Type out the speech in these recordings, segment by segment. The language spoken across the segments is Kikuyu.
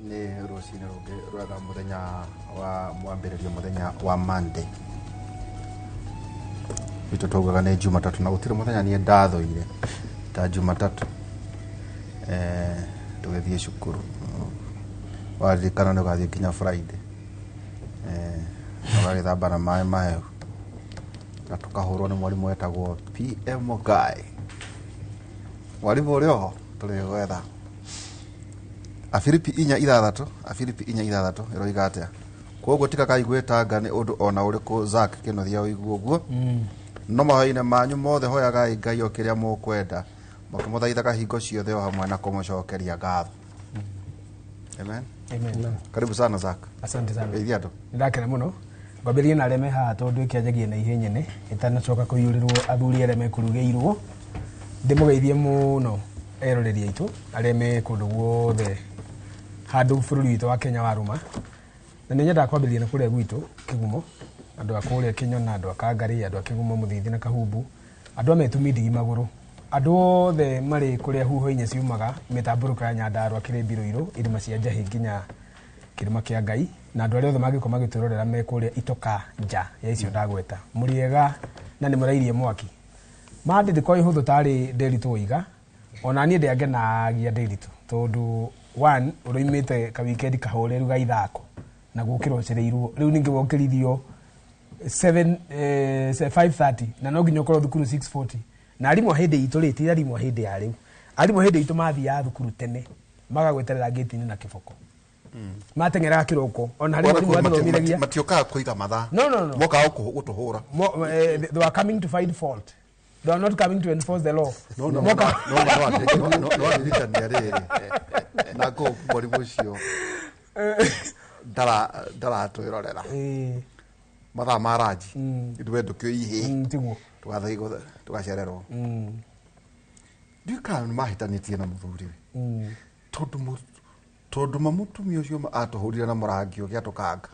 Nĩ rũcinĩ rũngĩ rwega, mũthenya wa mwambĩrĩrio, mũthenya wa Monday. Witũ twaugaga nĩ Jumatatũ, na gũtirĩ mũthenya niĩ ndathũire ta Jumatatũ. Tũgĩthiĩ cukuru, waririkana nĩ ũgathiĩ nginya Friday, ũgagĩthamba na maĩ mahehu, na tũkahũrwo nĩ mwarimũ wetagwo PM Guy. Mwarimũ ũrĩ oho tũrĩ gwetha. Afilipi 4:6, Afilipi 4:6 ĩroiga atĩa? Koguo tigagai gwĩtanga nĩ ũndũ ona ũrĩkũ. Zack Kĩnuthia, ũigua ũguo? No mahoya-inĩ manyu mothe hoyagai Ngai o kĩrĩa mũkwenda, mũkĩmũthaithaga hingo ciothe o hamwe na kũmũcokeria ngatho. Amen. Amen. Karibu sana, Zack. Asante sana. Geithia andũ. Ndakena mũno. Ngwambĩrĩrie na arĩa me haha, tondũ ĩkĩanjagia na ihe nyene ĩtanacoka kũiyũrĩrwo athuri arĩa mekũrugĩirwo. Ndĩmũgeithie mũno eroreri aitũ arĩa me kũndũ guothe handũ bũrũri witũ wa Kenya warũma. Na nĩ nyendaga kwambĩrĩria na kũrĩa gwitũ Kĩgumo, andũ a kũrĩa Kĩnyona, andũ a Kangarĩ, andũ a Kĩgumo, Mũthithi na Kahumbu, andũ a Metumi ndigi magũrũ, andũ othe marĩ kũrĩa huho inya ciumaga, mĩtambũrũko ya Nyandarũa, Kĩrĩmbi, Rũirũ, irĩma cia Njahĩ nginya kĩrĩma kĩa Ngai, na andũ arĩa othe mangĩkorwo magĩtwĩrorera me kũrĩa itoka nja ya icio ndagweta. Mũrĩega na nĩ mũrairie mwaki. Mandi ndĩkoragwo ĩhũthũ tarĩ Nderitu woiga, ona niĩ ndĩangenagia Nderitu, tondũ one ũroimĩte ka weekend kahoreru ga ithako na gũkĩra ũcereirwo, rĩu ningĩ wokĩrithio 7 5:30 na no nginya ũkorwo thukuru 6:40. Na arimũ a hĩndĩ itũ rĩ, ti arimũ a hĩndĩ ya rĩu, arimũ a hĩndĩ itũ mathiaga thukuru tene, magagweterera ngĩti-inĩ na kĩboko, mateng'eraga kĩroko ona harĩ mwarimũ watũthomithagia. Matiokaga kũiga mathaa. No. Mokaga gũtũhũra. They were coming to find fault. They are not coming to enforce the law. No, no, no, no, rĩrĩ na ngũ mwarimũ ũcio ndaratwĩrorera mathaa ma ranji, ithuĩ ndũkĩo ihĩ. Tiguo. Tũgathiĩ tũgacererwo. Ndiũĩ kana nĩ mahĩtanĩtie na mũthuriwe, tondũ ma mũtumia ũcio atũhũrire na mũrangi ũgĩatũkanga.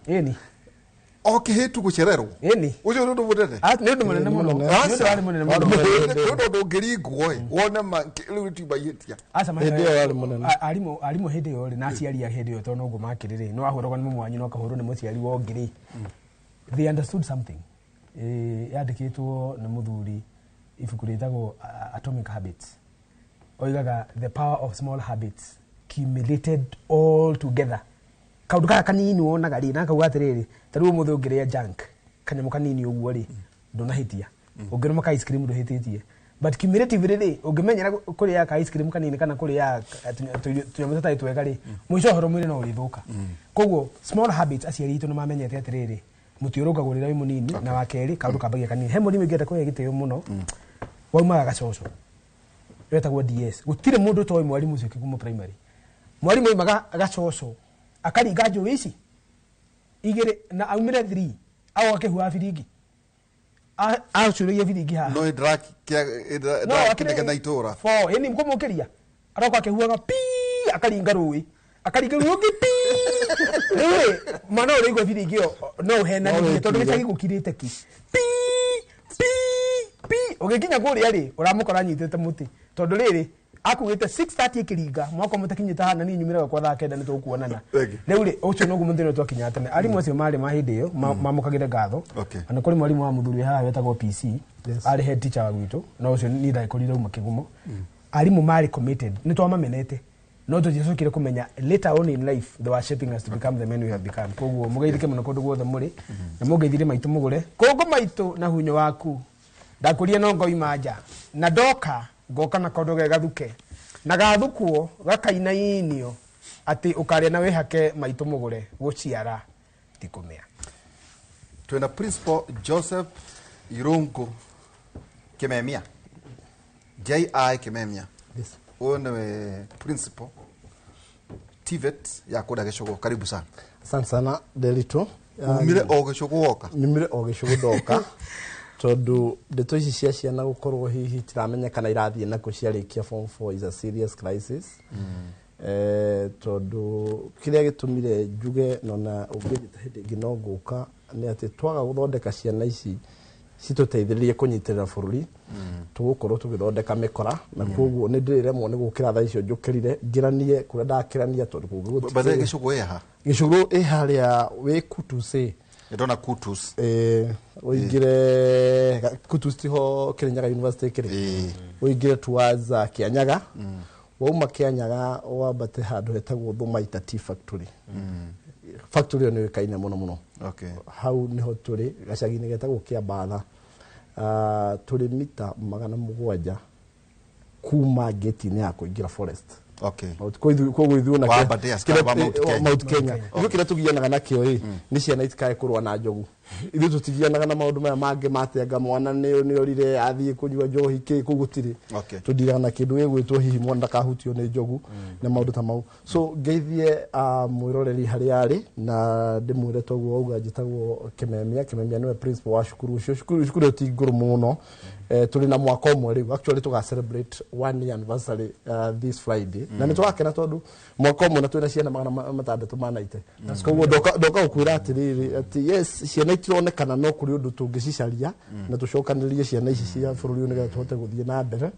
O kĩhĩtu gũcererwo. Ũcio nĩ ũndũ mũnene. Ah, nĩ ũndũ mũnene mũno. Nĩ ũndũ warĩ mũnene mũno. Nĩ ũndũ ndũngĩringwo ĩ wone ma rĩu tiuma ihĩtia. Aca. Hĩndĩ ĩyo warĩ mũnene. Arimũ hĩndĩ ĩyo rĩ, na aciari a hĩndĩ ĩyo, tondũ noguo makĩrĩ rĩ, nĩ wahũragwo nĩ mũmwe wanyu na ũkahũrwo nĩ mũciari wa ũngĩ rĩ, they understood something. Yandĩkĩtwo nĩ mũthuri ibuku rĩtagwo Atomic Habits. Oigaga the power of small habits accumulated all together. Kaũndũ gaka kanini wonaga rĩ, na kauga atĩrĩrĩ, ta rĩu ũmũthĩ ũngĩrĩa junk kanyamũ kanini ũguo rĩ, ndũnahĩtia. Ũngĩrũma ka ice cream, ndũhĩtĩtie. But cumulatively rĩ, ũngĩmenyera kũrĩa ka ice cream kanini kana kũrĩa tũnyamũ tũtarĩ twega rĩ, mũico ũhoro mwĩrĩ no ũrĩthũka. Koguo small habits, aciari aitũ nĩ mamenyete atĩrĩrĩ, mũtĩ ũrũngagwo rĩrĩa wĩ mũnini. Na wa kerĩ, kaũndũ kambagia kanini. He mũrimũ ingĩenda kũhe gĩtĩo mũno waumaga Gacoco, wetagwo DS. Gũtirĩ mũndũ ũtoĩ mwarimũ ũcio Kĩgumo Primary. Mwarimũ aumaga Gacoco akaringa njũĩ ici igĩrĩ na aumĩre 3, agoka akĩhuhaga biringi, acũrĩrie biringi haha. No ndĩrakĩnegena itũra. Four ĩni kũmũkĩria, aroka akĩhuhaga pi, akaringa rũĩ, akaringa rũĩ ũngĩ pi. Rĩu rĩ, mwana ũrĩa ũraigua biringi ĩyo no ũhenanirie, tondũ gĩcagi gũkirĩte ki. Pi pi pi, ũgĩkinya kũrĩa rĩ, ũramũkora anyitĩte mũtĩ, tondũ rĩrĩ akugĩte 6:30 ĩkĩringa mwaka mũtakinyĩte haha, na niĩ nyumĩre gwakwa thaa 9 nĩ tũkuonana. Thank you. Rĩu rĩ, ũcio noguo mũthenya ũrĩa twakinyaga tene. Arimũ acio marĩ ma hĩndĩ ĩyo mamũkagĩre ngatho. Ona kũrĩ mwarimũ wa mũthuri haha wetagwo PC, arĩ head teacher wa gwitũ, no ũcio niĩ ndagĩkorire uma Kĩgumo. Arimũ marĩ committed, nĩ twamamenete, no tũtiacokire kũmenya later on in life they were shaping us to become the men we have become. Koguo mũgeithĩke mũno kũndũ guothe mũrĩ, na mũngeithirie maitũ mũgũre kũngũ maitũ na hunyo waku ndakũria no ngoima nja na ndoka ngoka na kondo ge gathuke na gathukwo gakainainio atĩ ũkarĩa na wĩhake maitũ mũgũre gũciara ti kũmĩa. Twĩna Principal Joseph Irungu Kimemia, JI Kimemia. Ũyũ nĩwe principal TVET ya kũrĩa Gĩcũgũ. Karibu sana. Asante sana, Nderitu. Umire o Gĩcũgũ woka? Nyumire o Gĩcũgũ ndoka, tondũ ndeto ici cia ciana gũkorwo hihi tiramenyekana irathiĩ nakũ ciarĩkia form 4 is a serious crisis. Tondũ kĩrĩa gĩtũmire njuge nona ũngĩnjĩta hĩndĩ ĩngĩ no ngũka nĩ atĩ twaga gũthondeka ciana ici. citũteithĩrĩrie kũnyitĩrĩra bũrũri. Tũgũkorwo tũgĩthondeka mĩkora, na koguo nĩ ndĩrĩremwo nĩ gũkĩra thaa icio njũkĩrire ngĩranie kũrĩa ndakĩrania, tondũ kũngĩ By the way, Gĩcũgũ ĩ ha? Gĩcũgũ ĩ harĩa wĩ Kutus ĩ. Ndona Kutus. Ũingĩre Kutus, tiho Kirinyaga University kĩrĩ? Ĩĩ. Ũingĩre towards Kianyaga, wauma Kianyaga wambate handũ hetagwo Thumaita Tea Factory. Factory ĩyo nĩ yũĩkaine mũno mũno. Hau niho tũrĩ, gacagi-inĩ getagwo Kĩambatha. Tũrĩ mita 700 kuma gate-inĩ ya kũingĩra forest. Koguo ithuĩ ona Wa Aberdares kana wa Mount Kenya? Mount Kenya. Ithuĩ kĩrĩa tũgianaga nakĩo ĩ nĩ ciana itikae kũrũa na njogu. Ithuĩ tũtigianaga na maũndũ maya mangĩ matenga mwana nĩ orire athiĩ kũnyua njohi kĩ kũu gũtirĩ. Tũndiraga na kĩndũ gĩgwĩtwo hihi mwana ndakahutio nĩ njogu na maũndũ ta mau. So ngeithie mwĩroreri harĩa arĩ, na ndĩmwĩre toguo wauga njĩtagwo Kimemia. Kimemia nĩwe principal wa cukuru ũcio. Cukuru ĩyo ti ngũrũ mũno. Tũrĩ na mwaka ũmwe rĩu, actually tũga celebrate 1 year anniversary this Friday, na nĩ tũrakena tondũ mwaka ũmwe na twĩna ciana 690. Koguo ndoka gũkwĩra atĩrĩrĩ atĩ yes, ciana itironekana, no kũrĩ ũndũ tũngĩcicaria na tũcokanĩrĩrie ciana ici cia bũrũri ũyũ nĩgetha tũhote gũthiĩ na mbere.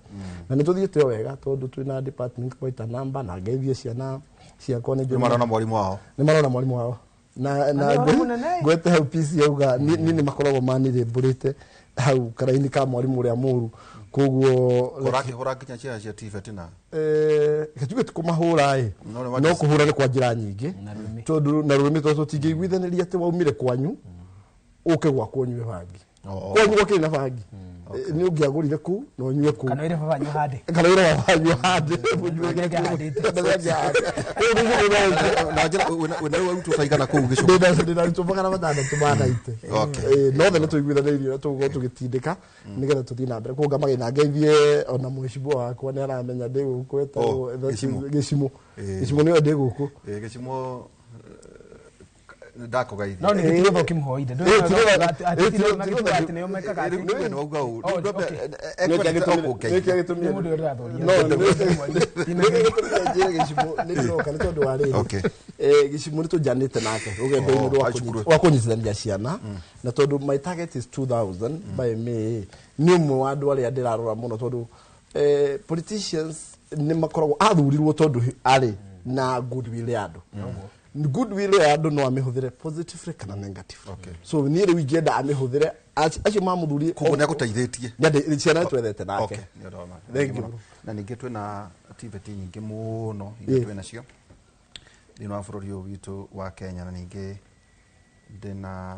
Na nĩ tũthiĩte o wega tondũ twĩna department quite a number, na ngeithie ciana ciakwa nĩ Nĩ marona mwarimũ wao. Nĩ marona mwarimũ wao na nĩ ũhoro mũnene. Ngwete hau PC auga niĩ nĩ makoragwo manirĩmbũrĩte hau karaini ka mwarimũ ũrĩa mũru, koguo Ũrakĩhũra nginya ciana cia TVET na gĩtuge ti kũmahũra ĩ. No nĩ no kũhũra nĩ kwa njĩra nyingĩ, tondũ na rũrĩmĩ, tondũ tũtingĩiguithanĩria atĩ waumire kwanyu ũke gwakwa ũnyue bangi. Kwanyu gwakĩrĩ na bangi? Nĩ ũngĩagũrire kũu na ũnyue kũu. Kana wĩre baba wanyu hande. Kana wĩre baba wanyu hande. Nake ahandĩte. Na njĩra wĩna rĩu arutwo taigana kũu Gĩcũgũ? Ndĩna arutwo 690. Nothe nĩ tũiguithanĩirie na tũgũkorwo tũgĩtindĩka nĩgetha tũthiĩ na mbere. Koguo ngamagĩna ngeithie ona mũcibũ wakwa, nĩ aramenya ndĩ gũkũ, etagwo Oh, Gĩcimũ. Gĩcimũ. Gĩcimũ nĩwe ndĩ gũkũ. Gĩcimũ ndakũgeithia. No nĩ gĩtirĩ ũkĩmũhoire. Atĩ nĩo mekaga Rĩu atĩ nĩwe wauga ũũ. Oh, okay. Ekwendete o kũngeithia. Nĩkĩo gĩtũmire Nĩ mũndũ ũrĩa ũrathoria. No, nĩkĩo gĩtũmire njĩre Gĩcimũ nĩ ndĩroka nĩ tondũ wa rĩrĩ. Gĩcimũ nĩ tũnjanĩte nake rũgendo-inĩ Oh, rwa a cukuru. rwa kũnyitithania ciana, na tondũ my target is 2000 by May, nĩ ũmwe wa andũ arĩa ndĩrarora mũno, tondũ politicians nĩ makoragwo athurirwo tondũ arĩ na goodwill ya andũ. Goodwill ya andũ no amĩhũthĩre positively kana negatively. So niĩ rĩu ingĩenda amĩhũthĩre acio mamũthurie. Koguo nĩ agũteithĩtie. Ciana twethete nake. Okay, nĩ ũndũ wa ma. Thank you. Na ningĩ twĩna TVET nyingĩ mũno iria twĩ nacio thĩinĩ wa bũrũri ũyũ witũ wa Kenya, na ningĩ ndĩna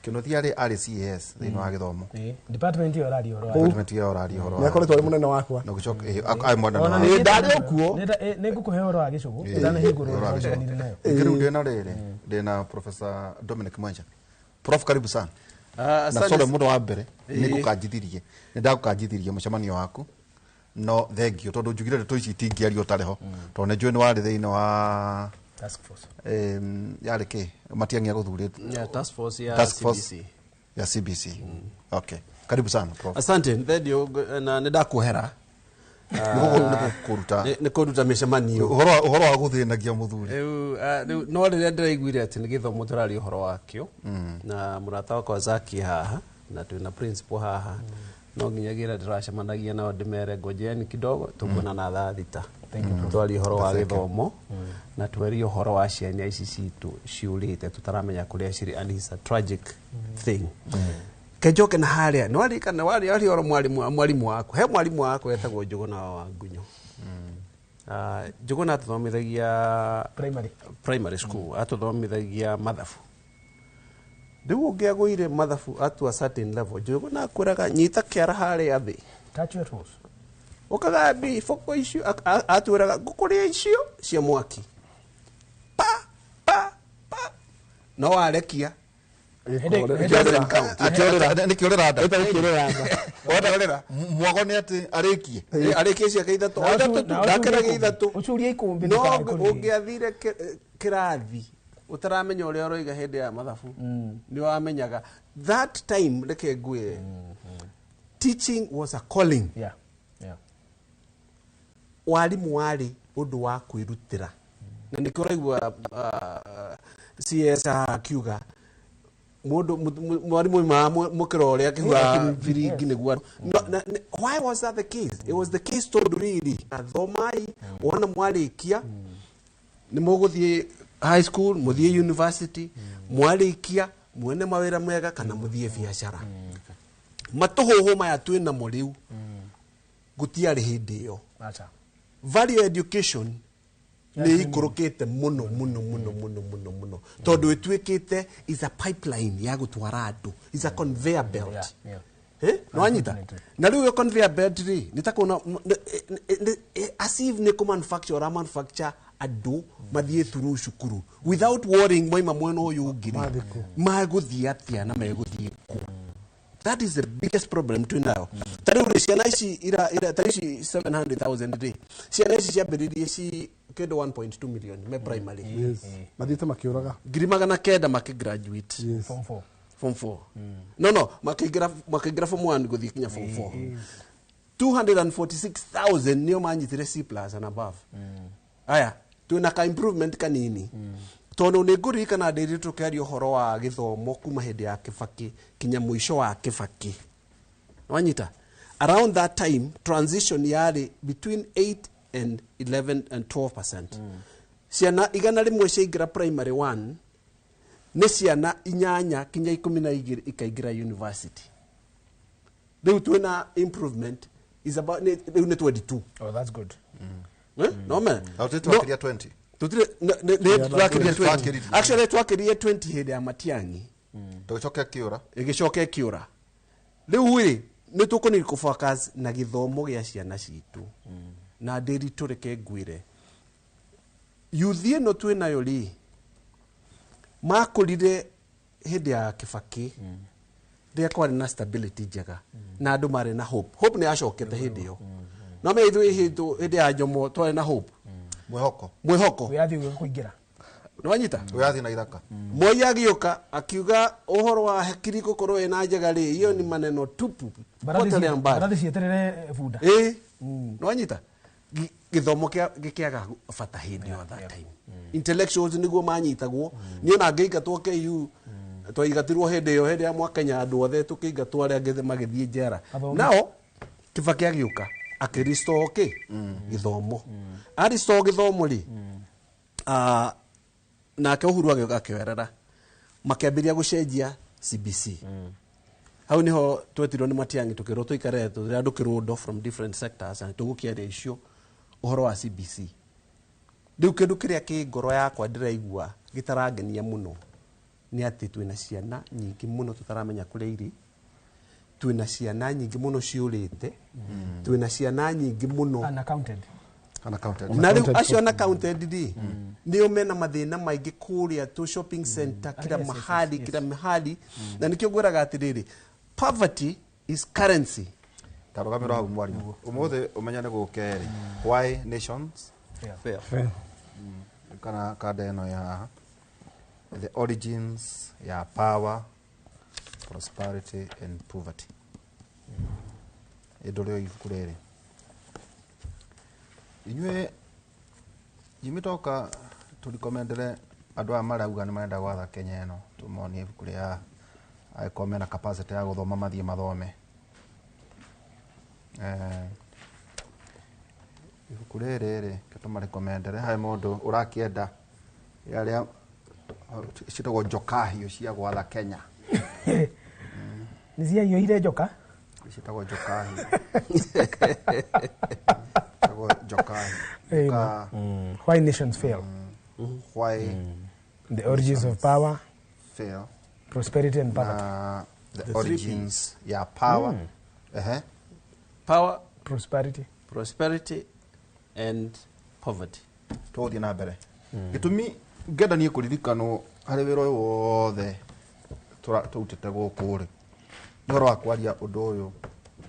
Kĩnuthia arĩ CAS thĩinĩ wa gĩthomo. Department ĩyo ũraria ũhoro wayo. Department ĩyo ũraria ũhoro nĩ akoretwo arĩ mũnene wakwa. Na gũcoka arĩ mwana Ona wa nĩ Ndarĩ o kuo. Nĩ ngũkũhe ũhoro wa Gĩcũgũ ĩtanahingũrwo Ũhoro wa Gĩcũgũ. nĩndeganire nayo. Ningĩ rĩu ndĩna rĩrĩ, ndĩna Professor Dominic Mwenja. Prof, karibu sana. Na Asante. sorry mũndũ wa mbere nĩ ngũkanjithirie, nĩ ndagũkanjithirie mũcemanio waku, no thank you tondũ njugire ndeto ici itingĩario ũtarĩ ho, tondũ nĩ njũĩ nĩ warĩ thĩinĩ wa Task force. Yarĩ kĩ Matiang'i agũthurĩte? Yeah, task force ya Task force CBC. Ya CBC. Okay, karibu sana, Prof. Asante, thendio na nĩ ndakuohera. Nĩ kũruta Nĩ kũruta mĩcemanio. Ũhoro wa gũthĩnagia mũthuri. Rĩu rĩu no rĩrĩa ndĩraiguire atĩ nĩ gĩthomo tũraria ũhoro wakĩo na mũrata wakwa Zaki haha na twĩna principal haha, no nginyagia ndĩracemanagia nao ndĩmere ngojeni kidogo, tũkuonana thaa 6 twarie ũhoro wa gĩthomo na twarie ũhoro wa ciana ici citũ ciũrĩte tũtaramenya kũrĩa cirĩ, and it's a tragic thing. Kenjoke na harĩa nĩ waririkana warĩ ũhoro mwarimũ waku, he mwarimũ wakwa etagwo Njũgũna wa Ngunyo. Njũgũna atũthomithagia Primary. Primary school, atũthomithagia mathabu. Rĩu ũngĩagũire mathabu at a certain level, Njũgũna akwĩraga nyita kĩara harĩa thĩ. Touch your toes. Ũkagambia iboko icio, atwĩraga ngũkũrĩa icio cia mwaki pa pa pa, no warekia. Nĩ kĩũrĩra nda. Ĩtagwo nda. Wonda Mwago nĩ atĩ arĩkie. Arĩkie ciake ithatũ, o ithatũ tu, ndakĩragia ithatũ. Ũcurie ikũmbĩ no ndũkae kũrĩa. Ũngĩathire kĩrathi ũtaramenya ũrĩa ũroiga hĩndĩ ya mathabu, nĩ wamenyaga that time. Reke ngwĩre, teaching was a calling. Warimu warĩ ũndũ wa kwĩrutĩra, na nĩkĩo ũraigua CS haha akiuga Mundu mwarimu ma mukira uria akihura biringi niguo. Why was that the case? It was the case tondu riri athomai wona mwarikia ni muguthie high school, muthie university, mwarikia mwene mawira mega kana muthie biacara. Matuhuhu maya twi namo riu gutiari hindi iyo. Value education ni ikurukite muno muno muno muno muno muno tondu ituikite is a pipeline ya gutwara andu, is a conveyor belt. No anyita na riu yo conveyor belt ri ni takona as if ni ku manufacture manufacture andu mathie through cukuru without worrying moima mwena uyu ungi maguthie atia na meguthie ku. That is the biggest problem to now. Tariu ciana ici ira ira ici 700,000 ri ciana ici ciambiririe ci kindu 1.2 million me primary. Yes. Mathiete makiuraga 900,000 makigraduate. Yes. Form 4. Form 4. No makiingira form 1 guthie kinya form 4. 246,000 nio manyitire C+ and above. Aya twina ka improvement kanini. Tondu ni nguririkana ndiri tukiaria uhoro wa githomo kuma hindi ya Kibaki kinya muico wa Kibaki. Wanyita around that time transition yari between 8 and 11 and 12%. Ciana 100 ciaingira primary 1 ni ciana 8 kinya 12 ikaingira university. Riu twina improvement is about riu ni 22. Oh, that's good. No man. Na twakiria 20. Tutire ne twakiria 20. Actually twakiria 20 hindi ya Matiang'i. Tugicoka kiura. Igicoka kiura. Riu ri ni tukuni ku focus na githomo gia ciana citu. Na ndiri tureke ngwire. Youth ino twi nayo ri makurire hindi ya Kibaki. Rĩrĩa kwarĩ na stability njega na andũ marĩ na hope. Hope nĩ yacokete hĩndĩ ĩyo. No me ithuĩ hĩndĩ ya Jomo twarĩ na hope. Mwihoko. Mwihoko. Wiyathi kuingira. Nĩwanyita? Wiyathi na ithaka. Moi agĩũka akiuga ũhoro wa hakiri gũkorwo ĩna njega rĩ, iyo ni maneno tupu. Potelea mbali. Barathi cieterere bunda. Nĩwanyita? Gĩthomo gĩkĩaga bata hĩndĩ ĩyo that time. Intellectuals nĩguo manyitagwo. Niĩ ona ngĩingatwo KU twaigatirwo hĩndĩ ĩyo hĩndĩ ya Mwakenya andũ othe tũkĩingatwo arĩa angĩ magĩthiĩ njera. Nao Kibaki agĩũka akĩrestore kĩ? Gĩthomo. Arestore gĩthomo rĩ, nake Uhuru agĩũka akĩoerera makĩambĩrĩria gũcenjia CBC. Hau niho twetirwo nĩ Matiang'i tũkĩrwo tũikare tũrĩ andũ kĩrũndo from different sectors and tũgũkĩaria icio ũhoro wa CBC. Rĩu kĩndũ kĩrĩa kĩ ngoro yakwa ndĩraigua gĩtarangenia mũno nĩ atĩ twĩna ciana nyingĩ mũno tũtaramenya kũrĩa irĩ, twĩna ciana nyingĩ mũno ciũrĩte, twĩna ciana nyingĩ mũno unaccounted. Unaccounted. Na rĩu acio unaccounted rĩ nĩo mena mathĩna maingĩ kũrĩa tũ shopping center kila mahali kila mahali. Na nĩkĩo ngwĩraga atĩrĩrĩ, poverty is currency. Tarugamĩrwo hau mwarimu. Ũmũthĩ ũmenya nĩ gũkerĩ. Why nations fail. Kana kanda ĩno ya haha. The origins ya power, prosperity and poverty. Ĩndũrĩo ibuku rĩrĩ. Inyuĩ jimitoka tũrikomendere andũ aya marauga nĩ marenda gwatha Kenya ĩno tũmonie ibuku rĩa angĩkorwo mena capacity ya gũthoma mathiĩ mathome. Ibuku rĩrĩ rĩ tũmarikomendere harĩ mũndũ ũrakĩenda arĩa citagwo njokahio cia gwatha Kenya. Nĩ ciaiyũire njoka? Citagwo njokahio. Citagwo njokahio. Why nations fail. Why the origins of power, fail, prosperity and poverty. The origins ya power. Power, prosperity, prosperity and poverty. Tũgũthiĩ na mbere. Gĩtũmi ngenda niĩ kũririkanwo harĩ wĩra ũyũ wothe tũrutĩte gũkũ rĩ, nĩ ũhoro wa kwaria ũndũ ũyũ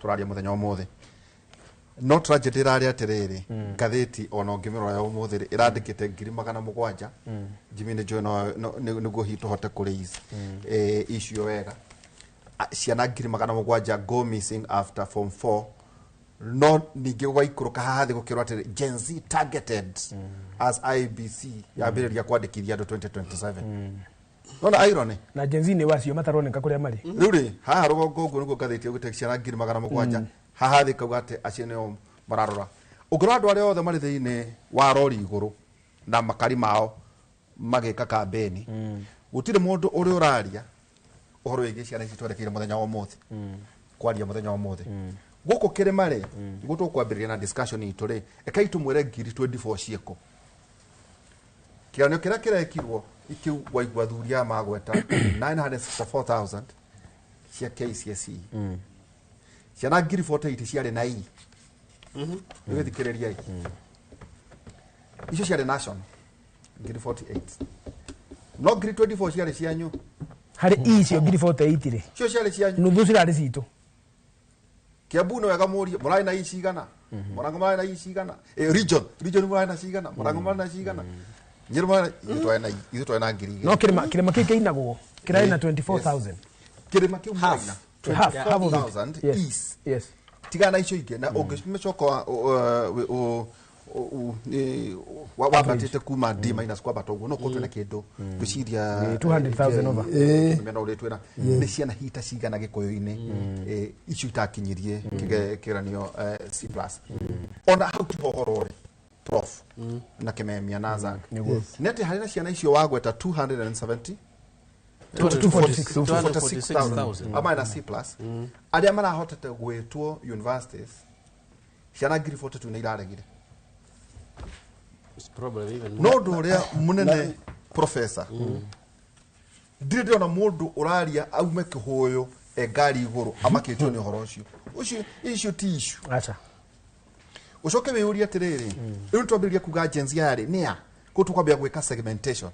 tũraria mũthenya ũmũthĩ. No tragedy ĩrarĩ atĩrĩrĩ, ngathĩti ona ũngĩmĩrora ya ũmũthĩ rĩ, ĩrandĩkĩte 700,000. Jimmy nĩ njũĩ nĩguo hihi tũhote kũraise icio wega. Ciana 700,000 go missing after form 4. No ningĩ gũgaikũrũka haha thĩ gũkĩrwo atĩrĩ Gen Z targeted as IEBC yambĩrĩria kwandĩkithia andũ 2027. Nona irony. Na Gen Z nĩ wacio mataroneka kũrĩa marĩ. Rĩu rĩ haha rũgongo ũguo nĩguo ngathĩti ĩgũte ciana 700,000 haha thĩ kauga atĩ acio nĩo mararora. Ũngĩrora andũ arĩa othe marĩ thĩinĩ wa rori igũrũ na makari mao magĩka kambeni, gũtirĩ mũndũ ũrĩ ũraria ũhoro wĩgiĩ ciana ici twerekeire mũthenya wa ũmũthĩ, kwaria mũthenya wa ũmũthĩ. Gũkũ kĩrĩma rĩ, nĩguo tũkwambĩrĩria na discussion itũ rĩ, ekai tũmwĩre 24,000 ciĩkũ. Kĩgeranio kĩrĩa kĩrekirwo ikiu waigua athuri aya magweta 964,000 cia KCSE. Ciana 48,000 ciarĩ na E. Nĩgĩthikĩrĩria. Icio ciarĩ national 48,000. No 24,000 ciarĩ cianyu. Harĩ icio 48,000 rĩ. Icio ciarĩ cianyu. Nuthu cirarĩ citũ. Kiambu nĩ wega mũrie mũrarĩ na I cigana. Mũrango mũrarĩ na I cigana. Region mũrarĩ na cigana. Mũrango mũrarĩ na cigana. Nyeri mũrarĩ na ithuĩ twarĩ na 2,000. No kĩrĩma kĩu kĩinagwo kĩrarĩ na 24,000. Kĩrĩma kĩu mũrarĩ na 24,000 yes. Yes. Tigana na icio ingĩ na ũngĩcoka wambatĩte kuma D minus kwambata ũguo no korwo twĩna kĩndũ ngwĩciria 200,000 over. Mena ũrĩa twĩna nĩ ciana hita cigana gĩkũyũ-inĩ icio itakinyirie kĩgeranio C plus. Ona hau tiho ũhoro ũrĩ prof na kĩmemia na Zak. Nĩ atĩ harĩ na ciana icio wagweta 270 246,000 ama na C plus arĩa marahotete gwĩtwo universities ciana 42,000 nĩ iraregire. No ũndũ ũrĩa mũnene professor ndirĩ ndĩrona mũndũ ũraria aume kĩhũyũ e ngari igũrũ amakĩtio nĩ ũhoro ũcio. Ũcio icio ti issue. Acha. Ũcoke wĩyũrie atĩrĩrĩ, rĩu nĩtwambĩrĩria kuga Gen Z aya rĩ nĩ a? Kũu tũkwambia gwĩka segmentation.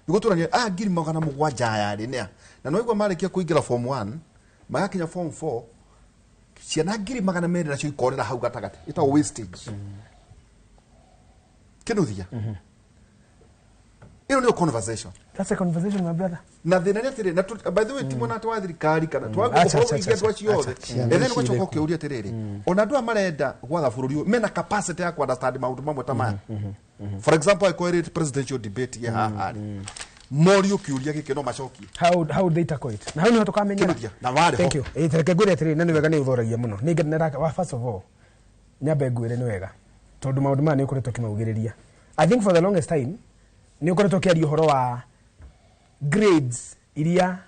Nĩguo tũranie 700,000 aya rĩ nĩ a? Na nĩwaigua marĩkia kũingĩra form 1 magakinya form 4 ciana 200,000 nacio ikorera hau gatagatĩ ĩtagwo wastage. Kĩnuthia. Ĩno nĩyo conversation. That's a conversation, my brother. Na thĩna nĩ atĩrĩrĩ, na by the way ti mwena atĩ wa thirikari kana twagũkorwo ũingĩ andũ acio othe. And then ũgacoka ũkĩũria atĩrĩrĩ, ona andũ aya marenda gwatha bũrũri ũyũ mena capacity ya kũ-understand maũndũ mamwe ta maya. For example, angĩkorwo ĩrĩ presidential debate ye haha rĩ, morio kĩũria gĩkĩ no macokie. How would they tackle it? Na hau nĩho tũkamenyera. Kĩnuthia, na warĩ ho. Thank you. Reke ngwĩre atĩrĩrĩ, na nĩ wega nĩ ũthoragia mũno. Nĩ ngenera, first of all, nyambe ngwĩre nĩ wega tondũ maũndũ maya nĩ ũkoretwo ũkĩmaugĩrĩria. I think for the longest time nĩ ũkoretwo ũkĩaria ũhoro wa grades iria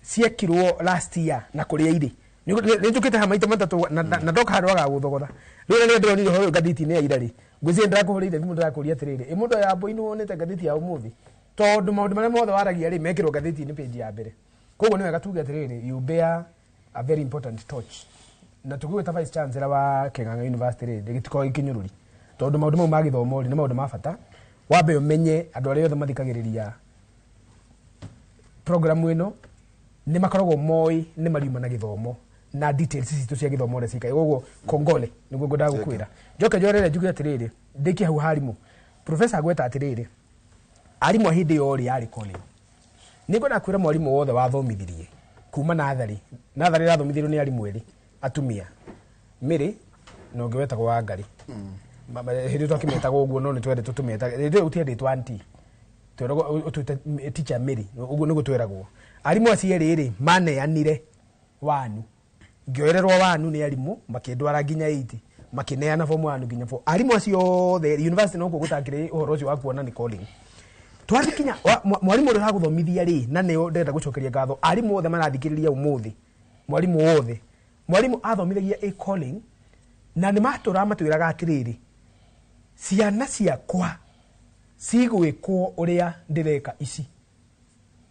ciekirwo last year na kũrĩa irĩ. Nĩ njũkĩte haha maita matatũ na ndoka handũ wagaga gũthogotha. Rĩu rĩrĩa ndĩronire ũhoro ũyũ ngathĩti-inĩ ya ira rĩ, ngwĩciria ndĩrakũhũrĩire thimũ ndĩrakũria atĩrĩrĩ, ĩ mũndũ ya Mbui nĩ wonete ngathĩti ya ũmũthĩ? Tondũ maũndũ marĩa mothe waragia rĩ mekĩrwo ngathĩti-inĩ page ya mbere. Koguo nĩ wega tuge atĩrĩrĩ, you bear a very important torch. Na tũgĩgwĩta Vice Chancellor wa Kĩng'ang'a University rĩ, gĩtikoragwo gĩkĩnyũrũri. Tondũ maũndũ mau ma gĩthomo rĩ nĩ maũndũ ma bata. Wambe ũmenye andũ arĩa othe mathikagĩrĩria programu ĩno nĩ makoragwo moĩ nĩ mariuma na gĩthomo na details citũ cia gĩthomo ũrĩa ciikaire. Koguo kongole nĩguo ngwendaga gũkwĩra. Njoke njoerere njuge atĩrĩrĩ, ndĩkie hau harimũ. Professor agweta atĩrĩrĩ, arimũ a hĩndĩ ĩyo rĩ yarĩ calling. Nĩ ngwenda kwĩra mwarimũ wothe wathomithirie kuma natharĩ. Natharĩ ĩrathomithirio nĩ arimũ erĩ atumia, Mary na ũngĩ wetagwo Wangari. Hĩndĩ ĩyo twakĩmetagwo ũguo no nĩ twendetwo tũmetaga. Hĩndĩ ĩyo gũtiendetwo auntie. Tweragwo ũtwĩte teacher Mary, ũguo nĩguo tweragwo. Arimũ acio erĩ rĩ maneanire wanu. Ngĩoererwo wanu nĩ arimũ makĩndwara nginya 8 makĩneana form 1 nginya 4. Arimũ acio othe university no kuo gũtakĩrĩ ũhoro ũcio wa kuona nĩ calling. Twathikinya mwarimũ ũrĩa ũragũthomithia rĩ, na nĩo ndĩrenda gũcokeria ngatho arimũ othe marathikĩrĩria ũmũthĩ, mwarimũ wothe, mwarimũ athomithagia a calling na nĩ matũraga matwĩraga atĩrĩrĩ, ciana ciakwa cigwĩkwo ũrĩa ndĩreka ici.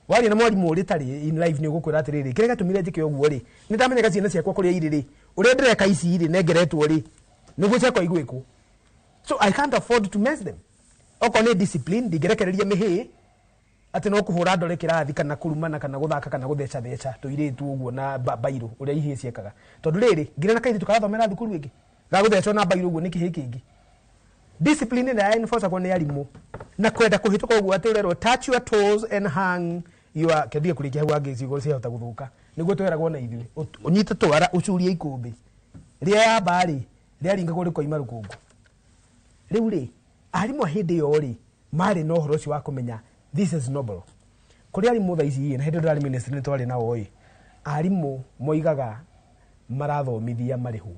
Waria na mwarimũ ũrĩ tarĩ in life nĩ ũgũkwĩra atĩrĩrĩ, kĩrĩa gĩatũmire njĩke ũguo rĩ, nĩ ndamenyaga ciana ciakwa kũrĩa irĩ rĩ, ũrĩa ndĩreka ici rĩ, nengeretwo rĩ, nĩguo ciakwa igwĩkwo. So I can't afford to mess them. Okorwo nĩ discipline, ndingĩrekereria mĩhĩĩ atĩ no kũhũra ndore kĩrathi kana kũrumana kana gũthaka kana gũthecatheca tũirĩtu ũguo na bairũ ũrĩa ihĩĩ ciekaga. Tondũ rĩrĩ, nginya na kairĩtu karathomera thukuru ĩngĩ gagũthecwo na bairũ ũguo nĩ kĩhĩĩ kĩngĩ. Discipline ĩrĩa enforcagwo nĩ arimũ na kwenda kũhĩtũka ũguo atĩ ũrerwo touch your toes and hang your kĩndige kũrĩkia hau angĩ ciugo ciahota gũthũka. Nĩguo tweragwo na ithuĩ, ũnyite twara ũcurie ikũmbĩ rĩamba rĩ rĩaringagwo rĩkoima rũkũngũ. Rĩu rĩ, arimũ a hĩndĩ ĩyo rĩ marĩ na ũhoro ũcio wa kũmenya this is noble. Kũrĩ arimũ thaa ici na hĩndĩ ĩyo ndĩrarĩ ministry nĩ twarĩ nao ĩ, arimũ moigaga marathomithia marĩhwo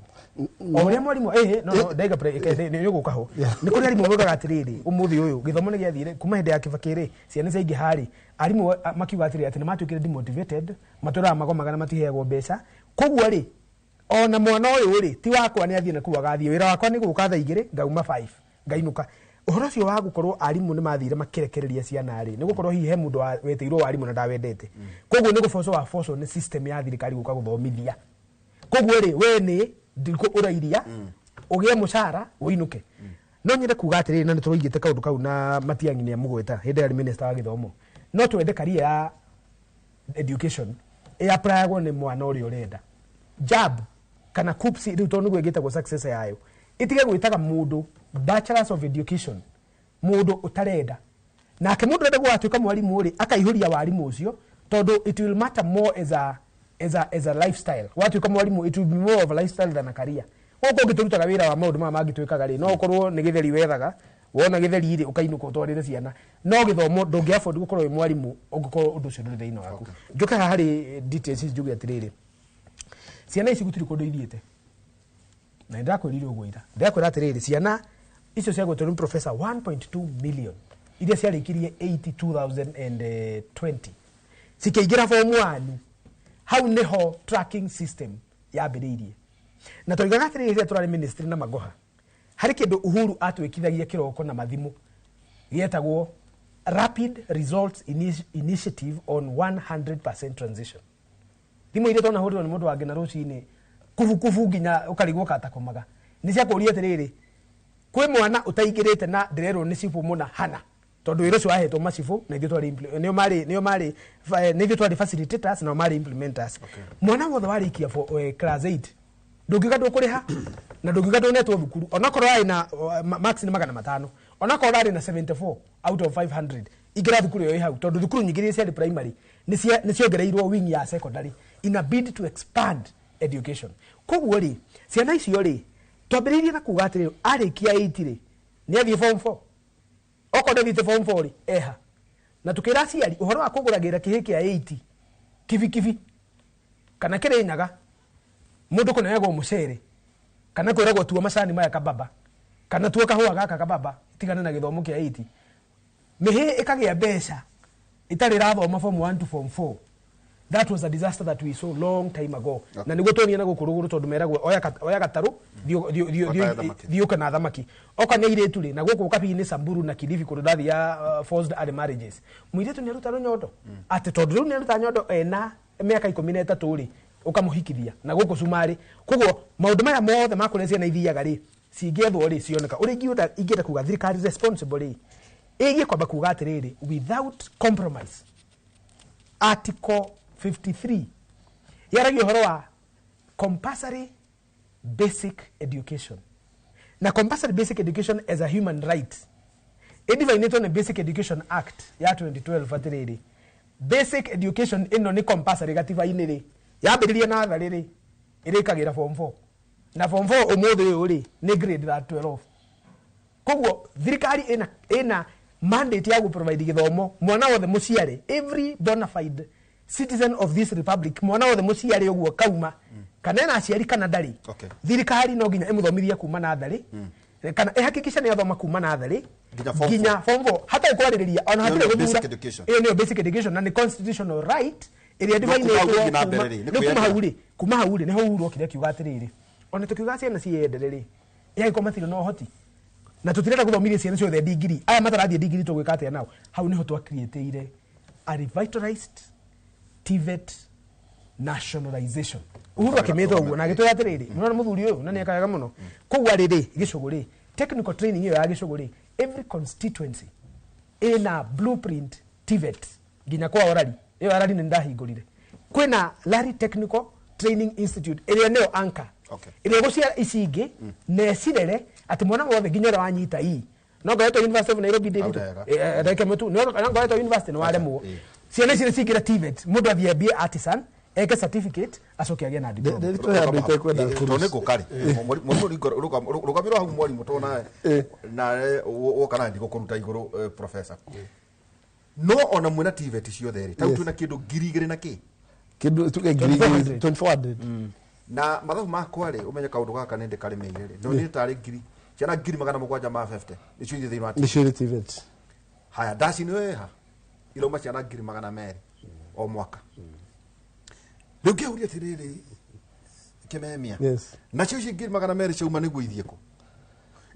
o ũrĩa mwarimũ no no ndaiga nĩ ũgũka ho. Nĩ kũrĩ arimũ moigaga atĩrĩrĩ, ũmũthĩ ũyũ gĩthomo nĩ gĩathire kuma hĩndĩ ya Kibaki rĩ, ciana ciaingĩha rĩ, arimũ makiuga atĩrĩrĩ atĩ nĩ matuĩkire demotivated, matũraga magomaga na matiheagwo mbeca. Koguo rĩ, ona mwana ũyũ rĩ, ti wakwa nĩ athiĩ na kũu agathiĩ, wĩra wakwa nĩ gũka thaa 2 ngauma 5 ngainũka. Ũhoro ũcio wa gũkorwo arimũ nĩ mathire makĩrekereria ciana rĩ, nĩ gũkorwo hihi he mũndũ wetĩirwo warimũ na ndawendete. Koguo nĩ gũbocwo wabocwo nĩ system ya thirikari gũka gũthomithia. Koguo rĩ, we nĩ ndikũ ũrairia, ũgĩe mũcara ũinũke. No nyende kuga atĩrĩrĩ, na nĩ tũroigĩte kaũndũ kau na Matiang'i nĩ amũgweta hĩndĩ ĩrĩa arĩ minister wa gĩthomo. No twende career ya education ĩapplyagwo nĩ mwana ũrĩa ũrenda. JAB kana KUCCPS rĩu tondũ nĩguo ĩgĩtagwo successor yayo, ĩtige gwĩtaga mũndũ Bachelors of Education mũndũ ũtarenda. Nake mũndũ ũrenda gũgatuĩka mwarimũ rĩ, akaihũria warimũ ũcio tondũ it will matter more as a lifestyle. Watuĩka mwarimũ, it will be more of a lifestyle than a career. Gũkũ ũngĩ tũrutaga wĩra wa maũndũ maya mangĩ twĩkaga rĩ, no ũkorwo nĩ gĩtheri wethaga, wona gĩtheri rĩ, ũkainũka ũtwarĩre ciana. No gĩthomo ndũngĩ afford gũkorwo wĩ mwarimũ ũngĩkorwo ũndũ ũcio ndũrĩ thĩinĩ waku. Njũke haha harĩ details ici njuge atĩrĩrĩ, ciana ici gũtirĩ kũndũ ithiĩte. Na nĩndakwĩrire ũguo ira. Ndĩrakwĩra atĩrĩrĩ, ciana icio ciagwetwo nĩ professor 1.2 million iria ciarĩkirie 82,020 cikĩingĩra form 1. Hau nĩho tracking system yambĩrĩirie. Na tũigaga atĩrĩrĩ, rĩrĩa tũrarĩ ministry na Magoha, harĩ kĩndũ Uhuru atwĩkithagia kĩroko na mathimũ gĩetagwo Rapid Results Initiative on 100% Transition. Thimũ iria twanahũrĩrwo nĩ mũndũ wangĩ na rũcinĩ kubukubu nginya ũkarigwo katakomaga nĩ ciakũria atĩrĩrĩ, kwĩ mwana ũtaingĩrĩte na ndĩrerwo nĩ cibũ mũna hana, tondũ wĩra ũcio wahetwo macibũ na ithuĩ twarĩ nĩo marĩ nĩ ithuĩ twarĩ facilitators nao marĩ implementers. Mwana wothe warĩkia class 8 ndũngiuga ndũkũrĩha na ndũngiuga ndũnetwo thukuru, onakorwo arĩ na marks nĩ 500, onakorwo arĩ na 74 out of 500, ingĩra thukuru ĩyo ĩ hau, tondũ thukuru nyingĩ iria ciarĩ primary nĩ ciongereirwo wing ya secondary in a bid to expand education. Koguo rĩ, ciana icio rĩ, twambĩrĩirie na kuga atĩrĩrĩ, arĩkia 8 rĩ, nĩ athiĩ form 4. Okorwo ndathiĩte form 4 rĩ, eha. Na tukĩra aciari ũhoro wa kũgũragĩra kĩhĩ kĩa 8 kibikibi kana kĩrĩnyaga, mũndũ kũneagwo mũcere kana kwĩragwo tua macani maya kababa kana tua kahũa gaka kababa, tigana na gĩthomo kĩa 8. Mĩhĩ ĩkagĩa mbeca itarĩ ĩrathoma form 1 to form 4. That was a disaster that we saw long time ago. Na nĩguo tuonire na gũkũ rũgũrũ, tondũ meragwo oya gatarũ Ũkae thamaki. thiĩ ũke na thamaki. Oka nĩ airĩtu rĩ, na gũkũ Kabi-inĩ, Samburu na Kilifi kũndũ ndathia forced early marriages, mũirĩtu nĩ aruta rũnyondo atĩ tondũ rĩu nĩ aruta nyondo ena mĩaka 13 rĩ, ũkamũhikithia na gũkũ cumarĩ. Koguo maũndũ maya mothe ma kũrĩa ciana ithiaga rĩ, cingĩethwo rĩ, cioneka. Ũrĩa ingĩenda kuga thirikari responsible rĩ, ĩgiĩ kwamba kuga atĩrĩrĩ, without compromise, Article 53 yaragia ũhoro wa compulsory basic education, na compulsory basic education as a human right ĩdivinĩtwo nĩ Basic Education Act ya 2012 atĩrĩrĩ, basic education ĩno nĩ compulsory gatiba-inĩ rĩ, yambĩrĩria natharĩ rĩ, ĩrĩkagĩra form 4, na form 4 ũmũthĩ ũyũ rĩ, nĩ grade 12. Koguo thirikari ĩna mandate ya gũprovide gĩthomo mwana wothe mũciare, every bona fide citizen of this republic, mwana wothe mũciare ũguo kauma kana ena aciari kana ndarĩ. Thirikari no nginya ĩmũthomithie kuma natharĩ kana ĩhakikishe nĩ athoma kuma natharĩ nginya form nginya form 4 hatarĩ kwarĩrĩria ona Ĩyo hatirĩ nĩyo gũthura. basic education. Ĩyo nĩyo basic education na nĩ constitutional right ĩrĩa No kuma hau divinĩtwo gũthiĩ na mbere rĩ, nĩ nĩ kuma hau kwĩyendera. rĩ, kuma hau rĩ, nĩho Uhuru okire akiuga atĩrĩrĩ, ona tũkiuga ciana ciĩyendere rĩ, ĩangĩkorwo matirĩ na ũhoti na tũtirenda gũthomithia ciana ciothe ndigiri, aya matarathiĩ ndigiri tũgwĩka atĩa nao? Hau nĩho twacreateire a revitalized TVET nationalization. Uhuru akĩmĩta ũguo na agĩtwĩra atĩrĩrĩ, nĩwona mũthuri ũyũ na nĩekaga mũno. Koguo rĩrĩ gĩcũgũ rĩ, technical training ĩyo ya gĩcũgũ rĩ, every constituency ĩna blueprint TVET nginya kwa Orari. Ĩyo Orari nĩ ndahingũrire, kwĩna Lari Technical Training Institute ĩrĩa nĩyo anchor ĩrĩa ĩgũciara ici ingĩ na ĩcirere atĩ mwana wothe nginya ũrĩa wanyita ii no ngoretwo University of Nairobi Hau ndĩritũ wega. Reke mũtu no ngoretwo university nĩ waremwo. Ciana ici nĩ cingĩra TVET, mũndũ athiĩ ambie artisan, eke certificate, acoke agĩe na diploma. Ndĩritũ he andũ itekwenda Tondũ nĩ ngũka rĩ, mwarimũ, rũgamĩrwo hau mwarimũ, tondũ nawe woka nawe ndigũkũruta igũrũ. Professor, No ona mwena TVET ciothe rĩ, tau Yes. twĩna kĩndũ 2000 na kĩ. Kĩndũ tuge 2000, 2400. Na mathabu makwa rĩ, ũmenye kaũndũ gaka nĩ ndĩkarĩmĩire rĩ, no nĩ tarĩ ngiri ciana 750,000 nĩcio ithiĩ thĩinĩ wa TVET. Nĩcio irĩ TVET. Haya, ndaci nĩ ĩha irauma ciana 200,000 o mwaka. Rĩu ngĩũria atĩrĩrĩ, Kĩmemia, Yes. nacio ici 200,000 ciauma nĩguo ithiĩ kũ?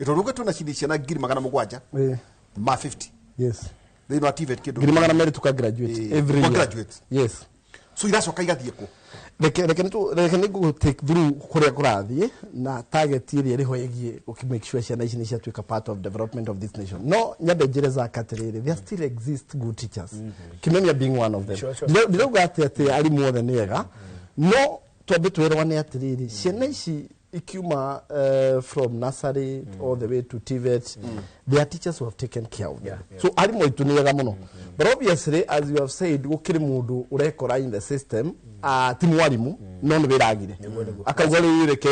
Ĩtondũ ũngĩ twĩna cithi ciana 750,000 Yes. thĩinĩ wa TVET kĩndũ 200,000 tuka graduate every Kwa year. graduate. Yes. So iracoka igathiĩ kũ? Reke nĩ ngũ take through kũrĩa kũrathiĩ na target ĩrĩa ĩrĩho ĩgiĩ gũkĩ make sure ciana ici nĩ ciatuĩka part of development of this nation. No nyambe njĩre Zack atĩrĩrĩ, there still exist good teachers, Kimemia being one of them. Sure. Ndirauga atĩ arimũ othe nĩ ega, no twambe twĩrwane atĩrĩrĩ, ciana ici ikiuma from nursery all the way to TVET, there are teachers who have taken care of them. So arimũ aitũ nĩ ega mũno, but obviously, as you have said, gũkĩrĩ mũndũ ũrekora in the system, ti mwarimũ no nĩ wĩragire akauga rĩu reke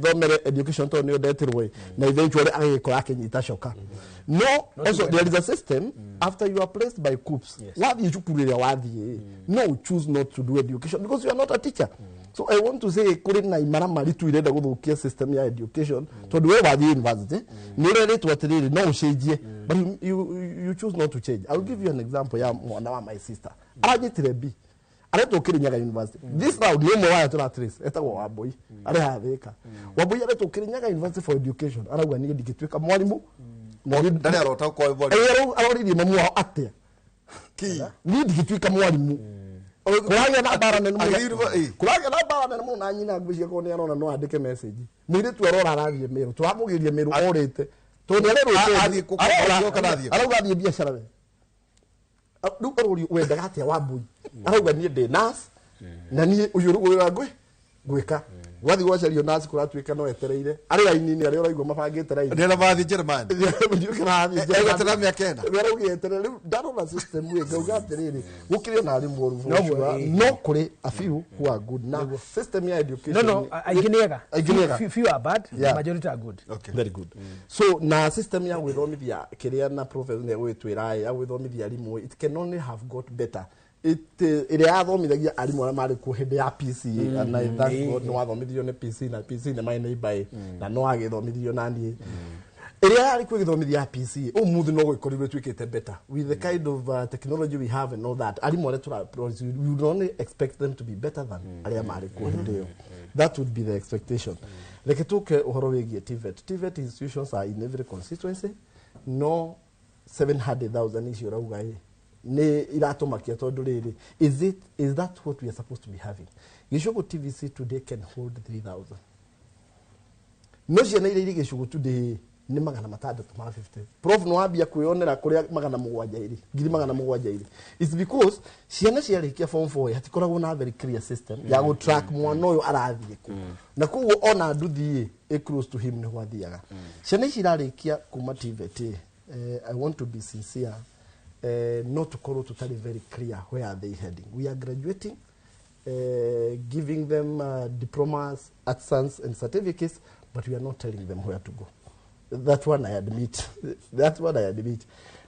thomere education tondũ nĩyo ndetirwo ĩ, na eventually agagĩkora akĩnyita coka. No also there is a system after you are placed by KUCCPS, wathiĩ cukuru ĩrĩa wathiĩ, no choose not to do education because you are not a teacher. So I want to say kũrĩ na imaramari tu irenda gũthũkia system ya education, tondũ we wathiĩ university nĩ ũrerĩtwo atĩrĩrĩ, no ũcenjie, but you choose not to change. I will give you an example ya mwana wa my sister aranyitire B, aretwo Kirinyaga University. This round nĩ ũmwe waya tũra trace, etagwo Wambui, arĩ haha Thĩka. Wambui aretwo Kirinyaga University for education, arauga niĩ ndingĩtuĩka mwarimũ. Ndarĩ arota gũkorwo mwarimũ. Aroririe mamu wao atĩa, Kĩ? niĩ ndingĩtuĩka mwarimũ. Kũragĩa na mbara nene mũno. Agĩthiĩ Kũragĩa na mbara nene mũno na nyina. Ngwĩciria korwo nĩ arona no andĩke message. Mũirĩtu arora arathiĩ Mĩrũ, tũramũgĩria Mĩrũ orĩte tondũ nĩ arerwo. Athiĩ kũ kana athiĩ kũ? Arauga athiĩ biacara we. Rĩu arorio wendaga atĩa Wambui, arauga niĩ ndĩ nurse na niĩ ũyũ rĩu wĩra ngwĩka gwathiĩ gwacario nurse kũratuĩka no etereire arĩ raini-inĩ, arĩa ũraigua mabangĩte raini. Nĩ arĩa mathiĩ Jerumani. Egweterera mĩaka ĩna. Weraugeterera. Rĩu ndarora system ĩ ngauga atĩrĩrĩ, gũkĩrĩ ona arimũ oru No, for sure, ĩĩ. no kũrĩ a few who are good na system ya education. No, aingĩ nĩ ega. Aingĩ nĩ ega. Few are bad, Yeah. majority are good. Okay. Very good. So na system ya gwĩthomithia kĩrĩa na professor nĩ egwĩtwĩra ya gwĩthomithia arimũ, it can only have got better. It ĩrĩa yathomithagia arimũ arĩa marĩ kuo hĩndĩ ya PCA, and I thank God nĩ wathomithirio nĩ PC na PC nĩ marĩ neighbor ĩ, na no agĩthomithirio na niĩ ĩrĩa yarĩ kuo ĩgĩthomithia ya PCA, ũmũthĩ no gũgĩkorirwo ĩtuĩkĩte better with the kind of technology we have and all that. Arimũ arĩa tũra we would only expect them to be better than arĩa marĩ kuo hĩndĩ ĩyo. That would be the expectation. Reke tũke ũhoro wĩgiĩ TVET. TVET institutions are in every constituency, no 700,000 icio ũrauga ĩ nĩ iratũmakia tondũ rĩrĩ, is that what we are supposed to be having? Gĩcũgũ TVC today can hold 3000, no ciana iria irĩ gĩcũgũ today nĩ 650. Prof, nĩ wambia kwĩyonera kũrĩa 700 irĩ, 700,000 irĩ. It's because ciana ciarĩkia form 4 hatikoragwo na very clear system ya gũ track mwana ũyũ arathiĩ kũ, na koguo ona nduthi ĩ ĩ close to him nĩho athiaga. Ciana ici irarĩkia kuma TVET, I want to be sincere, no tũkorwo tũtarĩ very clear where are they heading. We are graduating, giving them diplomas, artisans and certificates, but we are not telling them where to go. That one I admit. That one I admit.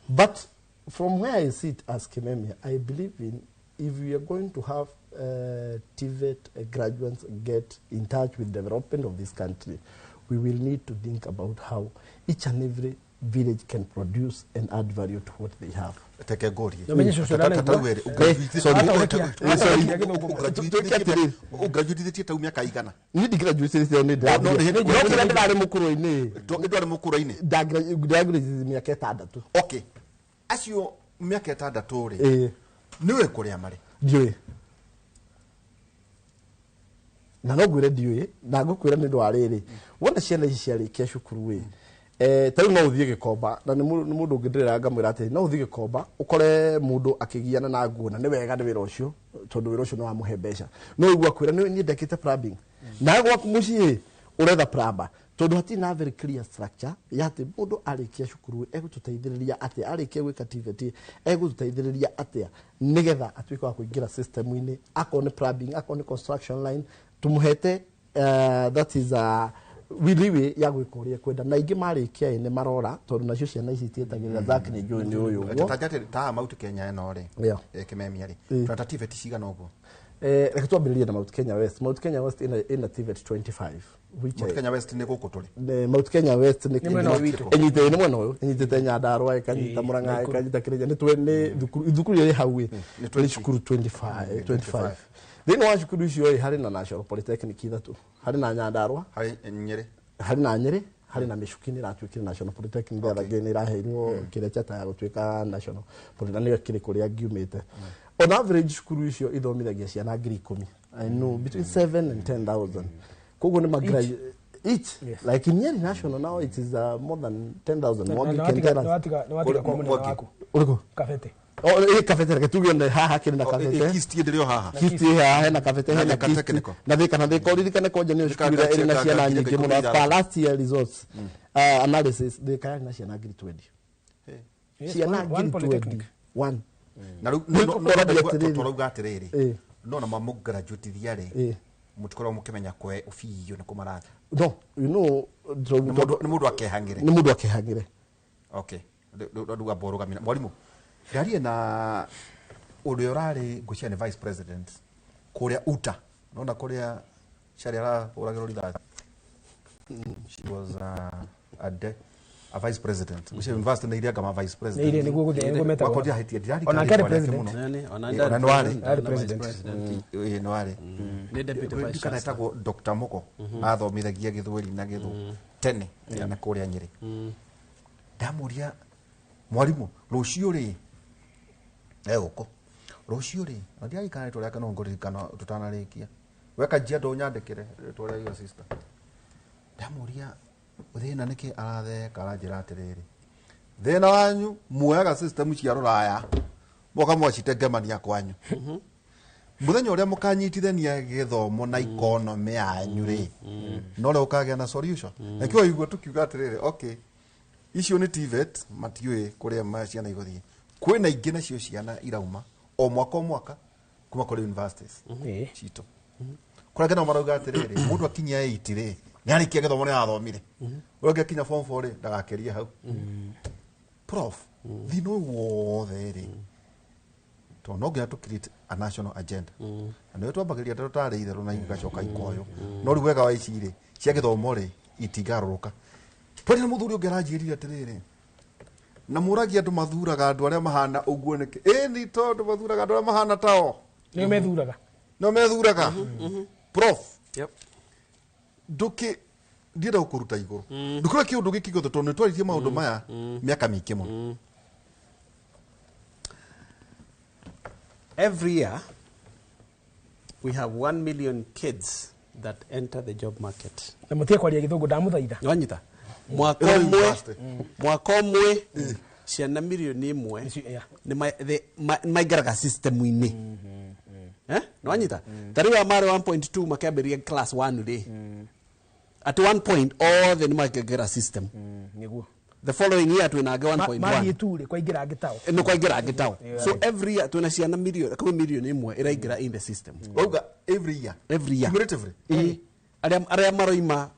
But from where I sit as Kimemia, I believe in if we are going to have TVET graduates get in touch with development of this country, we will need to think about how each and every village can produce and add value to what they have. Teke ngũrie. No menye cũcũ Tata ũrarengwo. wĩrĩ, Sorry. Hata ũrekia- hata ũrekia gĩthũngũ. Tuĩke atĩrĩrĩ. Ũgraduatithĩtie tau mĩaka igana? Niĩ ndigraduatĩte nĩ No, nĩ hĩndĩ- ndĩrathiĩ. No kĩrĩa ndĩrarĩ mũkũrũ-inĩ. Ndwarĩ mũkũrũ-inĩ. Ndagraduatĩte mĩaka 6. Okay, acio mĩaka 6 rĩ, Ĩĩ. nĩwe kũrĩa marĩ? Ndiũĩ, na no ngwĩre ndiũĩ, na ngũkwĩra nĩ ũndũ wa rĩrĩ, wona ciana ici ciarĩkia cukuru ĩ, ta rĩu no ũthiĩ Gĩkomba na nĩ mũndũ ũngĩ ndĩrera ngamwĩra atĩrĩ, no ũthiĩ Gĩkomba ũkore mũndũ akĩgiana na nguo, na nĩ wega nĩ wĩra ũcio tondũ wĩra ũcio nĩ wamũhe mbeca, no ũigua kwĩra nĩ niĩ ndekĩte plumbing, nawe gwaku mũciĩ ũretha plumber, tondũ hatirĩ na very clear structure ya atĩ mũndũ arĩkia cukuru egũtũteithĩrĩria atĩa, arĩkia gwĩka TVET egũtũteithĩrĩria atĩa nĩgetha atuĩke wa kũingĩra system-inĩ, akorwo nĩ plumbing, akorwo nĩ construction line tũmũhete, that is wiliwe ya gwĩka ũrĩa kwenda na ingĩ marĩkia ĩ nĩ marora tondũ nacio ciana ici itietagĩrĩra Zack nĩ njũĩ nĩ ũyũ ũguo. Tajate ta Mount Kenya ĩno rĩ. Yeah. Kĩmemia rĩ. Ĩ. Twata TVET cigana ũguo? Reke twambĩrĩrie na Mount Kenya West. Mount Kenya West ĩna TVET 25 which Mount Kenya West nĩ gũkũ tũrĩ. Mount Kenya West nĩ Nĩ mwena ũyũ witũ. ĩnyitĩte nĩ mwena ũyũ ĩnyitĩte Nyandarua ĩkanyita Ĩ, Murang'a Nakuru. ĩkanyita Kĩrĩnyaga nĩ nĩ thukuru thukuru ĩrĩa ĩ hau ĩ Nĩ nĩ cukuru 25 thĩinĩ wa cukuru icio ĩ harĩ na National Polytechnic ithatũ, harĩ na Nyandarua, Harĩ Nyĩrĩ. harĩ na Nyĩrĩ, harĩ na Mĩcuki nĩ ĩratuĩkire National Polytechnic the other day nĩ ĩraheirwo kĩrĩa chata ya gũtuĩka National Polytechnic nĩyo kĩrĩ kũrĩa ngiumĩte. On average cukuru icio ithomithagia ciana 10,000. I know between 7 and 10,000. Koguo nĩ ma each. Yes. Like in Nyeri National now it is more than 10,000. Na Mwangi nĩ can watiga- tell us. nĩ watiga kwa mũnene Mwangi. waku Ũrĩkũ? Kabete. Oh, Kabete reke tuge nĩ haha kĩrĩ na Kabete. Kisti ĩndĩrĩ o haha. Kisti haha hena Kabete Na hena Thika Kisti. Technical. Na Thika na Thika ũririkane kwanja nĩyo Thika cukuru ĩrĩa ĩrĩ na Thika ciana Thika nyingĩ mũno. ikũmi As per last year results analysis Thika yarĩ na ciana 20,000. Yes, Ciana one 20,000. polytechnic. One. Na rĩu Nĩ tũkoragia atĩrĩrĩ. tũrauga atĩrĩrĩ. Ĩ. No na mamũgraduatithia rĩ. Ĩ. Mũtikoragwo mũkĩmenya kwe biũ nĩ kũ marathiĩ. No, you know, Nĩ mũndũ akehang'ĩre. nĩ mũndũ akehang'ĩre. Okay. Rĩu amba ũrũgamie. Mwarimũ, ndarie na ũrĩa ũrarĩ ngwĩciria nĩ vice president kũrĩa UTA. Nona kũrĩa Shari arahũragĩrwo rithathi. She was a vice president. Ngwĩciria university nĩ iria ngama vice president. Nĩ iria nĩguo gũthiĩ, nĩguo metagwo. Wakwa ndiahĩtia, ndirarikana Onake arĩ rĩtwa rĩake president. mũno. Nani, ona Ĩ, ona nĩ warĩ. Arĩ president. Ĩ, nĩ warĩ. Nĩ deputy vice Ndikana chancellor. etagwo Dr. Mugo athomithagia gĩthweri na gĩthũ tene na kũrĩa Nyĩrĩ. Ndamũria mwarimũ rũciũ rĩ egũkũ rũciũ rĩ na ndiarikana rĩtwa rĩake no ngũririkana tũtanarĩkia weka njia ndũnyandĩkĩre rĩtwa rĩa your sister. Ndamũria thĩna nĩkĩ aratheka aranjĩra atĩrĩrĩ thĩna wanyu muoyaga system cia rũraya moka mwacitengemania kwanyu muthenya ũrĩa mũkanyitithania gĩthomo na economy yanyu rĩ no rĩo ũkagĩa na solution na kĩo igua tũkiuga atĩrĩrĩ okay icio nĩ TVET matiũĩ kũrĩa ciana igũthiĩ kwĩna ingĩ nacio ciana irauma o mwaka o mwaka kuma kũrĩ universities Ĩ. citũ kũrĩa angĩ nao marauga atĩrĩrĩ mũndũ akinyia 8 rĩ nĩ arĩkia gĩthomo nĩ arathomire ũrĩa ũngĩ akinya form 4 rĩ ndagakĩrie hau prof thĩna ũyũ wothe rĩ tondũ no nginya tũ create a national agenda na nĩyo twambagĩrĩria tondũ tarĩ itherũ na igacoka ikoywo no rĩu wega wa ici rĩ cia gĩthomo rĩ itingarũrũka twarĩ na mũthuri ũngĩ aranjĩrire atĩrĩrĩ na mũragia andũ mathuraga andũ arĩa mahana ũguo nĩkĩ ĩni tondũ mathuraga andũ arĩa mahana tao Nĩo methuraga. no methuraga prof Yep. ndũkĩ ndienda gũkũruta igũrũ ndũkĩoe kĩũndũ gĩkĩ gĩothe tondũ nĩtwaririe maũndũ maya mĩaka mĩingĩ mũno Every year, we have 1 million kids that enter the job market. Na mũtige kwaria gĩthũngũ ndamũthaitha. Wanyita? Mwaka Ĩno ũmwe, university. mwaka ũmwe, ciana milioni ĩmwe Nĩcio, yeah. nĩ maingĩraga system-inĩ. Nĩ wanyita? Ta rĩu aya marĩ 1.2 makĩambĩrĩria class 1 rĩ. At one point othe nĩ makĩingĩra system. Nĩguo. The following year twĩna angĩ 1.1. Mathiĩ tu rĩ kwaingĩra angĩ tao. Nĩ kwaingĩra angĩ tao. Yeah. So every year twĩna ciana milioni kama milioni ĩmwe ĩraingĩra in the system. wauga every year Every year. Cumulatively? Ĩ. Arĩa maroima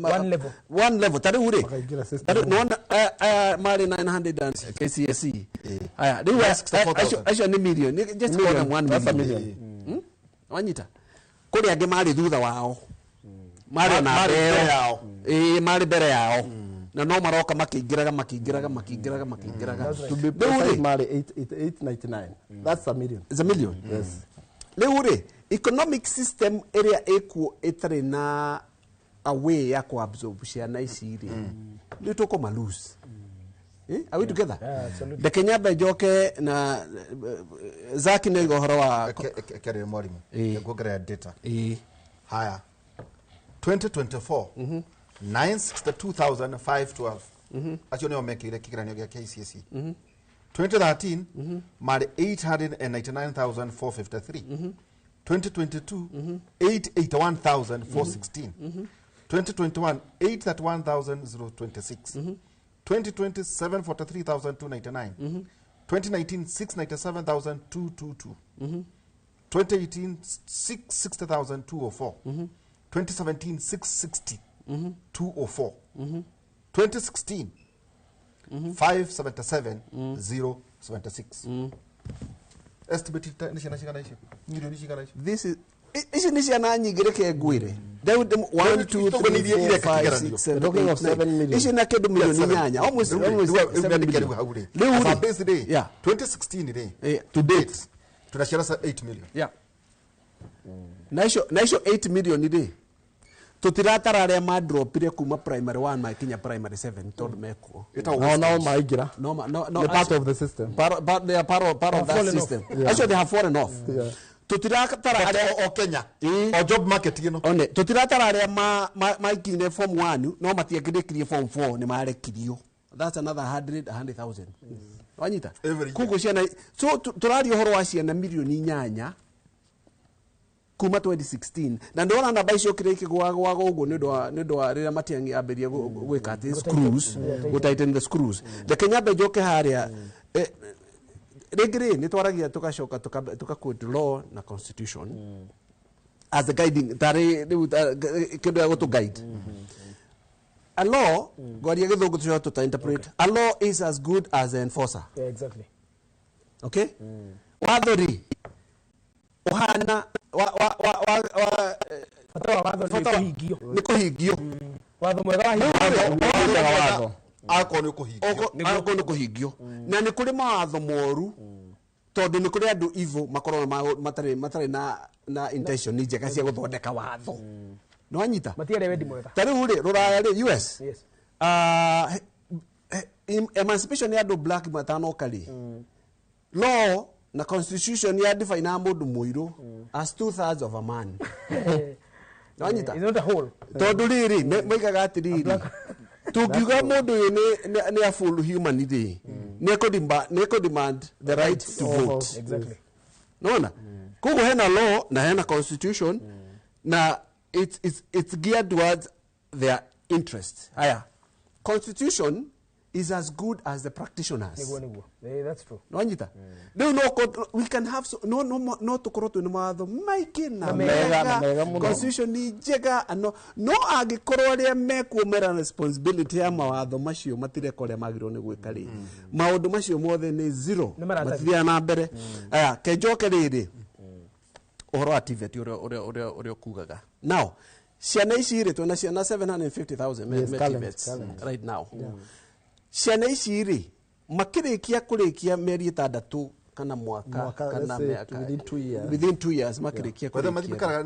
One level. one level ta rĩu rĩ Makaingĩra system. ta rĩu nĩwona aya marĩ 900 and KCSE aya rĩu 64,000. acio nĩ million just call them 1 That's a million. million. Wanyita kũrĩ angĩ marĩ thutha wao marĩ ona Marĩ mbere mbere yao. ĩĩ marĩ mbere yao na no maroka makĩingĩraga makĩingĩraga makĩingĩraga makĩingĩraga. To be Rĩu precise, rĩ marĩ 899. That's a million. is a million. Yes. Rĩu rĩ economic system ĩrĩa ĩkuo ĩtarĩ na a way ya kũabsorb ciana ici rĩ nĩ tũkũma lose. Are we together? Yeah, absolutely. Reke nyambe njoke na Zaki nĩ oiga ũhoro wa Kerĩ mwarimũ Ĩ. nguongerera data Ĩ. haya 2024 962,512 acio nĩo mekĩire kĩgeranio gĩa KCSE 2013 marĩ 899,453 2022 881,416 2021 831,026 2020 743,299 2019 697,222 2018 660,204 2017 660 204. 2016 577 076. Estimated nĩ ciana cigana icio? Milioni cigana icio? This is ici nĩ ciana nyingĩ, reke ngwĩre. Rĩu 1 2 3 4 5 6 7 Talking of 7 million. Ici na kĩndũ milioni 8, almost almost Rĩu 7 rĩu million. hau rĩ. Rĩu As a rĩ, base rĩ, 2016 rĩ, to date tuna ciana 8 million. Yeah. Na icio 8 million rĩ, tũtiratara arĩa madropire kuma primary 1 makinya primary 7 tondũ mekuo. Ĩtagwo Nao nao maingĩra. No, no, Nĩ part of the system. They are part of that Fallen off. system. Actually, they have fallen off. Tũtiratara arĩa o Kenya Ĩĩ. o job market ĩno. One, tũtiratara arĩa maikinyire form 1 no matiakĩrĩkirie form 4, nĩ marekirio. That's another 100 100,000. Wanyita? Every year. Koguo ciana, so tũraria ũhoro wa ciana milioni 8 kuma 2016, na ndĩrona namba icio kĩrĩa ikĩgwagwaga ũguo nĩ ũndũ wa rĩrĩa Matiang'i ambĩrie gwĩka atĩ screws, gũ tighten the screws. Reke nyambe njoke harĩa rĩngĩ rĩ, nĩ twaragia tũgacoka tũka quote law na constitution as a guiding, tarĩ rĩu kĩndũ gĩa gũtũ guide. A law, ngwaria Gĩthũngũ tũcoke tũta interpret, a law is as good as the enforcer. Yeah, exactly. Okay, watho rĩ, ũhana wa wa wa wa wa Bata wa watho nĩ kũhingio. Nĩ kũhingio. Watho mwega wahingio. Watho. Akorwo nĩ ũkũhingio. Akorwo nĩ kũhingio. Na nĩ kũrĩ mawatho moru tondũ nĩ kũrĩ andũ evil makoragwo matarĩ na intention njega cia gũthondeka watho. Nĩ wanyita? Matiarĩ wendi mwega. Ta rĩu rĩ, rũraya rĩ, US, Yes. Emancipation ya andũ black matanoka rĩ, law na constitution ya define mũndũ mũirũ as two thirds of a man. Nĩ wanyita? It's not a whole. Tondũ rĩrĩ, moigaga atĩrĩrĩ, tũngiuga mũndũ ũyũ nĩ a full human rĩ, nĩ ekũ demand the right to vote. Exactly. Nona koguo hena law na hena constitution na it's geared towards their interest. Haya, constitution is as good as the practitioners. Nĩguo. That's true. Nwanyita? Rĩu no we can have so, no no no tũkorwo twĩna mawatho maingĩ na Na mega, na mega mũno. Constitution nĩ njega, no angĩkorwo arĩa mekuo mera responsibility ya mawatho macio matireka ũrĩa magĩrĩirwo nĩ gwĩka rĩ, maũndũ macio mothe nĩ zero. Nĩ maratathi. Matithiaga na mbere. Aya, kenjoke rĩrĩ ũhoro wa TVET ũrĩa ũkugaga. Now ciana ici rĩ, twĩna ciana 750,000 Yes, me current, TVETs current. right now. Ciana ici rĩ, makĩrĩkia kũrĩkia mĩeri 6 kana mwaka, Mwaka, kana let's say mĩaka within 2 years. Within 2 years makĩrĩkia Whether kũrĩkia. mathikaraga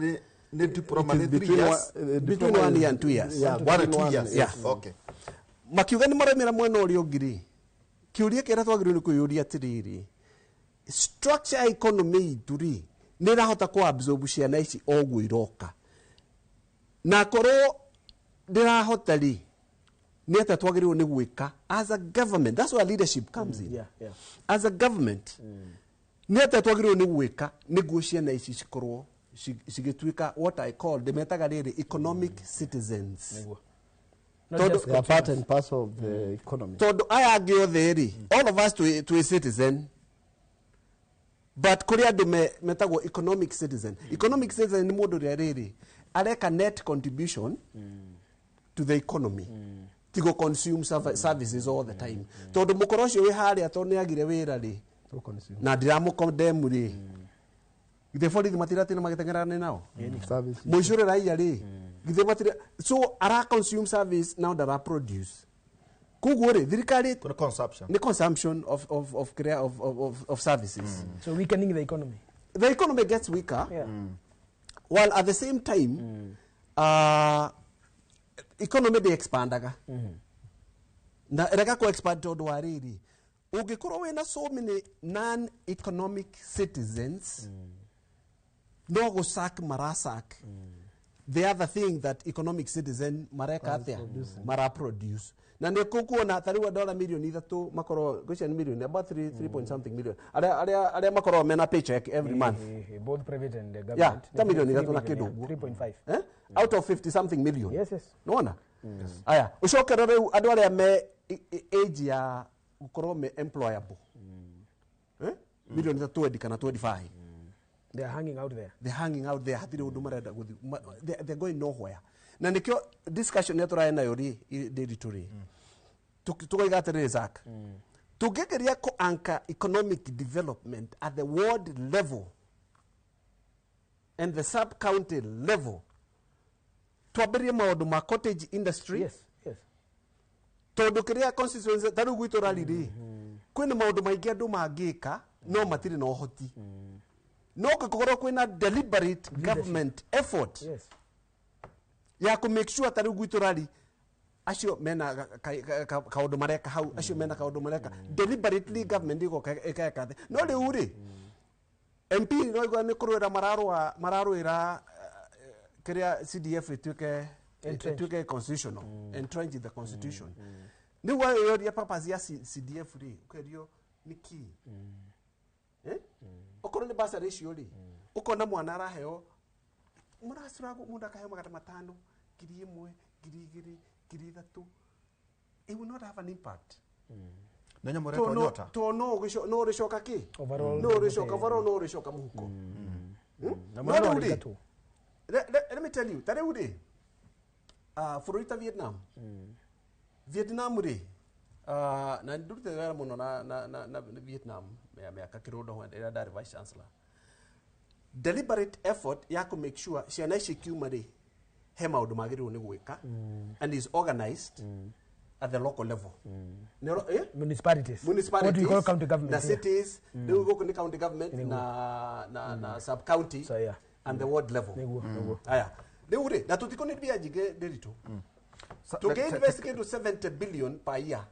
nĩ diploma It nĩ is 3 between years. Between 1 year and 2 years. Yeah, 1 and between 2 one- years. Yeah. Okay. Makiuga nĩ maraumĩra mwena ũrĩa ũngĩ rĩ, kĩũria kĩrĩa twagĩrĩirwo nĩ kwĩyũria atĩrĩrĩ, structure ya economy itũ rĩ, nĩ ĩrahota kũ absorb ciana ici o ũguo iroka? Na korwo ndĩrahota rĩ, nĩ atĩa twagĩrĩirwo nĩ gwĩka as a government? That's where leadership comes in. As a government, nĩ atĩa twagĩrĩirwo nĩ gwĩka nĩguo ciana ici cikorwo cigĩtuĩka what I call, ndĩmetaga rĩrĩ, economic citizens? Nĩguo. Not just They are part and parcel of the economy. Tondũ aya angĩ othe rĩ, all of us twĩ citizen, but kũrĩ andũ metagwo economic citizen. Economic citizen nĩ mũndũ ũrĩa rĩrĩ areka net contribution to the economy, tigo consume services all the time, tondũ mũkoro ũcio wĩ harĩa tondũ nĩ agire wĩra rĩ, To consume. Na ndiramũkondemu rĩ, githĩ borithi matiratina magĩteng'erane nao? Service. Mũico raia rĩ, githĩ matira? So ara consume service now, ndara produce. Koguo rĩ, thirikari Kuna consumption. Nĩ consumption of, of services. So weakening the economy. The economy gets weaker while at the same time economy ndĩ expandaga na ĩrega kũ expand, tondũ wa rĩrĩ, ũngĩkorwo wĩna so many non economic citizens, no gũsack marasack the other thing that economic citizen mareka atĩa, mara produce. Na nĩ kũkuona ta rĩu andũ arĩa milioni 3 makorwo, ngwĩciria nĩ milioni about 3 point something million, arĩa makoragwo mena paycheck every month. Both private and the government. Yeah, ta milioni 3 na kĩndũ ũguo. 3.5. Eh? Out of 50 something million. Yes. Nona aya ũcokere rĩu andũ arĩa me age ya gũkorwo me employable, eh? Milioni ta 20 kana 25. They are hanging out there. They're hanging out there, hatirĩ ũndũ marenda gũthiĩ. They're going nowhere. Na nĩkĩo discussion ĩrĩa tũrarĩ nayo rĩ ndĩritũ rĩ tũkoiga atĩrĩrĩ Zack, tũngĩgeria kũ anchor economic development at the ward level and the sub county level, twambĩrĩrie maũndũ ma cottage industry. Yes, yes. Tondũ kĩrĩa constituency ta rĩu gwitũ rari rĩ, kwĩna maũndũ maingĩ andũ mangĩka no matirĩ na ũhoti, no kũngĩkorwo kwĩna deliberate government effort ya kũ make sure ta rĩu gwitũ rari acio mena kaũndũ mareka hau, acio mena kaũndũ mareka deliberately, government ĩgoka ĩkeka thĩ. No rĩu rĩ, MP no igua nĩ kũrũĩra mararũa, mararũĩra kĩrĩa CDF ĩtuĩke Entrenched. Ĩtuĩke constitutional, entrenched in the constitution. Nĩguo wĩyoria purpose ya CDF rĩ, ũkerio nĩ kĩ? Eh? Okorwo nĩ bursary icio rĩ, ũkona mwana araheo mũracura, mũndũ akaheo 500, 1,000, 2,000, 3,000. It will not have an impact. Nĩ nyamũ ĩretwo nyota. To no ũrĩcoka kĩ? Overall, no ũrĩcoka overall, no ũrĩcoka mũhuko. Na No mwana rĩu rĩ, arĩingatwo. let me tell you, ta rĩu rĩ, bũrũri ta Vietnam, Vietnam rĩ, na ndurutĩte wĩra mũno na Vietnam mĩaka kĩrũndo ĩrĩa ndarĩ vice chancellor. Deliberate effort ya kũ make sure ciana ici kiuma rĩ, he maũndũ magĩrĩirwo nĩ gwĩka and is organized at the local level. Eh? Municipalities. Municipalities What we call county government na here. cities. Rĩu gũkũ nĩ county government na sub county So, yeah. and the ward level. Nĩguo, nĩguo. Aya, rĩu rĩ, na tũtikũ mbia nyingĩ ndĩritũ. Tũngĩ-invest kĩndũ 70 billion per year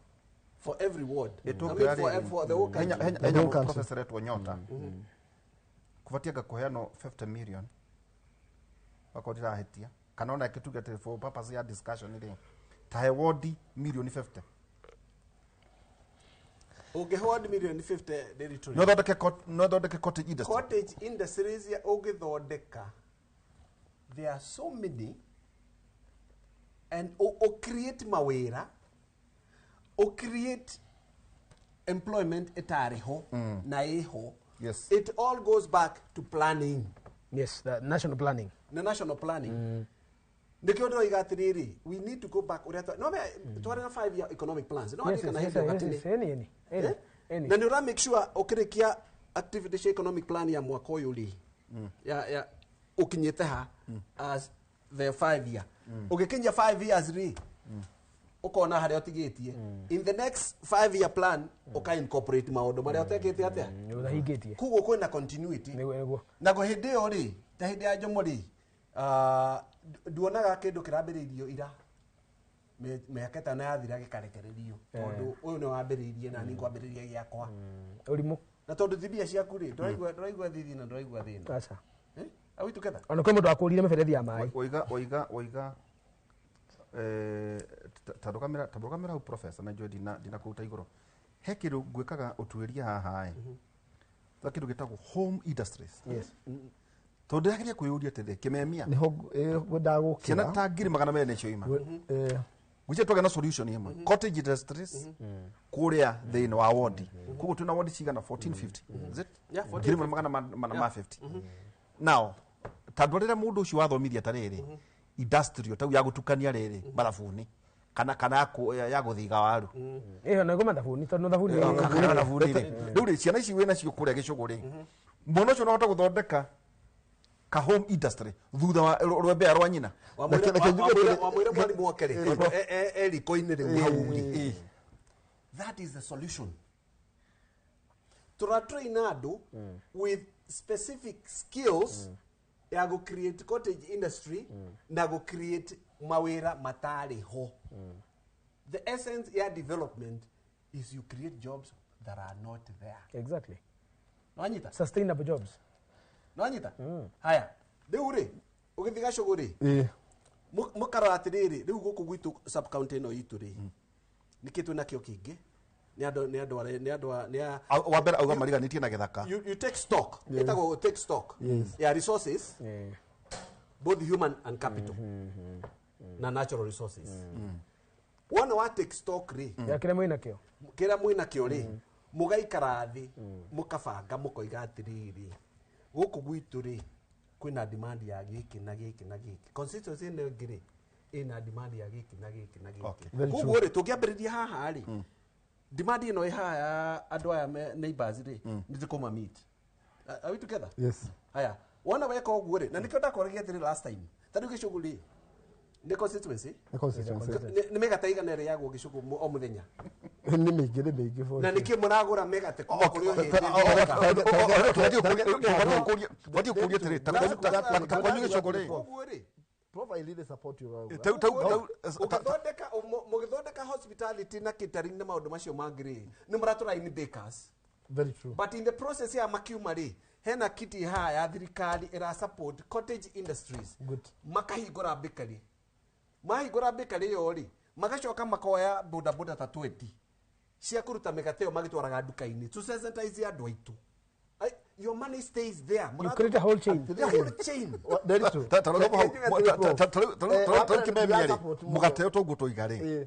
for every ward, I mean, for the whole country. Henya The whole country. professor etwo nyota kubatie nga kuheanwo 50 million wakorwo ndirahitia, kana ona ĩkĩtuge atĩ for purpose ya discussion rĩ, ta he wodi milioni 50. Ũngĩhe million 50 ndĩritũ no rĩ, thondeke no thondeke cottage industry. Cottage industries ya ũngĩthondeka, there are so many, and o create mawĩra, o create employment ĩtarĩ ho na ĩho. It all goes back to planning. Yes, the national planning. Na national planning. Nĩkĩo ndĩroiga atĩrĩrĩ, we need to go back ũrĩa no me twarĩ na 5 year economic plans no Yes, andĩka na yes, hĩndĩ yes, ĩyo yes, gatene. any, any, Eh? any. Na nĩ ũra make sure ũkĩrĩkia activity cia economic plan ya mwaka ũyũ rĩ, ya ũkinyĩte ha as the 5 year, ũgĩkinyia 5 years rĩ, ũkona harĩa ũtigĩtie. In the next 5 year plan ũka incorporate maũndũ marĩa ũtekĩte atĩa. Nĩ ũtahingĩtie. Koguo kwĩna continuity. Nĩguo, nĩguo. Na go hĩndĩ ĩyo rĩ, ta hĩndĩ ya Jomo rĩ, nduonaga kĩndũ kĩrambĩrĩirio ira, mĩaka 5 yathira gĩkarekererio, tondũ ũyũ nĩ wambĩrĩirie na niĩ ngwambĩrĩria gĩakwa. Ũrimũ. Na tondũ ti mbia ciaku rĩ, ndũraigua, ndũraigua thithi na ndũraigua thĩna. Aca. Eh? Are we together? Ona kwĩ mũndũ akũrire mĩberethi ya maĩ. Oiga ta ndũgamĩra hau, professor, na njũĩ ndinakũruta igũrũ. He kĩndũ ngwĩkaga ũtuĩria haha ĩ, ta kĩndũ gĩtagwo home industries. Tondũ ndĩrageria kwĩyũria atĩrĩ, kĩmemia, Nĩho ngwendaga ciana gũkĩra. ta 200,000 nĩcio ima gwĩcia twagĩa na solution ĩmwe, cottage industries kũrĩa thĩinĩ wa wodi. Koguo twĩna wodi cigana? 1450, is it? Yeah, 1450. 1450. Now ta ndwarĩre mũndũ ũcio wathomithia ta rĩrĩ industrial tau ya gũtukania rĩrĩ mathabuni kana ya gũthiga waru. Ĩyo no ĩgũma thabuni, tondũ thabuni Kana thabuni rĩ, rĩu rĩ, ciana ici wĩ nacio kũrĩa gĩcũgũ rĩ, mwana ũcio no ahote gũthondeka ka home industry thutha wa rwembea rwa nyina. Reke njuge Wamwĩre mwarimũ wake rĩ, tondũ e riko-inĩ rĩu hau rĩ, that is the solution. Tũratrain andũ with specific skills ya gũ create cottage industry na gũ create mawĩra matarĩ ho. The essence ya development is you create jobs that are not there. Nwanyita? Sustainable jobs. Nwanyita? Haya, rĩu rĩ, ũgĩthiĩ gacũgũ rĩ, mũkarora atĩrĩrĩ, rĩu gũkũ gwitũ sub county ĩno itũ rĩ, nĩkĩ twĩ nakĩo kĩingĩ? Nĩ andũ arĩa nĩ andũ a nĩ a Wa mbere auga mariganĩtie na gĩthaka. You take stock. Ĩtagwo take stock ya resources, both human and capital na natural resources. Wona wa take stock rĩ, Ya kĩrĩa mwĩ nakĩo. Kĩrĩa mwĩ nakĩo rĩ, mũgaikara thĩ, mũkabanga, mũkoiga atĩrĩrĩ, gũkũ gwitũ rĩ, kwĩna demand ya gĩkĩ na gĩkĩ na gĩkĩ. Constituency ĩno ĩngĩ rĩ, Ĩna demand ya gĩkĩ na gĩkĩ na gĩkĩ. Okay. Koguo rĩ, tũngĩambĩrĩria haha rĩ, demand ĩno ĩ haha ya andũ aya neighbors rĩ, nĩ tũkũma meet. Are we together? Yes. Haya, wona weka ũguo rĩ, na nĩkĩo ndakoragia atĩrĩ last time, ta rĩu Gĩcũgũ rĩ, nĩ constituency. Nĩ constituency. Nĩ mĩgate igana ĩrĩagwo Gĩcũgũ o mũthenya? Nĩ mĩingĩ, nĩ mĩingĩ for Na sure. nĩkĩ mũragũra mĩgate kuma kũrĩ o hĩndĩ? Wathiĩ kũria atĩrĩ, ta kwanyu Gĩcũgũ rĩ, Ũguo rĩ, Prof, I really support you. Ũgĩthondeka mũgĩthondeka hospitality na catering na maũndũ macio mangĩ rĩ, nĩ mũratũra in bakers. Very true. But in the process ya makiuma rĩ, hena kiti haha ya thirikari ĩra support cottage industries. Good. Makahingũra bakery, mahingũra bakery ĩyo rĩ, magacoka makoya bodaboda ta 20 cia kũruta mĩgate ĩyo, magĩtwaraga nduka-inĩ to sensitize andũ aitũ. Your money stays there. You create a whole chain. The whole chain. Very true. Ta rĩu kĩmemia rĩ, mũgate ũyũ toguo tũiga rĩ,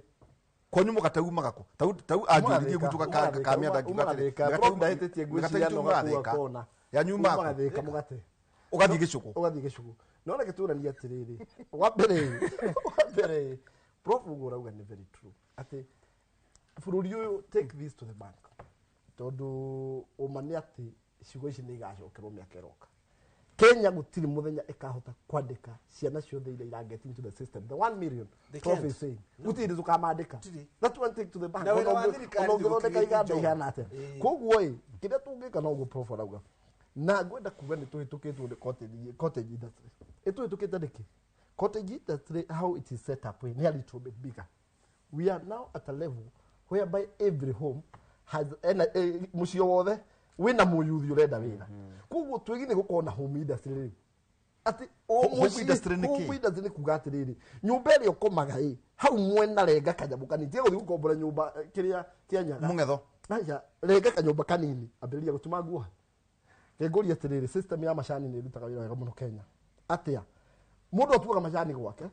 kwanyu mũgate umaga kũ? Tau anjũririe gwitũ kamĩanda ngiuga atĩrĩ, Ndahĩtĩtie, mĩgate ngwĩciria itũ no yumaga gakua Thĩka. kona. Yanyu umaga Umaga kũ? Thĩka mũgate. Ũgathiĩ Gĩcũgũ. Ũgathiĩ Gĩcũgũ. No reke tũranie atĩrĩrĩ, wa mbere, prof, ũguo ũrauga nĩ very true, atĩ bũrũri ũyũ, take this to the bank, tondũ ũma nĩ atĩ ciugo ici nĩ igacokerwo mĩaka ĩroka. Kenya gũtirĩ mũthenya ĩkahota kwandĩka ciana ciothe iria ira get into the system, the 1 million. They Prof can't. is saying gũtirĩ hĩndĩ tũkamandĩka. Gũtirĩ. That one, take to the bank. Na wĩra wa Ona thirikari ũngĩthondeka nĩ gũcreate iganda job. ihana atĩa. Koguo ĩ, kĩrĩa tũngĩka noguo prof arauga, na ngwenda kuga nĩ tũhĩtũkĩtwo nĩ cottage industry. Ĩtũhĩtũkĩte nĩkĩ? Cottage industry, how it is set up, nĩ a little bit bigger. We are now at a level whereby every home has ena, mũciĩ wothe wĩna mũyuthi ũrenda wĩra. Koguo twĩgĩ nĩ gũkorwo na home industry rĩu, atĩ o Home mũciĩ. Industry nĩ kĩ? Home industry nĩ kuga atĩrĩrĩ, nyũmba ĩrĩa ũkomaga ĩ hau mwena, renga kanyamũ kanini, tiga gũthiĩ gũkombora nyũmba, kĩrĩa kĩa nyaga. Mũng'etho. Aca, renga kanyũmba kanini, ambĩrĩria gũtuma nguo. Ngũria atĩrĩrĩ, system ya macani nĩ ĩrutaga wĩra wega mũno Kenya. Atĩa? Mũndũ atuaga macani gwake,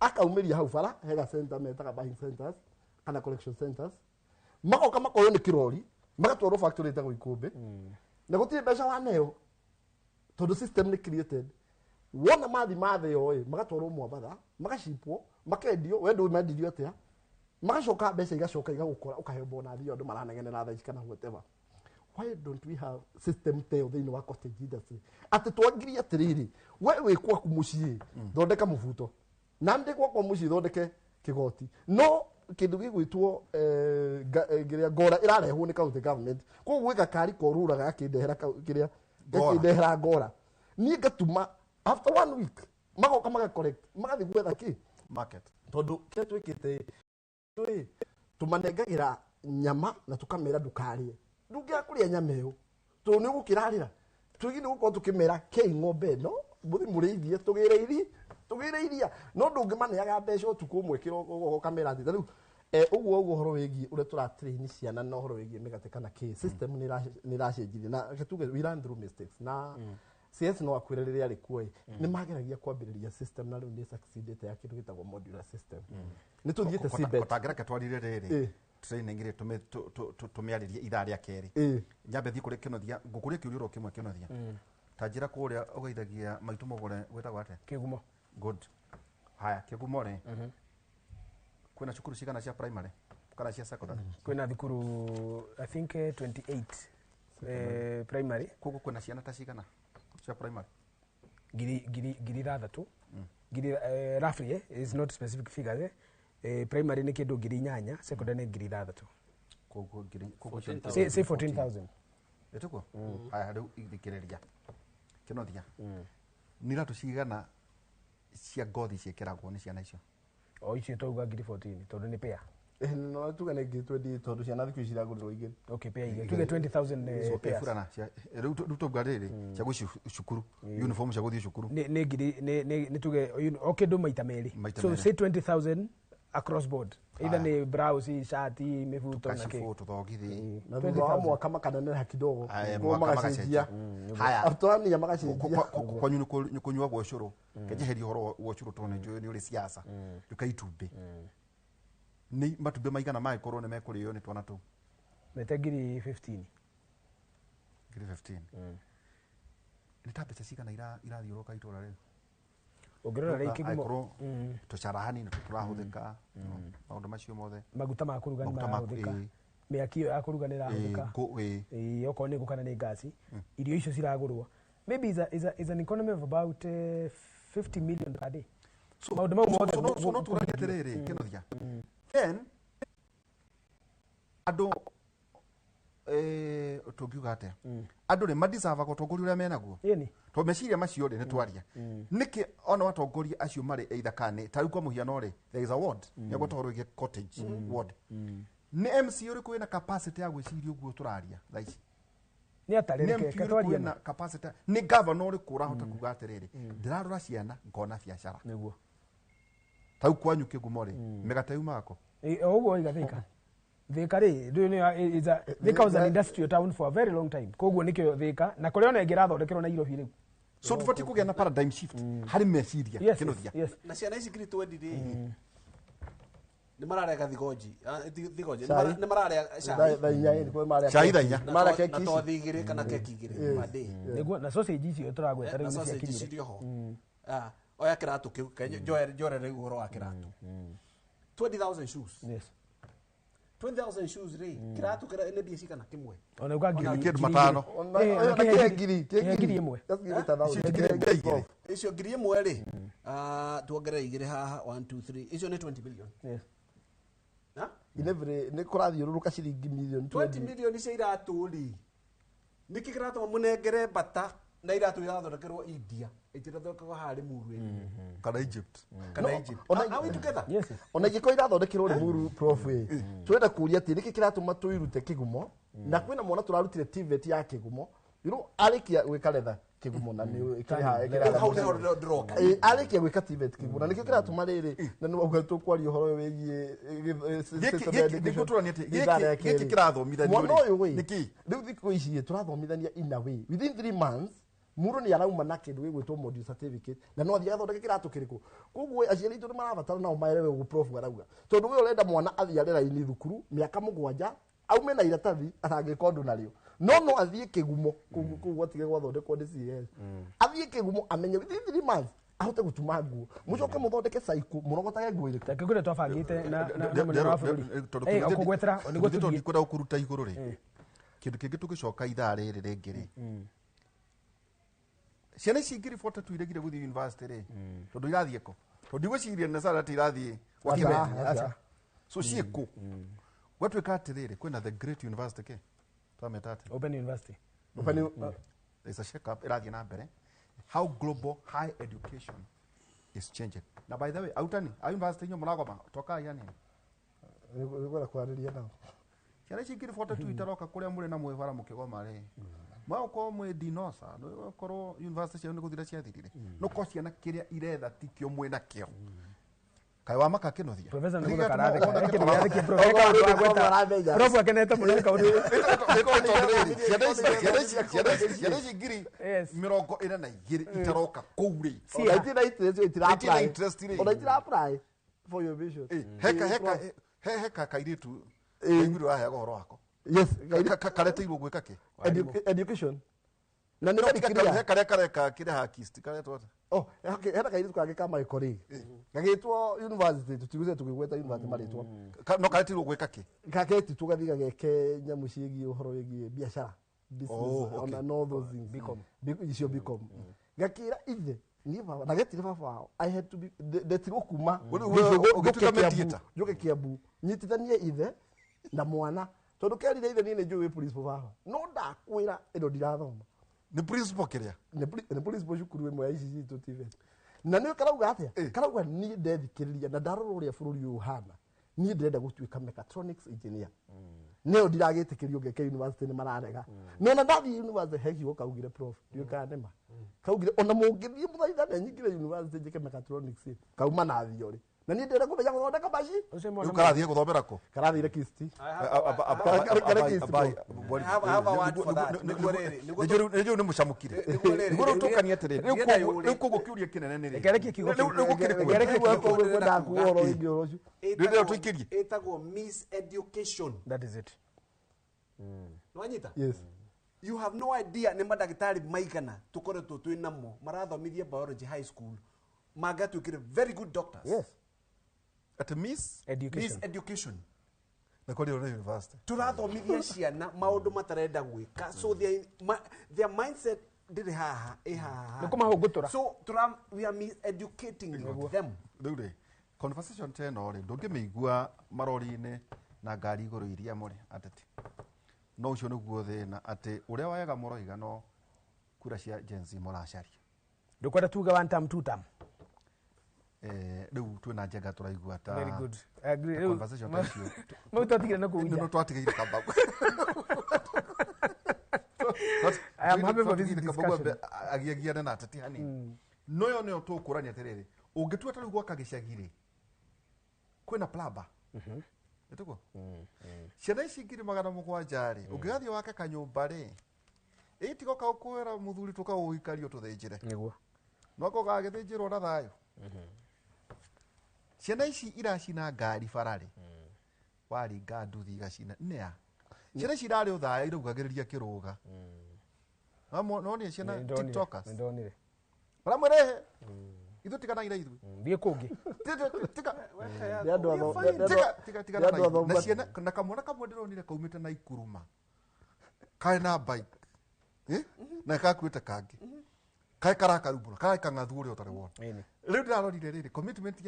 akaumĩria hau bara, hega center metaga buying centers kana collection centers, magoka makoywo nĩ kĩrori, magatwarwo factory ĩtagwo Ikũmbĩ, na gũtirĩ mbeca waneo tondũ system nĩ created. Wona mathi mathĩo ĩ, magatwarwo Mwambatha, magacipwo, makendio. We ndũĩ mendirio atĩa. Magacoka mbeca igacoka igagũkora, ũkaheo bonathi ĩyo andũ maranegenera thaa ici kana whatever. Why don't we have system ta ĩyo thĩinĩ wa cottage industry, atĩ twangirie atĩrĩrĩ, we wĩ gwaku mũciĩ thondeka mũbuto, na ndĩ gwakwa mũciĩ thondeke kĩgoti, no kĩndũ gĩgwĩtwo kĩrĩa ngora ĩrarehwo nĩ county government. Koguo gwĩ gakari korũraga gakĩndehera kĩrĩa, Ngora. gakĩndehera ngora, niĩ ngatuma after one week magoka maga collect, magathiĩ gwetha kĩ? Market. Tondũ kĩrĩa twĩkĩte ĩ, tũmanengagĩra nyama na tũkamera ndũkarĩe, ndũngĩaga kũrĩa nyama ĩyo tondũ nĩ ũgũkĩrarĩra. Twĩgĩ nĩ gũkorwo tũkĩmera kei ng'ombe ĩno mũthi mũrĩithie, tũgĩre iri, tũgĩre iria, no ndũngĩmaneaga mbeca ũtukũ ũmwe kĩroko ũkamera atĩ ta rĩu ũguo ũhoro wĩgiĩ ũrĩa tũratrain ciana na ũhoro wĩgiĩ mĩgate kana kĩ, system nĩ ĩracenjirie. Na reke tuge we learn through mistakes, na CS no akwĩre rĩrĩa arĩ kuo ĩ, nĩ mageragia kwambĩrĩria system na rĩu nĩ succeeded ya kĩndũ gĩtagwo modular system. Nĩ tũthiĩte CBET. Kotangĩreke twarire rĩrĩ training rĩ, tũmĩarĩrie ithaa rĩa kerĩ. Nyambe thiĩ kũrĩ Kĩnothia, ngũkũria kĩũria oro kĩmwe. Kĩnothia, ta njĩra, kũrĩa ũgeithagia maitũ mũgũre gwĩtagwo atĩa? Kĩgumo. Good. Haya, Kĩgumo rĩ, kwĩna cukuru cigana cia primary kana cia secondary? Kwĩna thukuru, I think, 28 primary. Koguo kwĩna ciana ta cigana cia primary? 6,000, ngiri, roughly, is not specific figures. Primary nĩ kĩndũ 8,000, secondary nĩ 6,000. Koguo ngiri, koguo Say 14,000. Ĩtĩkuo. Haya, rĩu ithikĩrĩria, Kĩnothia, nĩ iratũ cigana cia ngothi ciĩkĩragwo nĩ ciana icio? O icio twauga ngiri 14, tondũ nĩ pair. No tuge nĩ 20,000 tondũ ciana thikũ ici iragũrĩrwo igĩrĩ. Okay, pair igĩrĩ, tuge 20,000 pairs. Burana rĩu tauga rĩrĩ cia gũthiĩ cukuru, uniform cia gũthiĩ cukuru. Nĩ ngiri nĩ tuge o kĩndũ maita merĩ. Maita So merĩ. say 20,000 across board, either Aya. nĩ blouse, shati, mĩbuto na kĩ. Kacibũ, tũthogithi. Na thutha wa mwaka makaneneha kidogo. Aya, Koguo mwaka magacenjia. magacenjia. Haya. After one year magacenjia. Kwanyu nĩ kũnyuagwo ũcũrũ? Kenjeheria ũhoro wa ũcũrũ tondũ nĩ njũĩ nĩ ũrĩ siasa. Nduka itumbĩ, nĩ matumbĩ maigana mangĩkorwo nĩ mekũrĩo nĩ twana tũu? Mete ngiri 15. Ngiri 15. Nĩ ta mbeca cigana irathiũrũka itũra rĩu? Ũngĩrora rĩu kĩgumo- Angĩkorwo tũcarahani nĩ tũrahũthĩka, maũndũ macio mothe. Maguta ma kũruga nĩ Maguta ma- marahũthĩka. Ĩĩ. Mĩaki ĩyo ya kũruga nĩ ĩrahũthĩka. Ĩĩ, ĩĩ. Ĩĩ, okorwo nĩ ngũ kana nĩ ngasi, irio icio ciragũrwo, maybe is an economy of about 50 million per day. So- Maũndũ mau so- mothe so no tũragia atĩrĩrĩ, Kĩnuthia, then andũ tũngiuga atĩa, andũ rĩ madeservaga ũtongoria ũrĩa menaguo? Ĩni. Tondũ meciria macio rĩ, nĩ twaria nĩkĩ ona atongoria acio marĩ either kana ta rĩu kwa mũhiano rĩ, there is a ward nĩ gwetwo ũhoro wĩgiĩ cottage ward, nĩ MC ũrĩkũ wĩna capacity ya gwĩciria ũguo tũraria thaa ici? Nĩ atarĩ. Nĩ Reke MP ũrĩkũ twarie wĩna capacity? Nĩ governor ũrĩkũ ũrahota kuga atĩrĩrĩ, ndĩrarora ciana ngona biacara? Nĩguo. Tau kwanyu Kĩgumo rĩ, mĩgate yumaga kũ? Ĩ, o ũguo oiga Thika, Thika rĩ, ndũĩ nĩ is a Thika was an industrial town for a very long time, koguo nĩkĩo Thika na kũrĩa ona ĩngĩ ĩrathondekerwo Nairobi rĩu. So tũbatiĩ kũgĩa na paradigm shift harĩ meciria. Yes. Kĩnuthia. Yes. Na ciana ici 20,000 rĩ, nĩ mararega thigonji. Ah, thigonji. Cai. Nĩ mararĩa cai. Thaa inya ĩ, nĩkuo marĩa Cai keki. thaa inya. Marĩa keki Na ici. tothi igĩrĩ kana keki igĩrĩ ma day. Nĩguo, na sausage icio tũragweta Na rĩu nĩ sausage ciakinyire. cirĩ ho. Ah, oya kĩratũ kĩu, njore rĩu ũhoro wa kĩratũ, 20,000 shoes. 20,000 shoes rĩ, kĩratũ kĩra nĩ mbia cigana kĩmwe? Ona uga ngiri Kĩndũ ngiri matano. igĩrĩ. Ona- Eh, ona ona kĩhe ngiri, kĩhe kĩhe ngiri ĩmwe. Just give it a thousand. Icio ngiri Kĩhe igĩrĩ. Icio 1,000 rĩ, ah, tuongerere igĩrĩ haha, 1 2 3, icio nĩ 20 million. Yes. Ha? In every nĩ kũrathiũrũrũka ciringi milioni 20 million cia iratũ rĩ, nĩkĩ kĩratũma mũnengere bata na iratũ irathondekerwo India, itirathondekerwo haha Limuru ĩno Kana Egypt. Kana No, Egypt? ona- Are we together? Yes. Ona ingĩkorwo irathondekerwo Limuru, prof ĩ, twenda kũria atĩ nĩkĩ kĩratũma twĩrute kĩgumo na kwĩna mwana tũrarutire TVET ya kĩgumo, arĩkia gwĩka retha kĩgumo na nĩ ĩkĩrĩ haha- ĩkĩrĩ haha Hau mũciĩ. nĩho ndĩroka. Ĩ, arĩkia gwĩka TVET kĩgumo na nĩkĩo kĩratũma rĩrĩ na nĩ wauga tũkwaria ũhoro ũyũ wĩgiĩ system ya Gĩkĩ education. nĩguo tũrania atĩ, Ithaa rĩa gĩkĩ kerĩ. kĩrathomithanio Mwana rĩ, ũyũ ĩ, nĩkĩ? rĩu thikũ ici ĩ, tũrathomithania in a way within 3 months mũndũ nĩ arauma na kĩndũ gĩgwĩtwo module certificate na no athiĩ athondeke kĩratũ kĩrĩkũ. Koguo aciari aitũ nĩ marabatara nao maelewe ũguo prof arauga, tondũ we ũrenda mwana athiĩ arĩ raini thukuru mĩaka 7 aume na iratathi atangĩka ũndũ narĩo, no athiĩ kĩgumo kũu kũu gwatige gwathondekwo nĩ CS, athiĩ kĩgumo amenye within 3 months ahote gũtuma nguo, mũcoke mũthondeke caikũ mũrogotage nguo irĩkũ. Reke kũrĩa twabangĩte na mũnene wa bũrũri. Eh, ũkũgwetera nĩguo tondũ tũthiĩ. ndikwenda gũkũruta igũrũ rĩ, kĩndũ kĩngĩ tũgĩcoka ithaa rĩrĩ rĩngĩ rĩ, ciana ici 42,000 iregire gũthiĩ university rĩ, tondũ irathiĩ kũ? Tondũ ndigwĩciria necessarily atĩ irathiĩ gwa Aca, Kibeti. aca. So ciĩkũ? Gwatuĩka atĩrĩrĩ, kwĩna the great university kĩ twameta atĩ Open University. There's a shake up ĩrathiĩ na mbere, how global high education is changing. Na by the way, arutani a university inyuĩ mũragoma tokai hanini. Nĩngwenda kwarĩria nao. Ciana ici 42,000 itaroka kũrĩa mũrĩ na mwĩbara mũkĩgoma rĩ, mwagũkorwo mwĩ dinosa, nĩgũkorwo university ciao nĩ gũthira ciathirire, no ko ciana kĩrĩa iretha tikĩo mwĩ nakĩo. Kaĩ wamaka Kĩnuthia? Professor nĩ Nĩkĩ gũtheka gĩatũma aratheka. ũthondeke Reke tũraba? ndĩgathĩkie prof. Reke kaũndũ wa gweta. Aramenya. Prof akenete mũno nĩ kaũndũ. Ciana ici ngiri Yes. 42 itaroka kũu rĩ, Ona itirĩ interest, itira Itirĩ apply. interest rĩ. Ona itira apply for your vision. Eh, heka heka heka kairĩtu kaiguire ũraheaga ũhoro wako. Yes. Kareteirwo gwĩka kĩ? Education na nĩ No, very tiga clear. he karĩa kareka kĩrĩa hakist karetwo atĩa? Oh, okay, hena kairĩtu kangĩ ka my colleague gagĩtwo university, tũtigũce tũkĩgweta university marĩtwa. No kareteirwo gwĩka kĩ? Gaketitwo gathiĩ gageke nyamũ ciĩgiĩ ũhoro wĩgiĩ biacara, business. Oh, okay. Ona no those things. BCom. Icio BCom. Gakĩra ithe niĩ baba na getire baba wao, I had to be ndetirwo kuma Ũrĩ- Gĩthũgũ, ũgĩtuĩka njũke Kiambu, mediator. njũke Kiambu nyitithanie ithe na mwana, tondũ kerire ithe niĩ nĩ njũĩ wĩ principal baba, no ndakwĩra ĩno ndirathoma. Nĩ principal kĩrĩa? Nĩ principal cukuru ĩmwe ya ici citũ TVET. Na nĩ karauga atĩa? Eh. Karauga niĩ ndethikĩrĩria na ndarora ũrĩa bũrũri ũyũ ũhana, niĩ ndĩrenda gũtuĩka mechatronics engineer, nĩyo ndiragĩtĩkĩrio ngeke university, nĩ mararega. No ona ndathiĩ university he kiugo kaugire, prof, ndiũĩ kana nĩma kaugire, ona mũngĩthiĩ mũthaithane nyingĩre university njĩke mechatronics ĩ, kauma na theory na niĩ ndĩrenda kũmenya gũthondeka maci. Ũcio mwana Rĩu karathiĩ gũthomera kũ? Karathire Kisti. Nĩnjũĩ nĩ mũcamũkire. Nĩguo rĩu tũkanie atĩrĩrĩ, rĩu koguo kĩũria kĩnene nĩ rĩrĩ. Reke rekie kiugo Rĩu kĩu. rĩu gũkĩrĩ Reke rekie kwega. kiugo kĩu. Kwenda kuga ũhoro wĩgiĩ ũhoro ũcio. Rĩrĩa tũikĩrie. Ĩtagwo miss education. That is it. Nĩwanyita? Yes. You have no idea nĩ mandagĩtarĩ maigana tũkoretwo twĩ namo marathomithia biology high school. Mangĩatuĩkire very good doctors. Yes. At miss Education. Miss education. Na kũrĩ ona university. Tũrathomithia ciana maũndũ matarenda gwĩka, so their mindset ndĩrĩ haha, ĩ haha. Nĩ kũmahũngũtũra. So we are miseducating them. Rĩu rĩ, conversation ta ĩno rĩ, ndũngĩmĩigua marori-inĩ na ngari igũrũ iria mũrĩ ateti. No ũcio nĩguo thĩna, atĩ ũrĩa wega mũroiga no kura cia Gen Z mũracaria. Ndũkwenda tuge one term, two term. Rĩu twĩna njenga tũraigua ta Very good. I agree. ta conversation ta icio. Mau twatigire na kũu Nĩ nja. twatigeire Kamau. I am happy for this Twatigeire Kamau discussion. agiagiane na ateti hanini. No yo nĩyo tũkũrania atĩrĩrĩ, ũngĩtua ta rĩu gwaka gĩcagi rĩ, kwĩna plumber. Ĩtĩguo? Ciana ici 700,000 rĩ, ũngĩgathiĩ wake kanyũmba rĩ, ĩtigoka ũkwĩra mũthuri tũkaũikario tũthĩnjĩre. Nĩguo. No gagĩthĩnjĩrwo na thayũ. Ciana ici iracina ngari bara rĩ, waringa nduthi igacina nĩa. Ciana ici irarĩ ũthaya iraugagĩrĩria kĩrũga. No nĩ ciana Nĩndonire, tiktokers. nĩndonire. Maramwĩrehe. Ithuĩ tiganaira ithuĩ. Thiĩ kũngĩ. Tiga. Nĩ andũ Tiga, tiga, tiga nĩ andũ na athomu na ciana na kamwana kamwe ndĩronire kaumĩte na ikuruma. Karĩ na bike. Na gakuĩte kangĩ. Kaĩ karakarumbũra, kaĩ kang'athu ũrĩa ũtarĩ wona. Ĩni. Rĩu ndĩrarorire rĩrĩ commitment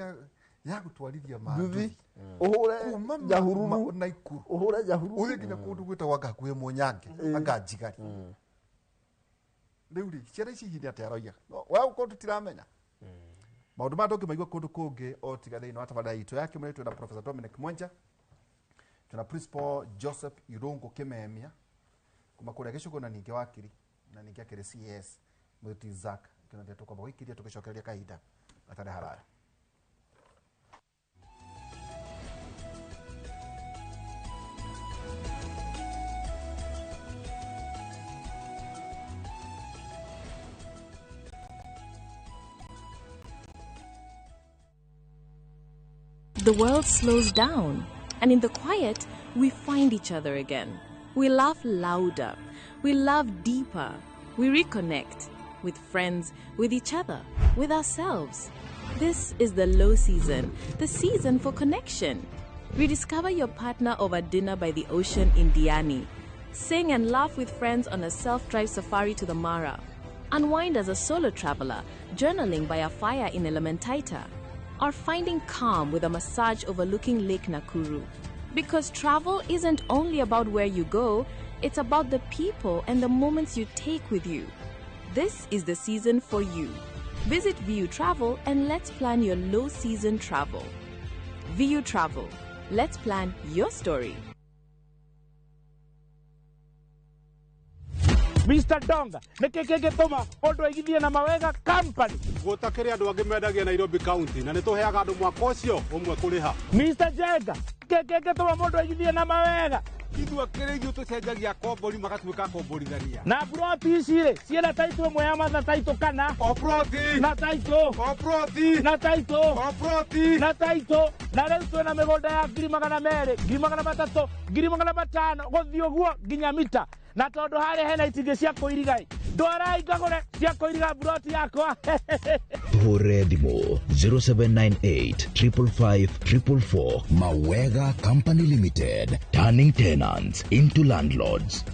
ya gũtwarithia nduthi manduthi ũhũre kuma Nyahururu, Naikuru ũhũre Nyahururu ũthiĩ nginya kũndũ gwĩtagwo anga hakuhĩ Mũnyange, anga Njigari. Rĩu rĩ, ciana ici hihi nĩ atĩa aroiga? We ũkorwo tũtiramenya maũndũ maya ndũngĩmaigua kũndũ kũngĩ o tiga thĩinĩ wa tabarĩra itũ ya kĩmũrĩ. Twĩna Professor Dominic Mwenja, twĩna Principal Joseph Irungu Kimemia kuma kũrĩa Gĩcũgũ, na ningĩ wakiri na ningĩ akĩrĩ CS Mũti Zack kĩnathia. Tũkwamba gũikiria tũgĩcokereria kahinda gatarĩ haraya. The world slows down, and in the quiet, we find each other again. We laugh louder, we love deeper, we reconnect with friends, with each other, with ourselves. This is the low season, the season for connection. Rediscover your partner over dinner by the ocean in Diani. Sing and laugh with friends on a self drive safari to the Mara. Unwind as a solo traveler, journaling by a fire in Elementaita, or finding calm with a massage overlooking Lake Nakuru. Because travel isn't only about where you go, it's about the people and the moments you take with you. This is the season for you. Visit VU Travel and let's plan your low season travel. VU Travel. Let's plan your story. Mr. Donga, nĩkĩ kĩngĩtũma mũndũ aigithie na Mawega Company? Gũtakĩrĩ andũ angĩ mendagia Nairobi County na nĩ tũheaga andũ mwaka ũcio ũmwe kũrĩha. Mr. Jenga, nĩkĩ kĩngĩtũma mũndũ aigithie na Mawega? Ithuĩ kĩrĩ ithuĩ tũcenjagia kombori magatuĩka komborithania. Na buroti ici rĩ, ciĩna taitũ ĩmwe ya matha taitũ kana? O ploti. Na taitũ. O ploti. Na taitũ. O ploti. Na taitũ. Na rĩu twĩna mĩgũnda ya 200,000, 300,000, 500,000, gũthiĩ ũguo nginya mita. Na tondũ harĩa hena itingĩ cia kũiriga ĩ, ndwarai ngagũre cia kũiriga buroti yakwa. Tuhũrĩre thimũ 0798 555 444. Mawega Company Limited, turning tenants into landlords.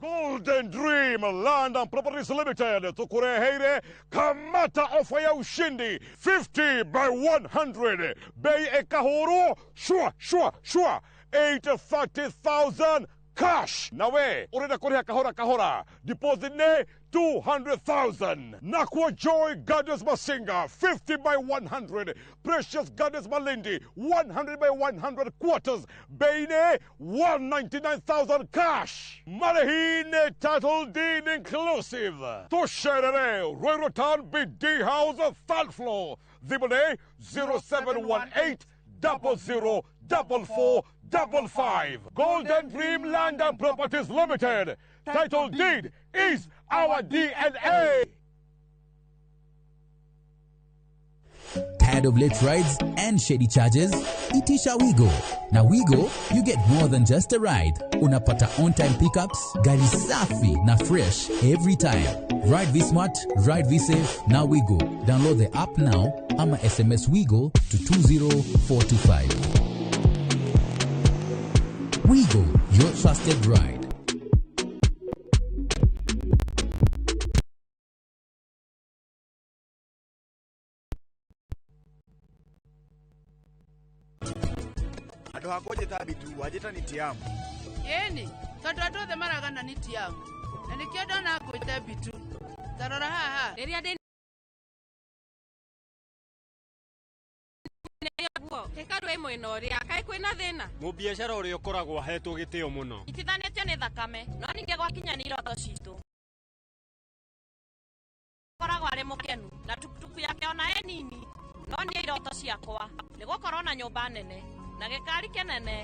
Golden Dream Land and Properties Limited tukureheire kamata ofa ya ushindi 50 by 100, bei ekahuru shwa shwa shwa 830,000 cash. Nawe urenda kuriha kahora kahora, deposit ne 200,000. Nakwa Joy Gardens Masinga 50 by 100, Precious Gardens Malindi 100 by 100 quarters, bei ne 199,000 cash. Marehine title deed inclusive. Tusherere Ruiru Town BD House third floor. Thimũ 0718 00 44 55. Golden Dream Land and Properties Limited. Title deed is our DNA. Tired of late rides and shady charges? Itisha Wigo. Na Wigo, you get more than just a ride. Unapata on-time pickups, gari safi na fresh every time. Ride V Smart, Ride V Safe, now we go. Download the app now ama SMS WeGo to 20425. WeGo, your trusted ride. Andå hakwa njä ta bitu wanjä ta nä tiamu. Ĩni, tondũ andũ othe maragana nĩ tiamu na nĩkĩo ndona ngwĩte Bitu. Ta rora haha. Rĩrĩa ndĩ ĩkarũ ĩ mwena ũrĩa kaĩ kwĩna thĩna. Mũbiacara ũrĩa ũkoragwo ahetwo gĩtĩo mũno. Itithanĩtio nĩ thakame no ningĩ gwakinya nĩ iroto citũ. Koragwo arĩ mũkenu na tukutuku yake ona ĩ nini no niĩ iroto ciakwa nĩ gũkorwo na nyũmba nene na gĩkari kĩnene.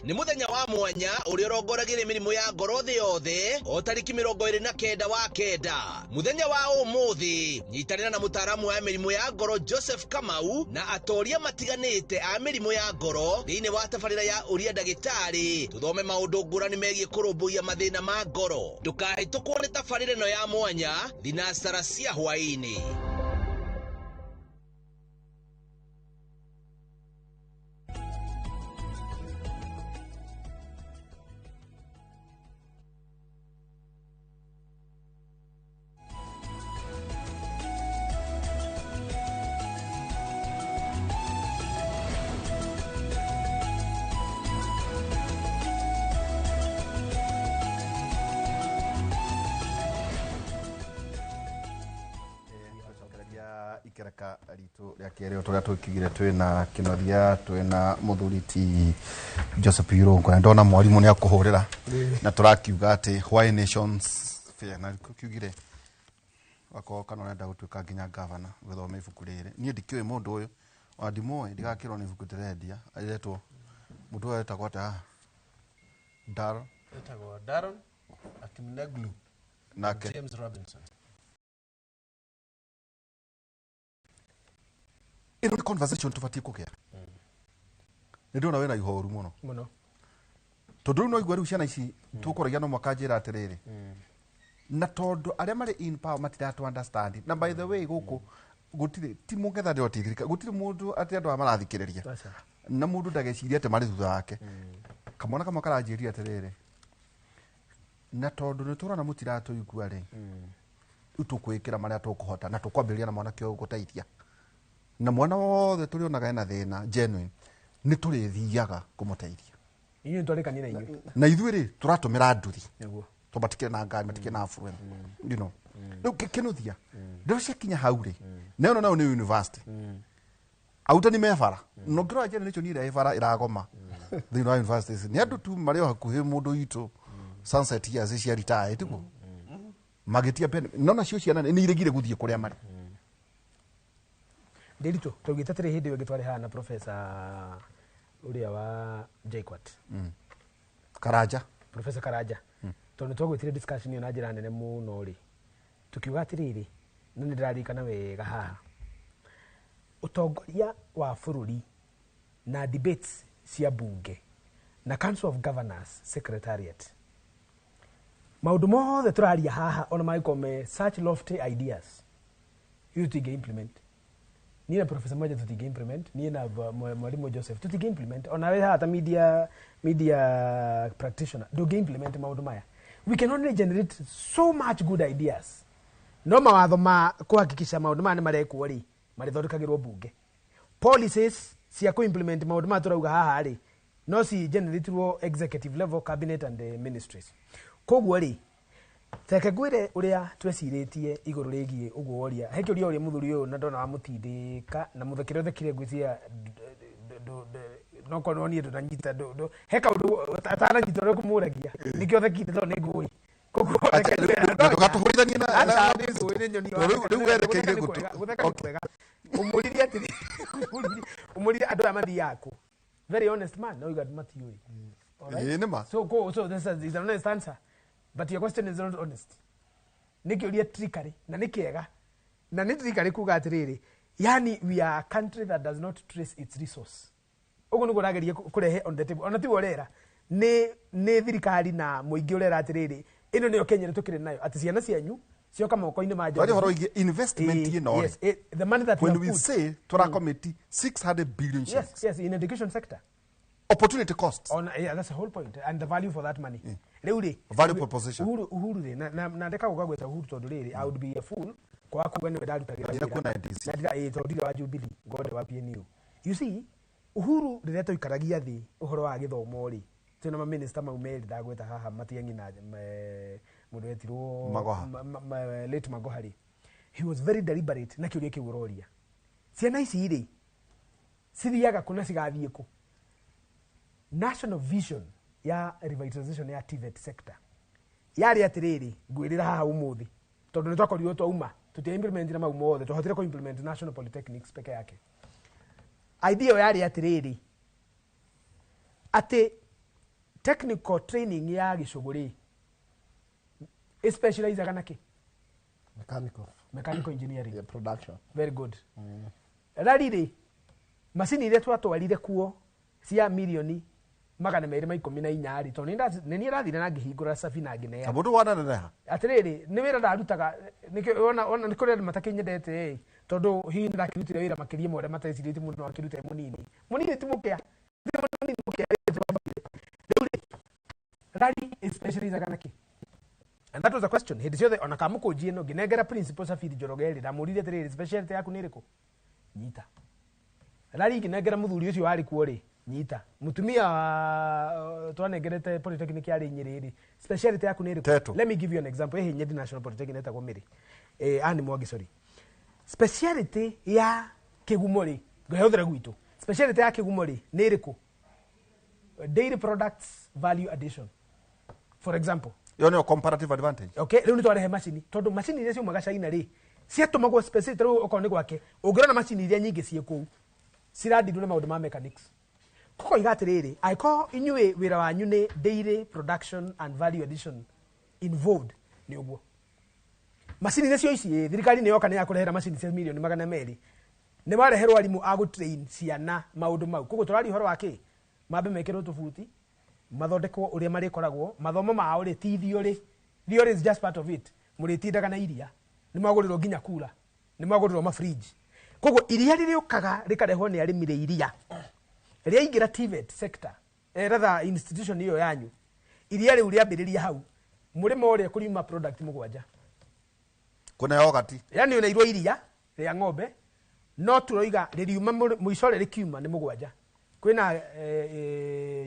Nĩ mũthenya wa mwanya ũrĩa ũrongoragĩria mĩrimũ ya ngoro thĩ yothe o tarĩki 29 wa kenda. Mũthenya wa ũmũthĩ nyitanĩra na mũtaaramu wa mĩrimũ ya ngoro Joseph Kamau na atoria matiganĩte a mĩrimũ ya ngoro thĩinĩ wa tabarĩra ya ũria ndagĩtarĩ tũthome maũndũ ngũrani megiĩ kũrũmbũiya mathĩna ma ngoro. Ndũkahĩtũkwo nĩ tabarĩra ĩno ya mwanya thinacara cia hwaĩ-inĩ. Ikereka ritũ rĩa kerĩ o tũrĩa tũkiugire twĩna Kĩnothia, twĩna mũthuri ti Joseph Irũngũ, na ndona mwarimũ nĩ akũhũrĩra na tũrakiuga atĩ why nations fair, na kiugire wakorwo kana ũrenda gũtuĩka nginya gavana ũgĩthoma ibuku rĩrĩ. Niĩ ndikĩũĩ mũndũ ũyũ ona ndimũĩ, ndigakĩrwo nĩ ibuku ndĩrendia rĩretwo mũndũ ũyũ etagwo atĩa haha? Daron. Etagwo Daron Akimneglu nake James Robinson. Ĩno nĩ conversation tũbatiĩ kũgĩa. Nĩ ndĩrona wĩna ihoru mũno mũno tondũ rĩu no igua rĩu ciana ici tũkũragia no mwaka njĩra atĩrĩrĩ, na tondũ arĩa marĩ in power matiratũ understand. Na by the way gũkũ gũtirĩ ti mũng'ethanĩro ti thirikari, gũtirĩ mũndũ atĩ andũ aya marathikĩrĩria na mũndũ ndagecirie atĩ marĩ thutha wake. Kamwana kamwe karanjĩrire atĩrĩrĩ, na tondũ nĩ tũrona mũtiratũigua rĩ, rĩu tũkwĩkĩra marĩa tũkũhota na tũkwambĩrĩria na mwanake ũyũ gũteithia na mwana wothe tũrĩonaga ena thĩna genuine nĩ tũrĩthiaga kũmũteithia. Inyuĩ nĩtwarĩkanire na inyuĩ. Na ithuĩ rĩ tũratũmĩra nduthi nĩguo tondũ matikĩrĩ na ngari, matikĩrĩ na affluent, you know. Rĩu Kĩnuthia rĩu ciakinya hau rĩ, na ĩno nayo nĩ university, arutani me bara no ngĩrora generation ĩrĩa ĩ bara ĩragoma thĩinĩ wa universities nĩ andũ tu marĩ o hakuhĩ mũndũ witũ sunset years cia retire tiguo magĩtia no nacio ciana nĩ iregire gũthiĩ kũrĩa marĩ. Ndĩritũ twaugĩte atĩrĩ hĩndĩ ĩyo ĩngĩ twarĩ haha na professor ũrĩa wa JKUAT. Karanja. Professor Karanja. Tondũ nĩtwagwĩtire discussion ĩyo na njĩra nene mũno rĩ, tukiuga atĩrĩrĩ, na nĩ ndĩraririkana wega haha, ũtongoria wa bũrũri na debates cia bunge na Council of Governors Secretariat, maũndũ mothe tũraria haha ona mangĩkorwo me such lofty ideas, ithuĩ tũtingĩ implement. Niĩ na Professor Mwenje tũtingĩ implement, niĩ na mwalimu Joseph tũtingĩ implement, ona we haha ta media practitioner ndũngĩ implement maũndũ maya. We can only generate so much good ideas, no mawatho ma kũhakikisha maũndũ maya nĩ marekwo rĩ, marĩthondekagĩrwo bunge. Policies cia kũ-implement maũndũ maya tũrauga haha rĩ, no ci generatirwo executive level, cabinet and ministries. Koguo rĩ, reke ngwĩre ũrĩa twecirĩtie igũrũ rĩgiĩ ũguo woria. He kĩũria ũrĩa mũthuri ũyũ na ndona wamũtindĩka na mũthekere ũthekire ngwĩciria no korwo niĩ ndũnanyita he kaũndũ atananyita ũrĩa kũmũragia nĩkĩo thekire tondũ nĩ ngũĩ. Ndũgatũhũrithanie na Aca, nĩ ngũĩ, nĩ nyoni wa- rĩu werekeire gũtũ. Gũtheka nĩ kwega. Ũmũririe atĩrĩ, ũmũririe andũ aya mathiaga kũ. Very honest man, no uga matiũĩ. Alright? Ĩĩ, nĩ ma. So go, so this is an honest answer. But your question is not honest. Nĩ kĩũria trickery na nĩ kĩega. Na nĩ trickery kuga atĩrĩrĩ, Yani we are a country that does not trace its resource. Ũguo nĩguo ũrageria kũrehe on the table. Ona tiwe ũrera. Nĩ thirikari na mũingĩ ũrera atĩrĩrĩ, ĩno nĩyo Kenya ĩrĩa tũkĩrĩ nayo, atĩ ciana cianyu cioka moko-inĩ ma Twaria ũhoro wĩgiĩ investment ĩno rĩ. Yes, the money that when we we have put. say tũracommit 600 billion shillings. Yes, yes, in education sector. Opportunity cost. On, yeah, that's the whole point. And the value for that money. Rĩu rĩ, Value proposition. Uhuru rĩ, na ndeka gũka gwĩta Uhuru tondũ rĩrĩ, I would be a fool kwaga kuga nĩwe ndarutagĩra Ndira wĩra. kuona NDC. Na tondũ ndirĩ wa Jubilee, ngorwo ndĩ wa PNU. You see, Uhuru rĩrĩa twaikaragia thĩ ũhoro wa gĩthomo rĩ, twĩna maminista mau merĩ ndagweta haha, Matiang'i na mũndũ wetirwo Magoha. Late Magoha rĩ, he was very deliberate na kĩũria kĩu ũroria. Ciana ici rĩ, cithiaga kũ na cigathiĩ kũ? National vision ya revitalization ya TVET sector yarĩ atĩrĩrĩ, ngwĩrĩra haha ũmũthĩ tondũ nĩ twakorirwo twauma tũtia implement na mau mothe, twahotire kũ implement national polytechnics peke yake. Idea ĩyo yarĩ atĩrĩrĩ, atĩ technical training ya gĩcũgũ rĩ, ĩspecializaga na kĩ? Mechanical. Mechanical engineering. Yeah, production. Very good. Rari rĩ, macini iria twatwarire kuo cia mirioni 214 rĩ, tondũ nĩ niĩ ndathire na ngĩhingũra cabi na ngĩneana. Na mũndũ wananeneha. Atĩrĩrĩ, nĩ wĩra ndarutaga, nĩkĩo ona nĩ kũrĩ andũ matakĩnyendete ĩ, tondũ hihi nĩ ndakĩrutire wĩra makĩria ma ũrĩa matecirĩtie mũndũ no akĩrute mũnini. Mũnini ti mũkĩa. Ti mũnini mũkĩa, rĩu rĩ, rari ĩspecializaga na kĩ? And that was a question. Hĩndĩ ciothe ona kamũkũnji ĩno ngĩnengera principal Safiri Njoroge rĩ, ndamũririe atĩrĩrĩ, speciality yaku nĩ ĩrĩkũ? Nyita. Rari ngĩnengera mũthuri ũcio warĩ kuo rĩ, nyita. Mũtumia wa twanengerete polytechnic yarĩ Nyĩrĩ rĩ, speciality yaku nĩ ĩrĩkũ? Teto. Let me give you an example. Ĩhĩ Nyeri National Polytechnic ĩtagwo Mĩrĩ. Anne Mwangi, sorry. Speciality ya kĩgumo rĩ, ngĩhũthĩra gwitũ. Speciality ya kĩgumo rĩ, nĩ ĩrĩkũ? Dairy products value addition. For example. Ĩyo nĩyo comparative advantage. Okay, rĩu nĩ twarehe macini tondũ macini iria ciumaga China rĩ, ciatũmagwo specific. Rĩu okorwo nĩ gwake, ũngĩrona macini iria nyingĩ ciĩ kũu cirandirwo nĩ maũndũ ma mechanics. Kokoiga atĩrĩrĩ, angĩkorwo inyuĩ wĩra wanyu nĩ dairy production and value addition involved, nĩ ũguo macini iria cio ici ĩ, thirikari nĩ yoka nĩ yakũrehera macini cia mirioni 200, nĩ wareherwo arimũ a gũtrain ciana maũndũ mau. Koguo tũraria ũhoro wa kĩ? Mambe mekĩrwo tũbuti, mathondekwo ũrĩa marĩkoragwo mathomo mao rĩ, ti theory. Theory is just part of it. Mũrĩtindaga na iria, nĩ mwagũrĩrwo nginya kura, nĩ mwagũrĩrwo mafridge. Koguo iria rĩrĩũkaga rĩkarehwo nĩ arĩmi rĩ iria rĩaingĩra TVET sector, rather institution ĩyo yanyu, iria rĩu rĩambĩrĩria hau mũrĩmo ũrĩa kũriuma product 7. Kuna yogurt. Yani ũneirwo iria rĩa ng'ombe, no tũroiga rĩriuma mũico ũrĩa rĩkiuma nĩ 7. Kwĩna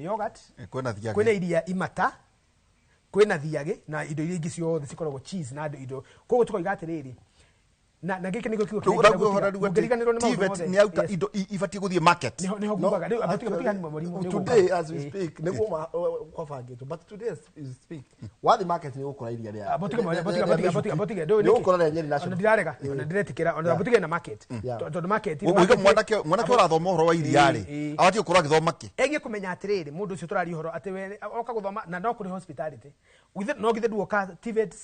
yogurt, Kwĩna thiagĩ. kwĩna iria imata, kwĩna thiagĩ na indo iria ingĩ ciothe cikoragwo cheese na indo. Koguo tũkoiga atĩrĩrĩ, na gĩkĩ nĩkĩo kiugo Rĩu kĩrĩa ũraigua ũhoro rĩu atĩ mũngĩriganĩrwo nĩ maũndũ TVET mothe. nĩ yauta Yes. indo ibatiĩ gũthiĩ market. Nĩho ngugaga. Rĩu amba tiga mũrimũ, nĩ Today ũgũka. as we speak, nĩguo kwabangĩtwo, but today as we speak, wathiĩ market nĩ ũgũkora iria rĩa Botige moja, botige, botige, botige, botige. Ndũĩ nĩ nĩkĩ? ũgũkora rĩa Nyeri National. Ona ndirarega, ona ndiretĩkĩra, ona botige na market. Tondũ market, Ũiga market- mwanake ũrathoma ũhoro wa iria rĩ, abatiĩ gũkorwo agĩthoma kĩ? Egie kũmenya atĩrĩrĩ, mũndũ ũcio tũraria ũhoro atĩ we oka gũthoma na no kũrĩ hospitality. No githĩ nduoka TVET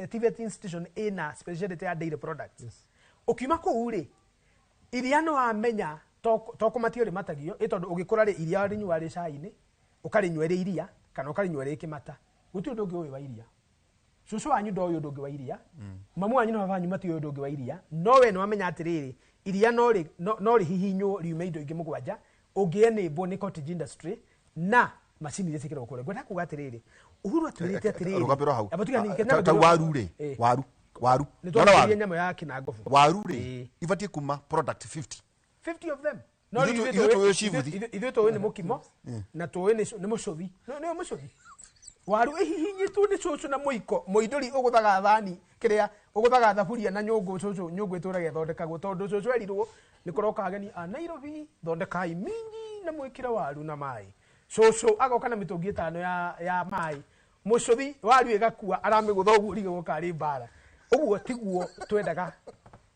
TVET institution ĩna speciality ya dairy products. Ũkiuma kũu rĩ, iria nĩ wamenya to kũmatio rĩmatagio, ĩ tondũ ũgĩkũra rĩ, iria rĩnyua rĩ cai-inĩ, ũkarĩnyua rĩ iria, kana ũkarĩnyua rĩ kĩmata. Gũtirĩ ũndũ ũngĩ ũĩ wa iria. Cũcũ wanyu ndoĩ ũndũ ũngĩ wa iria, mamu wanyu na baba wanyu matiũĩ ũndũ ũngĩ wa iria, no we nĩ wamenya atĩrĩrĩ, iria no rĩhihinywo riume indo ingĩ 7, ũngĩ enable nĩ cottage industry na macini iria ciĩkĩragwo kũrĩa. Ngwenda kuga atĩrĩrĩ, Uhuru atwĩrĩte atĩrĩrĩ, Rũgambĩrwo hau. Amba tiga ningĩ, Ta waru rĩ, waru, waru. Nĩ Nĩwona twambĩrĩrie waru? nyamũ ya kĩnangobu. Waru rĩ, ibatiĩ kuma product 50. 50 of them. No Ithuĩ ithuĩ tũĩ cibuthi. ithuĩ tũĩ nĩ mũkimo na tũĩ nĩ mũcũthi. Nĩ mũcũthi. Waru ĩhihinyĩtwo nĩ cũcũ na mũiko, mũindũri ũgũthaga thani, kĩrĩa ũgũthaga thaburia na nyũngũ, cũcũ nyũngũ ĩtũraga ĩthondekagwo tondũ cũcũ erirwo nĩ kũroka ageni a Nairobi, thondekai minji na mwĩkĩre waru na maĩ. Cũcũ agoka na mĩtũngi 5 ya maĩ. Mũcũthi waru ĩgakua aramĩgũtha ũguo ũrigagwo karĩ mbara. Ũguo tiguo twendaga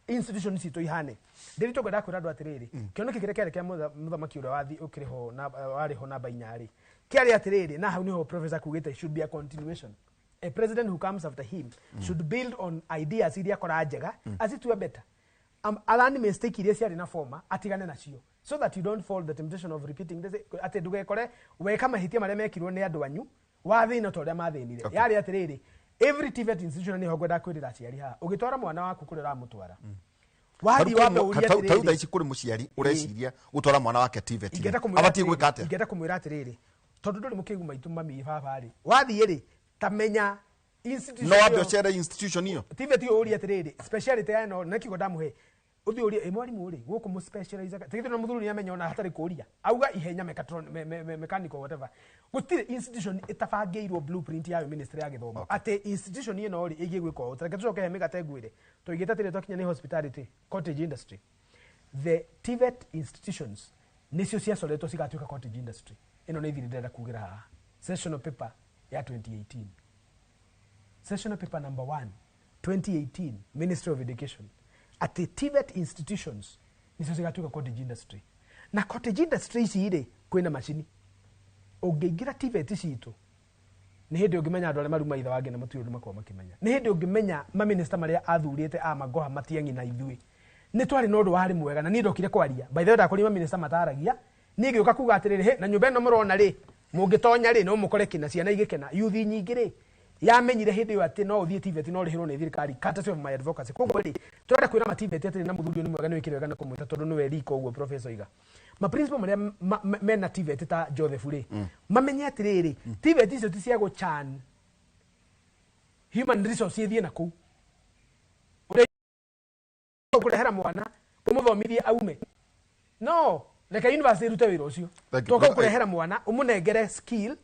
institution citũ ihane. Ndĩrĩ tũngĩenda kwĩra andũ atĩrĩrĩ, kĩoneki kĩrĩa kĩarĩ kĩa mũthamaki ũrĩa wathi ũkĩrĩ ho na warĩ ho namba 4 rĩ, kĩarĩ atĩrĩrĩ, na hau nĩho professor kugĩte it should be a continuation. A president who comes after him should build on ideas iria akora njega, azitue better. Alani mistake iria ciarĩ na former atigane nacio so that you don't fall the temptation of repeating this, atĩ ndũgekore weka mahĩtia marĩa mekirwo nĩ andũ anyu wathĩna ta ũrĩa mathĩnire. Yarĩ atĩrĩrĩ, every TVET institution, nĩho ngwenda kwĩrĩra aciari haha, ũgĩtwara mwana waku kũrĩa ũramũtwara, wathiĩ wambe ũrie Tarĩu thaa atĩrĩrĩ, ici kũrĩ mũciari ũreciria gũtwara mwana wake TVET, ingĩenda kũmwĩra abatiĩ atĩrĩrĩ, gwĩka atĩa? Ingĩenda kũmwĩra atĩrĩrĩ, tondũ ndũrĩ mũkĩgu maitũ mami baba rĩ, wathiĩ rĩ, tamenya institution No wambe ĩyo- ũcere institution ĩyo. TVET ĩyo ũrie atĩrĩrĩ, speciality ya ĩno nĩ kiugo ndamũhe, ũthiĩ ũrie, ĩ mwarimũ rĩ, gũkũ mũ specialize tigithĩ na mũthuri nĩamenya ona hatarĩ kũria, auga ihenya mechanical whatever. Gũtirĩ institution ĩtabangĩirwo blueprint yayo ministry ya gĩthomo atĩ institution ĩno rĩ ĩgiĩ gwĩka ũũ. Tareke tũcoke he mĩgate ngwĩre, tũigĩte atĩrĩ, twakinya nĩ hospitality cottage industry, the TVET institutions nĩcio ciacoretwo cigatuĩka cottage industry. Ĩno nĩ thiri ndĩrenda kugĩra haha, sessional paper ya 2018, sessional paper number 1 2018, Ministry of Education, atĩ TVET institutions nicio cigatuĩka cottage industry. Na cottage industry ici rĩ, kwĩna macini ũngĩingĩra TVET citũ nĩ hĩndĩ ũngĩmenya andũ arĩa maruma ithe wangĩ na matirĩ ũndũ makoragwo makĩmenya. Nĩ hĩndĩ ũngĩmenya maminista marĩa athurĩte a magoha matiang'i na ithuĩ nĩ twarĩ na ũndũ warĩ mwega, na niĩ ndokire kwaria. By the way, ndakorire maminista mataragia, niĩ ngĩũka kuga atĩrĩrĩ, "Hĩ, na nyũmba ĩno mũrona rĩ, mũngĩtonya rĩ, no mũkore kĩna ciana igĩkena." Yuthi nyingĩ rĩ yamenyire hĩndĩ ĩyo atĩ no ũthiĩ TVET no ũrĩhĩrwo nĩ thirikari, courtesy of my advocacy. Koguo rĩ, tũrenda kwĩra ma TVET atĩrĩ, na mũthuri ũyũ nĩ mwega, nĩ wĩkire wega nĩ kũmwĩta tondũ nĩwe riko ũguo professor oiga. Ma principal marĩa mena TVET ta Joseph rĩ, mamenye atĩrĩrĩ, TVET icio ti cia gũchan human resource ĩthiĩ na kũu ũrĩa ũkũrehera mwana ũmũthomithie aume, no reke university ĩrute wĩra ũcio. Thank you. Toka ũkũrehera mwana ũmũnengere skill,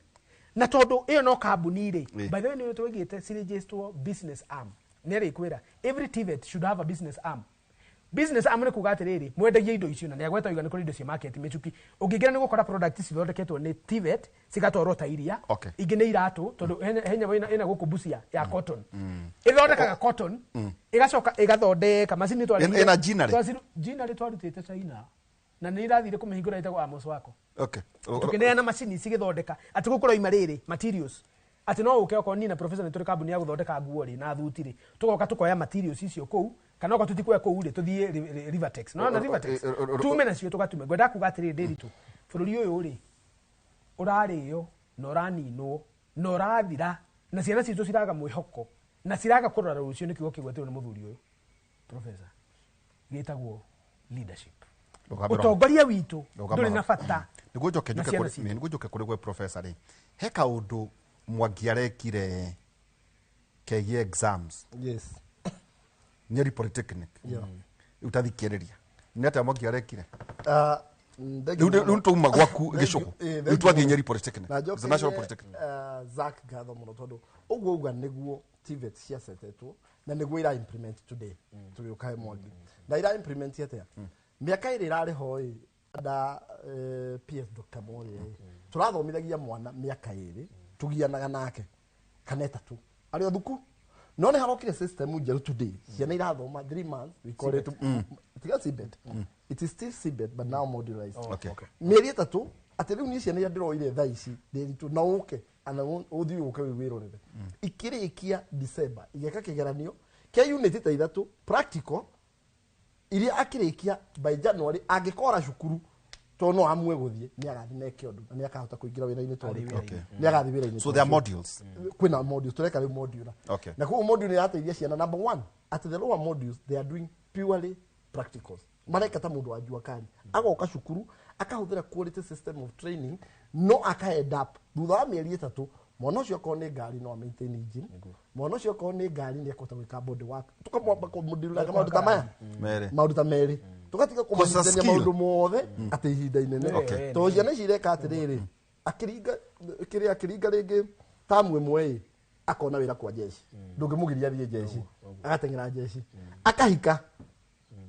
na tondũ ĩyo no kambuni rĩ. By the way, nĩ twĩgĩte cirĩnjĩtwo business arm, nĩ rĩkwĩra every TVET should have a business arm. Business arm nĩ kuga atĩrĩrĩ, mwendagia indo icio, na nĩ agweta oiga nĩ kũrĩ indo cia market mĩcuki ũngĩingĩra nĩ gũkora product cithondeketwo nĩ TVET cigatwarwo ta iria. Ingĩ nĩ iratũ, tondũ he nyamũ ĩna gũkũ Busia ya cotton, ĩthondekaga cotton, ĩgacoka ĩgathondeka macini. Ĩna ginnery? Ginnery twarutĩte China na nĩ irathire kũmĩhingũra, ĩtagwo Amos Wako. Tũkĩneana macini cigĩthondeka atĩ gũkũ roima rĩrĩ materials, atĩ no ũke okorwo niĩ na professor nĩ tũrĩ kambuni ya gũthondeka nguo rĩ na thuti rĩ, tũgoka tũkoya materials icio kũu, kana okorwo tũtikuoya kũu rĩ, tũthiĩ Rivertex, no na Rivertex tume nacio tũgatume. Ngwenda kuga atĩrĩrĩ, Ndĩritũ, bũrũri ũyũ rĩ ũrarĩo na ũraninwo na ũrathira, na ciana citũ ciraga mwĩhoko na ciraga kũrora rũciũ. Nĩ kiugo kĩgwetirwo nĩ mũthuri ũyũ professor gĩtagwo leadership. Ũtongoria witũ ndũrĩ na bata Nĩguo njoke na njoke ciana kũrĩ citũ. Nĩguo njoke kũrĩ gwe professor rĩ, he kaũndũ Mwangi arekire kegiĩ exams. Nyeri Polytechnic. Rĩu tathikĩrĩria nĩ atĩa Mwangi arekire. Thank you Rĩu mũno. rĩu twauma gwaku Thank you. gĩcũgũ, Thank rĩu you twathiĩ mũno. Nyeri Polytechnic. Na It's a national njokerie, polytechnic. Zack ngatho mũno, tondũ ũguo uga nĩguo TVET ciacetetwo na nĩguo ira implement today. Tũgĩũka he Mwangi na ira implement atĩa mĩaka ĩrĩ ĩrarĩ ho ĩ nda PS Dr. Moria ĩ tũrathomithagia mwana mĩaka 2 tũgianaga nake kana 3 arĩ o thuku, no nĩ harokire system njerũ today, ciana irathoma 3 months, we call it tiga CBET, it is still CBET but now modularized. Mĩeri 3, atĩ rĩu niĩ ciana iria ndĩroire thaa ici ndĩritũ na ũke ana ũthiĩ ũke wĩrorere ikĩrĩkia December igeka kĩgeranio kĩa unit ta 3 practical iria akĩrĩkia by January angĩkora cukuru tondũ no amue gũthiĩ nĩ agathiĩ na eke ũndũ na nĩ akahota kũingĩra wĩra-inĩ tondũ nĩ agathiĩ wĩra-inĩ. So there are modules. Kwĩna modules, tũreka rĩu modular. Na koguo module nĩ ĩrateithia ciana. Number one, at the lower modules they are doing purely practicals, mareka ta mũndũ wa jua kali agoka cukuru akahũthĩra quality system of training, no aka end up thutha wa mĩeri 3 mwana ũcio okorwo nĩ ngari no a maintain engine, mwana ũcio okorwo nĩ ngari nĩ ekũhota gwĩka body work, tũkamwamba kũmũnduranga maũndũ ta maya. Merĩ. Maũndũ ta merĩ, tũgatiga Kũsa kũmanyitithania skill. maũndũ mothe atĩ ihinda inene, tondũ ciana ici ireka atĩrĩrĩ, akĩringa kĩrĩa akĩringa rĩngĩ tamu ĩmwe ĩ akona wĩra kwa jeshi, ndũngĩmũgiria athiĩ jeshi, agateng'era jeshi, akahika,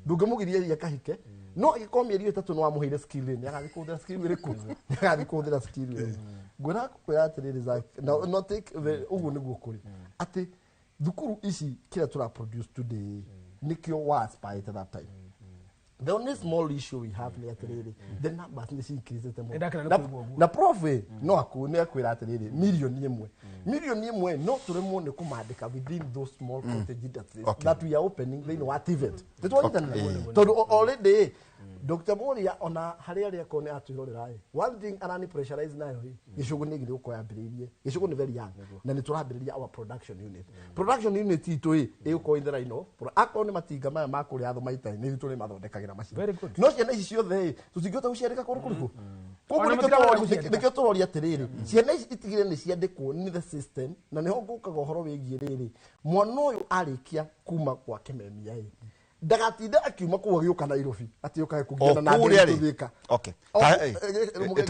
ndũngĩmũgiria athiĩ akahike, no angĩkorwo mĩeri 3 nĩ wamũheire skill ĩ nĩ agathiĩ kũhũthĩra skill ĩrĩkũ? Nĩ agathiĩ kũhũthĩra skill ĩyo. Ngwĩra kwĩra atĩrĩrĩ Zack, na no take ũguo nĩguo kũrĩ atĩ thukuru ici kĩrĩa tũra produce today nĩkĩo wa aspire that time. The only small issue we have nĩ atĩrĩrĩ, the numbers nĩ ciincreasĩte mũno. Nĩndakena nĩ Na- kũigua ũguo. Na prof ĩ, no aku nĩ akwĩra atĩrĩrĩ, mirioni 1 Milioni ĩmwe no tũremwo nĩ kũmandĩka within those small cottage industries that we are opening thĩinĩ wa TVET. Nĩ twanyitanĩra tondũ already Dr. Moria ona harĩa arĩa akorwo nĩ atwĩrorera ĩ, one thing arani pressurize nayo ĩ, gĩcũgũ nĩ gĩthĩ gũkorwo yambĩrĩirie. Gĩcũgũ nĩ very young na nĩ tũrambĩrĩria our production unit. Production unit itũ ĩ ĩgũkorwo in the line of akorwo nĩ matinga maya ma kũrĩa Athomaita nĩ ithuĩ tũrĩmathondekagĩra macini. No ciana ici ciothe ĩ tũtingĩhota gũciandĩka kũndũ kũrĩkũ? Koguo Ona nĩkĩo mũtirahota gũciandĩka. nĩkĩo tũroria atĩrĩrĩ, ciana ici itigire nĩ ciandĩkwo nĩ the system, na nĩho ngũkaga ũhoro wĩgiĩ rĩrĩ, mwana ũyũ arĩkia kuma kwa kĩmemia ĩ ndagatinde akiuma kũu agĩũka Nairobi atĩ ũkae kũgiana na kũrĩa andũ rĩ. Thika. Okay. O- Ta- eh,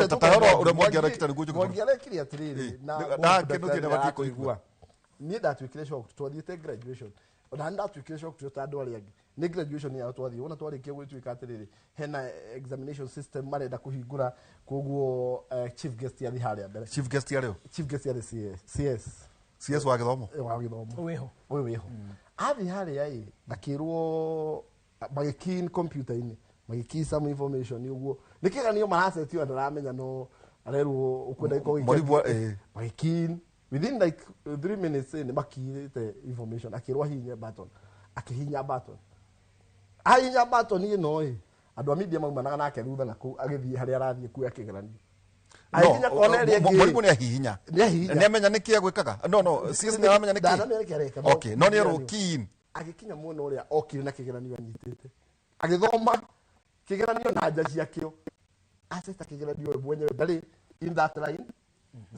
ta horo ũrĩa Mwangi arekire nĩguo njũke Mwangi arekire atĩrĩrĩ na Na kĩndũ kĩrĩa batiĩ kũigua. Niĩ ndatuĩkire shocked twathiĩte graduation, ona nĩ ndatuĩkire shocked ta andũ arĩa angĩ nĩ graduation yao twathiĩ wona twarĩkia gwĩtuĩka atĩrĩrĩ, hena examination system marenda kũhingũra, koguo chief guest athiĩ harĩa mbere. Chief guest arĩ ũ? Chief guest arĩ CS. CS. CS wa gĩthomo. Wa gĩthomo. Wĩho. Ũyũ wĩho. Athiĩ harĩa ĩ akĩrwo magĩkin computer-inĩ, magĩkey some information ũguo nĩ kĩgeranio marasetio ndaramenya no arerwo ũkwenda gĩkorwo gĩkĩ- Mwalimu eh. magĩkin within like 3 minutes nĩ makirĩte information, akĩrwo ahihinye button, akĩhihinya button, ahihinya button ĩno ĩ andũ a media maumanaga nake thutha na kũu agĩthiĩ harĩa arathiĩ kuoya kĩgeranio. Agĩkinya kona ĩrĩa ĩngĩ Mwalimu nĩ ahihinya. Nĩ ahihinya. Nĩ amenya nĩ kĩ agwĩkaga. No, CS nĩ aramenya nĩ kĩ. Ndaramenya nĩkĩ areka, no Okay, no nĩ erwo kĩgeranio. keen. Agĩkinya mwena ũrĩa okire na kĩgeranio anyitĩte, agĩthoma kĩgeranio na anja ciakĩo, aceta kĩgeranio we mwenyewe ndarĩ in that line.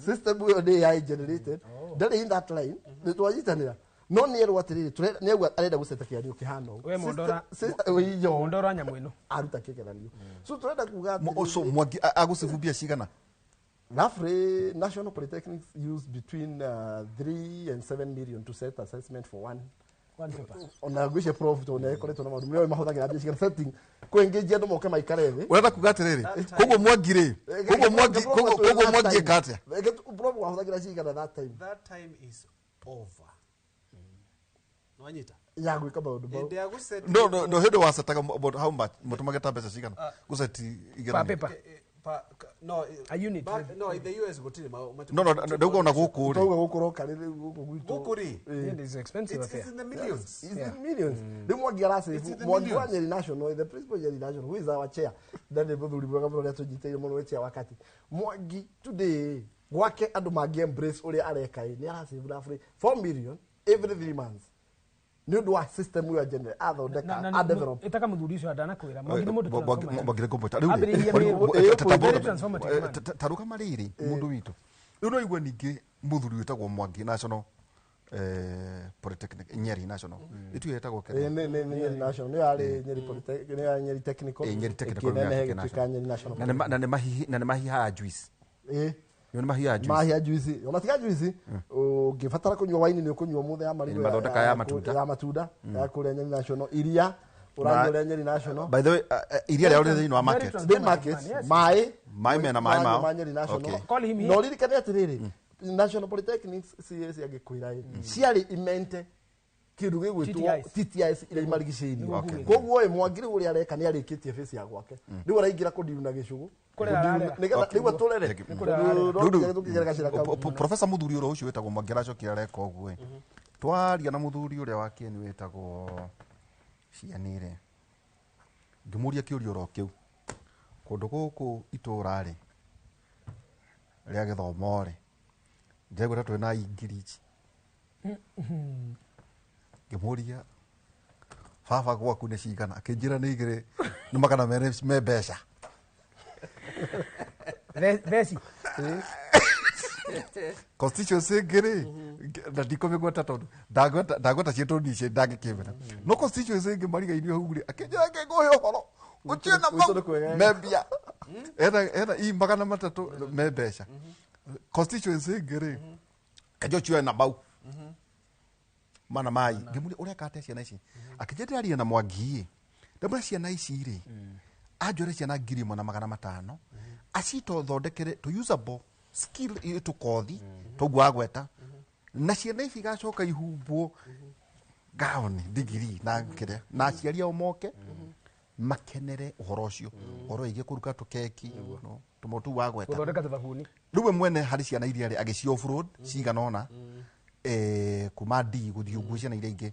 System ĩyo nĩ AI generated, ndarĩ in that line. Nĩ twanyitanĩra no nĩ erwo atĩrĩrĩ, nĩ auga arenda gũceta kĩgeranio kĩhana ũũ. We Mondora- Ũiyo. Mondora nyamũ ĩno. Aruta kĩgeranio, so tũrenda kuga So Mwangi agũcibu mbia cigana? Roughly, National Polytechnics use between 3 and 7 million to set assessment for one. One paper. Ona ngwĩcie prof tondũ nĩ akoretwo na maũndũ nĩoĩ mahũthagĩra mbia cigana setting kũengĩnjia andũ moke maikare thĩ. Ũrenda kuga atĩrĩrĩ, koguo Mwangi rĩ, koguo Mwangi, koguo Mwangi eka atĩa? Prof wahũthagĩra cigana that time? That time is over. Nwanyita? Ya gwĩka maũndũ mau. Hĩndĩ ya gũset No, hĩndĩ wacetaga about how much mũtũmagĩra mbeca cigana gũceti igeranio? No, A unit. Back, no, in the US gũtirĩ No, ndauga ona gũkũ rĩ. Tauga gũkũ roka rĩ gũkũ gwitũ. Gũkũ rĩ? It is expensive It's affair. in the millions. It's in millions. Rĩu Mwangi aracĩbu It's in the Mwangi wa millions. Nyeri National, the principal Nyeri National, who is our chair, na nĩ mũthuri mwega mũno ũrĩa tũnyitĩire mũno we chair wakati. Mwangi today gwake andũ mangĩ embrace ũrĩa areka ĩ nĩ aracĩbu roughly 4 million every 3 months nĩ ũndũ wa system ĩyo general athondeka a develop. Ĩtaga mũthuri ũcio ndanakwĩra. Mwangi nĩ mũndũ transformative. Mwangi nĩ ngũmwĩta. Rĩu rĩ, Ambĩrĩirie Mwalimu, very transformative man. ta rũgama rĩrĩ mũndũ witũ rĩu no igue ningĩ mũthuri wĩtagwo Mwangi National Polytechnic Nyeri National ĩtuĩ ĩtagwo Ĩ, nĩ Nyeri National nĩ yarĩ Nyeri Polytechnic, nĩ yarĩ Nyeri Technical. Nyeri Technical ĩkĩneneha nĩ ĩgĩtuĩka Nyeri National. Na nĩ mahihaga juice. Ĩ. Nĩ mahihaga juice. Mahia juice ona tiga juice, ũngĩbatara kũnyua waini nĩ ũkũnyua mũthĩ ya marigũ Nĩ mathondeka ya matunda. ya matunda ya kũrĩa Nyeri National, iria ũranyua rĩa Nyeri National. By the way, iria rĩao rĩ thĩinĩ wa market. Thĩ market maĩ Maĩ mena maĩ mao. ma Nyeri National. Okay. Call him here. Na ũririkane atĩrĩrĩ, National Polytechnics CS angĩkwĩra ĩ ciarĩ imente kĩndũ gĩgwĩtwo TTIs. TTIs iria imarigicĩirie. Okay. Koguo ĩ Mwangi rĩu ũrĩa areka nĩ arĩkĩtie face ya gwake, rĩu araingĩra kũndiru na gĩcũgũ. Kũrera ararera. Nĩgetha Okay. rĩu atũrere. Kũrera ararera. Tondũ no nginya tũkĩgere gacĩra kau. Profesa mũthuri ũrĩa ũcio wĩtagwo Mwangi aracokire areka ũguo ĩ. Twaria na mũthuri ũrĩa wa kĩeni wĩtagwo Cianĩre, ngĩmũria kĩũria oro kĩu, kũndũ gũkũ itũra rĩ rĩa gĩthomo rĩ, ndĩraigua ta twĩna ingirici. Ngĩmũria baba gwaku nĩ cigana, akĩnjĩra nĩ igĩrĩ nĩ magana merĩ me mbeca. Theci. Constituency ĩngĩ rĩ, na ndikũmĩgweta tondũ ndagweta ciĩtũ nici ndangĩkĩmena, no constituency ĩngĩ mariga-inĩ hau rĩ, akĩnjĩra ngĩngũhe ũhoro ũcio na Gwitũ nĩ kwega. membia ena i 300 me mbeca. Constituency ĩngĩ rĩ, kaja ũcio ena mau mana mai. Ngĩmũria ũreka atĩa ciana ici, akĩnjĩra ndĩraria na Mwangi ĩ, ndamwĩra ciana ici rĩ, anjũre ciana 1,500 acitothondekere to usable skill tũkothi toguo agweta, na ciana ici igacoka ihumbwo gaoni digiri na kĩrĩa na aciari ao moke Makenere ũhoro ũcio. Ũhoro wĩgiĩ kũruga tũkeki, no, tũmwe tũu wagweta. Gũthondeka tũthabuni. Rĩu we mwene harĩ ciana iria rĩ agĩci offroad cigana ũna kuma D gũthiĩ ũguo ciana iria ingĩ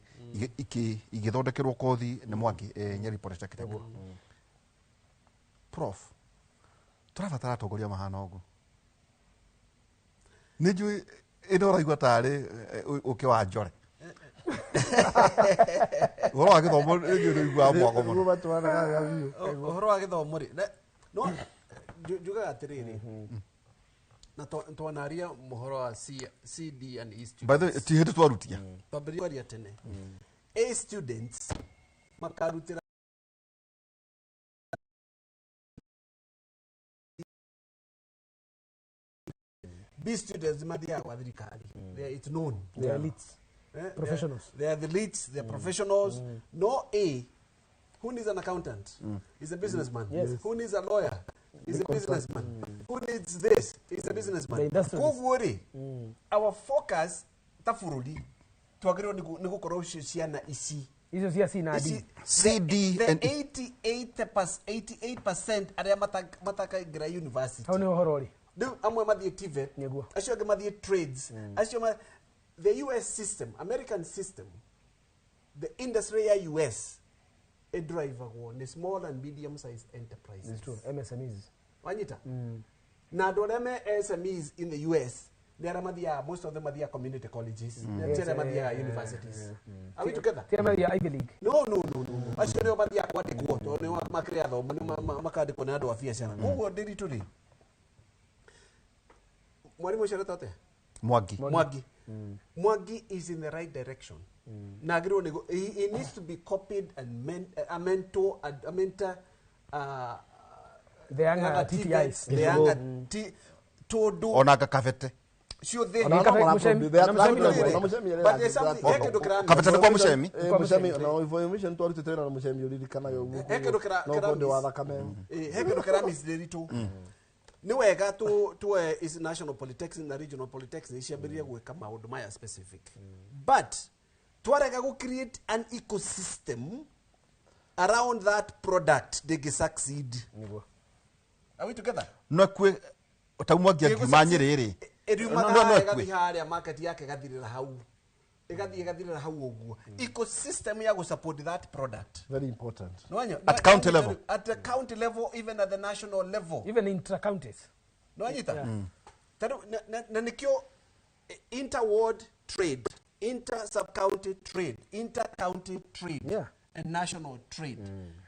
igĩthondekerwo kothi nĩ Mwangi Nyeri Polytechnic. Prof, tũrabatara atongoria mahana ũguo. Nĩ njũĩ ĩno ũraigua tarĩ ũkĩ wa njore. Ũhoro wa gĩthomo nĩ njũĩ nĩ ũiguaga mwago mũno. Ũhoro wa gĩthomo rĩ, no njugaga atĩrĩrĩ, na twanaria mũhoro wa C, D and E students. By the way, ti hĩndĩ twarutia. Twambĩrĩria kwaria tene. A students makarutĩra B students mathiaga kwa thirikari. They are, it's known. They are elites. Professionals. They are the elites, they are professionals. No A, who needs an accountant? Is a businessman. Yes. Who needs a lawyer? Is a businessman. Who needs this? Is a businessman. The industrialist. Koguo rĩ, our focus ta bũrũri twagĩrĩirwo nĩ gũkorwo ciana ici Icio cia C na D. Ici- C, D the and E. 88% arĩa matakaingĩra university. Hau nĩho ũhoro ũrĩ. Rĩu amwe mathiĩ TVET, Nĩguo. acio angĩ mathiĩ trades, acio the US system, American system, the industry ya US ĩdrivagwo nĩ small and medium sized enterprises. It's true. MSMEs. Wanyita? Na andũ arĩa me SMEs in the US nĩ arĩa mathiaga, most of them mathiaga community colleges, mm. Ti arĩa mathiaga universities. Are we together? Ti arĩa mathiaga Ivy League. No. Acio nĩo mathiaga kwandĩkwo tondũ nĩo makĩrĩ athomu, nĩo makandĩkwo nĩ andũ a biacara. Koguo ndĩritũ rĩ, mwarimũ ũcio aretwo atĩa? Mwangi. Mwangi. Mwangi is in the right direction. Na agĩrĩirwo nĩ he needs to be copied and a mentor, a mentor, The younger TTIs. The younger T, tondũ Ona Kabete. ciothe. Ona But there's something, he kĩndũ kĩramĩ- Kabete nĩ kwa Mũcemi. Mũcemi ona information twarutĩte wĩra na Mũcemi ũririkanaga ũguo. He kĩndũ No ũkorwo ndĩ wa thakame. He kĩndũ kĩramĩ ndĩritũ. Nĩ wega tuoe ici national polytechnic na regional polytechnic ciambĩrĩrie gwĩka maũndũ maya specific. But twarega gũ create an ecosystem around that product ndĩngĩ succeed. Nĩguo. Are we together? No ekue tau Mwangi angiuma Nyĩrĩ rĩ. Ĩriumaga No harĩa ekue. ĩgathiĩ harĩa market yake ĩgathirĩra hau. Ĩgathiĩ ĩgathirĩra hau ũguo. Ecosystem ya gũ support that product. Very important. No wanya- At county level. At the county level, even at the national level. Even intra counties. No wanyita? Tondũ na nĩkĩo inter-ward trade, inter-sub-county trade, inter-county trade, Yeah. and national trade.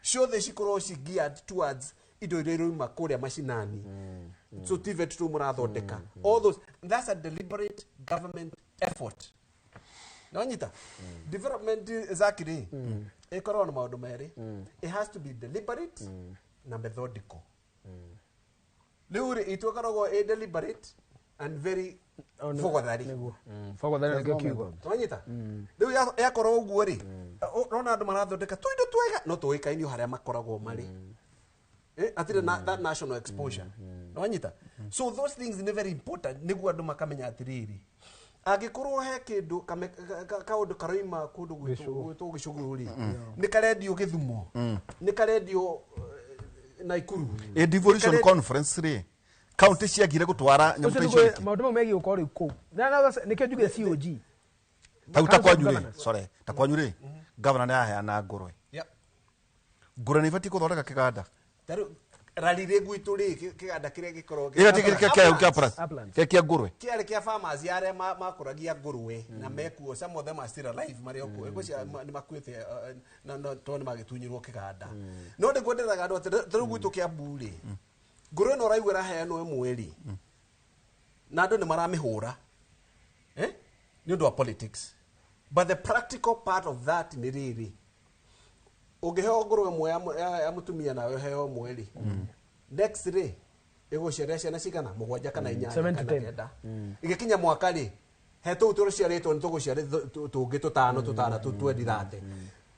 Ciothe cikorwo ci geared towards indo iria irauma kũrĩa macinani. So TVET tũu mũrathondeka. All those, that's a deliberate government effort. No wanyita? Development zaki rĩ, ĩkoragwo na maũndũ merĩ. It has to be deliberate na methodical. Rĩu rĩ, ĩtũkoragwo ĩ deliberate and very fogothari. Nĩguo. Fogothari nĩkĩo kiugo. Wanyita? Rĩu yakorwo ũguo rĩ, ũrona andũ marathondeka tũindo twega no tũĩkainio harĩa makoragwo marĩ. Hatirĩ na that national exposure. Wanyita? So those things nĩ very important nĩguo andũ makamenya atĩrĩrĩ, angĩkorwo he kĩndũ kaũndũ karoima kũndũ gwĩtwo gĩcũgũ rĩ, nĩ karendio Gĩthumo, nĩ karendio Naikuru. A devolution conference rĩ, county ciagire gũtwara nyamũ ta icio nĩkĩ? Maũndũ mau megiĩ gũkorwo rĩu kũu. Nĩkĩo njugire COG. Tau ta Council of kwanyu rĩ, Governors. sorry, ta kwanyu rĩ, governor nĩ aheana ngũrwe. Yep. Ngũrwe nĩ ibatiĩ gũthondeka kĩganda. Ta rĩu rari rĩ gwitũ rĩ, kĩganda kĩrĩa gĩkoragwo Ĩrĩa ti kĩa kĩa Uplands. kĩa kĩa ngũrwe. Kĩarĩ kĩa farmers arĩa makũragia ngũrwe na mekuo, some of them are still alive marĩ o kuo. Ngwĩciria nĩ makuĩte, na tondũ nĩ magĩtunyirwo kĩganda. No nĩguo ndĩraga andũ atĩ ta rĩu gwitũ Kĩambu rĩ, ngũrwe ĩno ũraigua ĩraheanwo ĩmwe rĩ, na andũ nĩ maramĩhũra, nĩ ũndũ wa politics. But the practical part of that nĩ rĩrĩ, ũngĩheo ngũrwe ĩmwe ya mũtumia nawe ũheo ĩmwe rĩ, next rĩ ĩgũciarĩra ciana cigana mũgwanja kana inyanya 7 to kana 10. kenda. Ĩgĩkinya mwaka rĩ, he tũu tũciarĩtwo nĩ tũgũciara tũngĩ tũtano tũtandatũ twendi thate.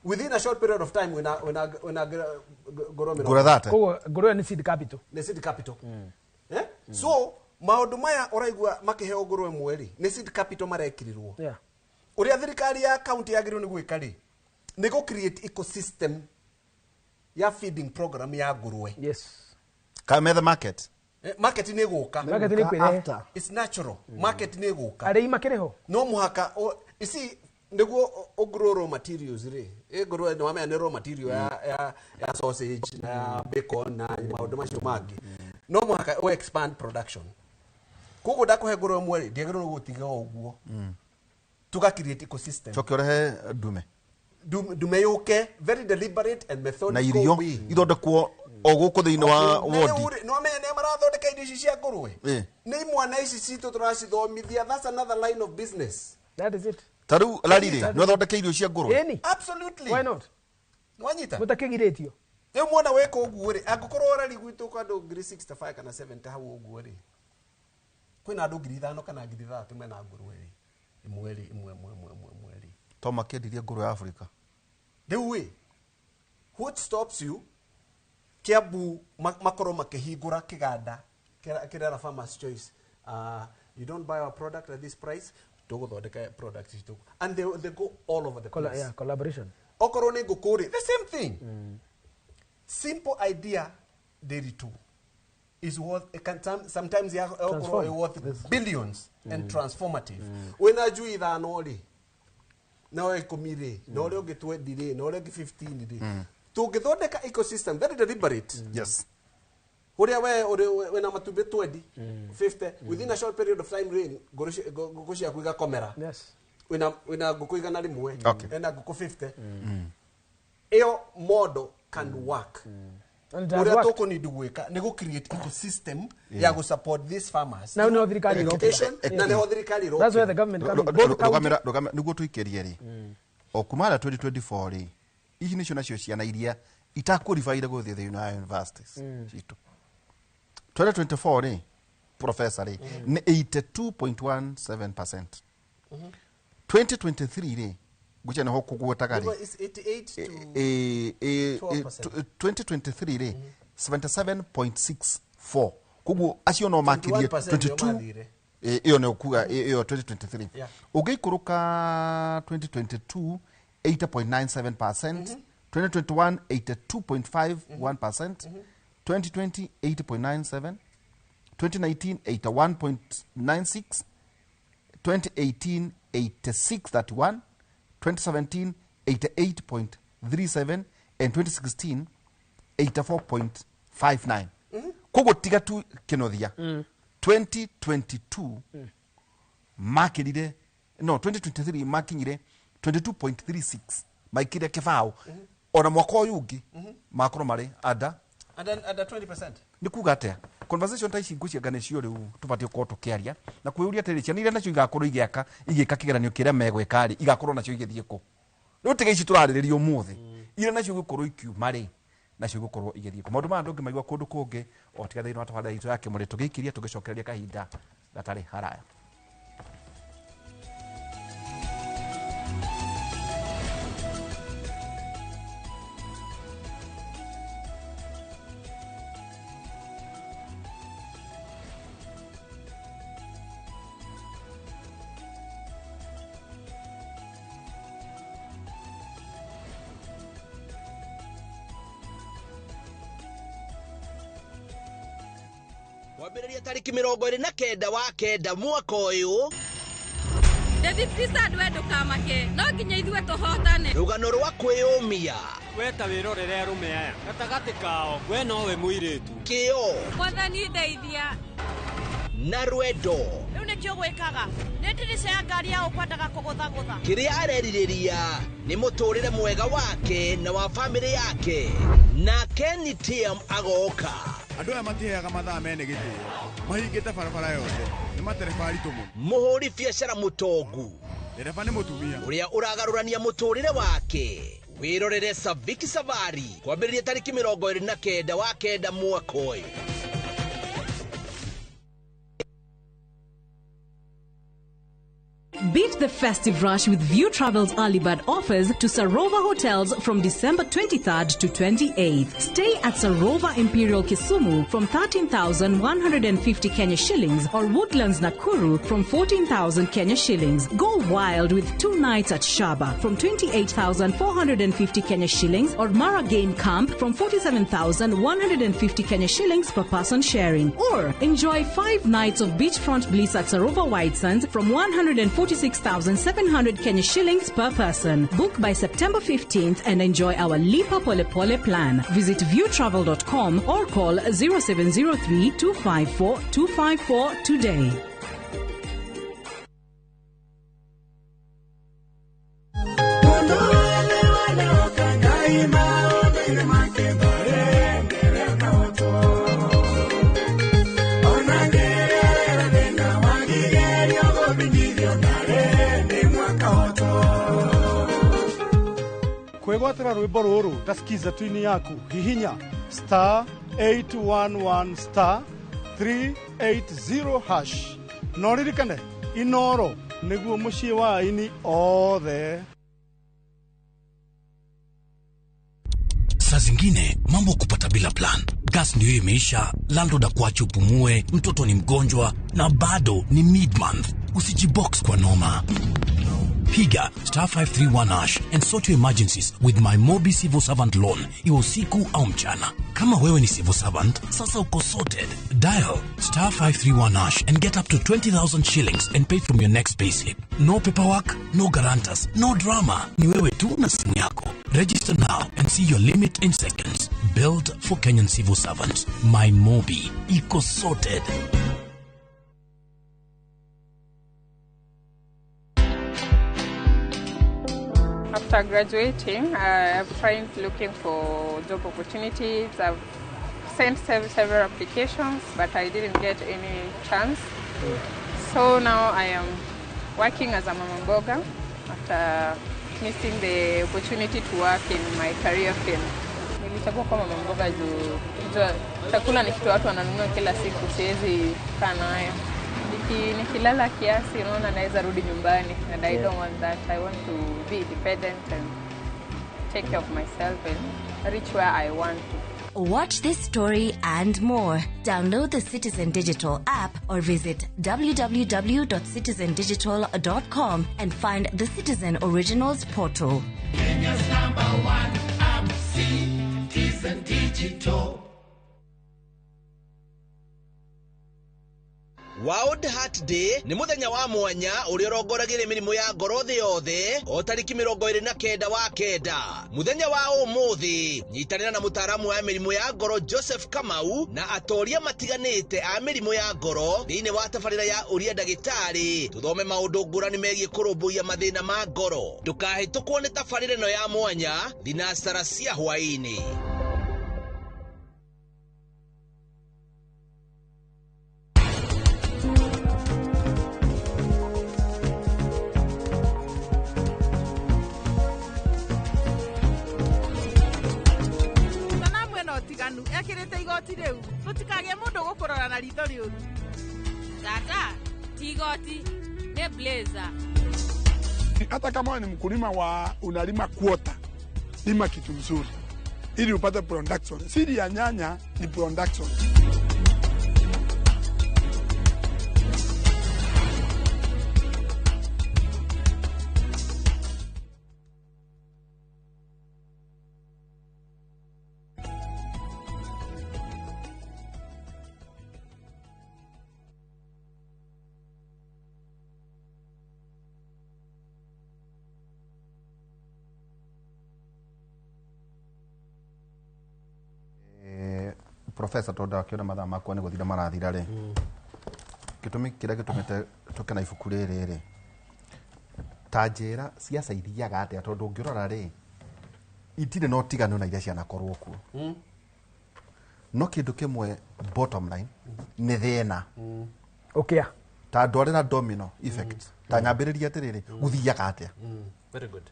Within a short period of time wĩna ngũrwe mĩrongo. Ngũrwe thate. Koguo ngũrwe nĩ seed capital. Nĩ seed capital. So maũndũ maya ũraigua makĩheo ngũrwe ĩmwe rĩ, nĩ seed capital marekĩrĩrwo. Yeah. Ũrĩa thirikari ya county yagĩrĩirwo nĩ gwĩka rĩ, nĩ gũ create ecosystem Ya feeding program ya ngũrwe. Yes. Kamethe market. Market nĩ ĩgũka. Market nĩ ĩkwĩrehe. It's natural. Market nĩ ĩgũka. Arĩi makĩrĩ ho. No mũhaka you see nĩguo ũgrow raw materials rĩ, ĩ ngũrwe nĩ wamenya nĩ raw material ya sausage na ya bacon na maũndũ macio mangĩ. No mũhaka ũ expand production. Koguo ndakũhe ngũrwe ĩmwe rĩ, ndiagĩrĩirwo gũtiga o ũguo. Tuga create ecosystem. Coke ũrehe ndume. Ndume yũke very deliberate and methodical Na irio way. ithondekwo o gũkũ thĩinĩ wa wodi. Nĩ wamenya nĩ marathondeka irio ici cia ngũrwe. Ĩ. Nĩ imwana ici citũ tũracithomithia, that's another line of business. That is it. Ta rĩu Larry rĩ, nĩ ũthondeke irio cia ngũrwe? Ĩni. Absolutely. Why not? Wanyita? Mũtakĩgirĩtio. Rĩu mwana weka ũguo rĩ, angĩkorwo ũrari gwitũ kwa andũ 65,000 kana 70 hau ũguo rĩ, kwĩna andũ 5,000 kana 6,000 mena ngũrwe rĩ, ĩmwe rĩ, ĩmwe ĩmwe ĩmwe ĩmwe ĩmwe rĩ. To makĩendirie ngũrwe Afrika. Rĩu ĩ, what stops you Kiambu makorwo makĩhingũra kĩganda kĩrera Farmers Choice, you don't buy our product at this price, tũgũthondeka product citũ, and they go all over the place. Yeah, collaboration. Okorwo nĩ ngũkũ rĩ, the same thing. Simple idea ndĩritũ is worth, it can sometimes ya okorwo Transform. ĩ worth billions and transformative. Wĩna njui 5 rĩ, na we 10 rĩ, na ũrĩa ũngĩ 20 rĩ, na ũrĩa ũngĩ 15 rĩ, tũngĩthondeka ecosystem very deliberate. Yes. Ũrĩa we ũrĩ wĩna matumbĩ 20, 50, within a short period of time rĩ, ngũkũ ciaku igakomera. Yes. Wĩna ngũkũ 100, Okay. ena ngũkũ 50. Ĩyo model can work. And it has Ũrĩa worked. tũkũnidi gwĩka nĩ gũ create ecosystem ya gũ support these farmers. Na nĩho thirikari ĩrokĩra. Education, na nĩho thirikari ĩrokĩra. That's where the government comes in. Both county. Rũgamĩra nĩguo tũikĩrie rĩ, o kuma harĩa 2024 rĩ, ici nĩcio nacio ciana iria itakwĩribaire gũthiĩ thĩinĩ wa universities citũ. 2024 rĩ, professor rĩ, nĩ 82.17%. 2023 rĩ, ngwĩciria nĩho kũgwetaga rĩ, It's 88 to 12%. 2023 rĩ, 77.64, koguo acio no makirie 21% nĩo 22. mathire. Ĩyo nĩ kuga ĩyo 2023. Yeah. Ũngĩikũrũka 2022, 80.97%, 2021, 82.51%, 2020, 80.97, 2019, 81.96, 2018, 86.31, 2017, 88.37, and 2016, 84.59. Koguo tiga tu kĩnothia 2022 makĩrire, no 2023 makinyire 22.36, maikire kĩbaũ. Ona mwaka ũyũ ũngĩ makorwo marĩ under Under 20%. Nĩ kuga atĩa conversation ta ici ngwĩciria nĩcio rĩu tũbatiĩ gũkorwo tũkĩaria na kwĩyũria atĩrĩ, ciana iria nacio igakorwo igĩaka igĩka kĩgeranio kĩrĩa megwĩka rĩ, igakorwo nacio igĩthiĩ kũ? Rĩu tiga ici tũrarĩrĩria ũmũthĩ, iria nacio igũkorwo ikiuma rĩ, nacio igũkorwo igĩthiĩ kũ? Maũndũ maya ndũngĩmaigua kũndũ kũngĩ o tiga thĩinĩ wa tabarĩra itũ ya kĩmũrĩ. Tũgĩikĩria tũgĩcokereria kahinda gatarĩ haraya. Kwambĩrĩria tarĩki 29 wa 9 mwaka ũyũ. David we ndũkamake, no nginya ithuĩ tũhotane. Rũgano rwa kwĩyũmia. We ta wĩrorere arũme aya gatagatĩ kao, we nowe mũirĩtu. Kĩo Mwathani ndeithia. na rwendo. Rĩu nĩkĩo gwĩkaga nĩ ndirica ya ngari ya ũkwendaga kũgũthagũtha. Kĩrĩa arerirĩria nĩ mũtũrĩre mwega wake na wa bamĩrĩ yake, na Kenny Tiam agoka. Andũ aya matiheaga mathaa mene gĩtĩo, mahingĩte barabara yothe, nĩ matereba aritũ mũno. Mũhũri biacara mũtongu. Ndereba nĩ mũtumia. Ũrĩa ũragarũrania mũtũrĩre wake. Wĩrorere Saviki Savari kwambĩrĩria tarĩki 29 wa 9 mwaka ũyũ. Beat the festive rush with View Travel's early bird offers to Sarova Hotels from December 23rd to 28th. Stay at Sarova Imperial Kisumu from 13,150 Kenya shillings or Woodlands Nakuru from 14,000 Kenya shillings. Go wild with 2 nights at Shaba from 28,450 Kenya shillings or Mara Game Camp from 47,150 Kenya shillings per person sharing. Or enjoy 5 nights of beachfront bliss at Sarova White Sands from 146,700 Kenya shillings per person. Book by September 15th and enjoy our Lipa Pole Pole plan. Visit viewtravel.com or call 0703 254 254 today. Kwĩgwatĩra rwĩmbo rũrũ ta skiza twini yaku hihinya star 811 star 380 hash no ririkane Inoro nĩguo mũciĩ wa aini othe. Saa zingine mambo kupata bila plan. Gas ndio imeisha, landlord akuache upumue, mtoto ni mgonjwa na bado ni mid-month. Usijibox kwa noma. Piga star 531 hash and sort your emergencies with my Mobi Civil Servant Loan, iwe usiku au mchana. Kama wewe ni civil servant, sasa uko sorted. Dial star 531 hash and get up to 20,000 shillings and pay from your next payslip. No paperwork, no guarantors, no drama. Ni wewe tu na simu yako. Register now and see your limit in seconds. Built for Kenyan civil servants. My Mobi. Iko sorted. After graduating, I've tried looking for job opportunities. I've sent several applications, but I didn't get any chance. So now I am working as a mama mboga after missing the opportunity to work in my career field. Nilichagua kuwa mama mboga juu chakula ni kitu watu wananunua kila siku, siwezi kaa nayo. Nikilala kiasi, unaona naweza rudi nyumbani, and I don't want that. I want to be independent and take care of myself and reach where I want to. Watch this story and more. Download the Citizen Digital app or visit www.citizendigital.com and find the Citizen Originals portal. Kenya's number one app, Citizen Digital. World Heart Day ni muthenya wa mwanya uria urongoragiria mirimu ya ngoro thi yothe o tariki 29 wa kenda. Muthenya wa umuthi nyitanira na mutaaramu wa mirimu ya ngoro Joseph Kamau na atoria matiganite a mirimu ya ngoro thiini wa tabarira ya uria ndagitari tuthome maundu ngurani megie kurumbuiya mathina ma ngoro. Ndukahĩtũkwo ni tabarira ĩno ya mwanya thinacara cia hwaini. Ekirite igoti riu tutikagie mundu gukurora na ritho riuru. Tata, ti igoti ni blazer. Hata kama ni mkulima wa unalima kuota, lima kitu mzuri ili upate production. Siri ya nyanya ni production. Professor tondu akiona mathaa makwa nĩ gũthira marathira rĩ, gĩtũmi kĩrĩa gĩtũmĩte tũke na ibuku rĩrĩ rĩ, ta njĩra ciaca ithiaga atĩa, tondũ ũngĩrora rĩ itirĩ na ũtiganu na iria cianakorwo kuo. No kĩndũ kĩmwe bottom line nĩ thĩna ũkĩa ta andũ arĩa na domino effect ta nyambĩrĩria atĩrĩrĩ gũthiaga atĩa. Very good.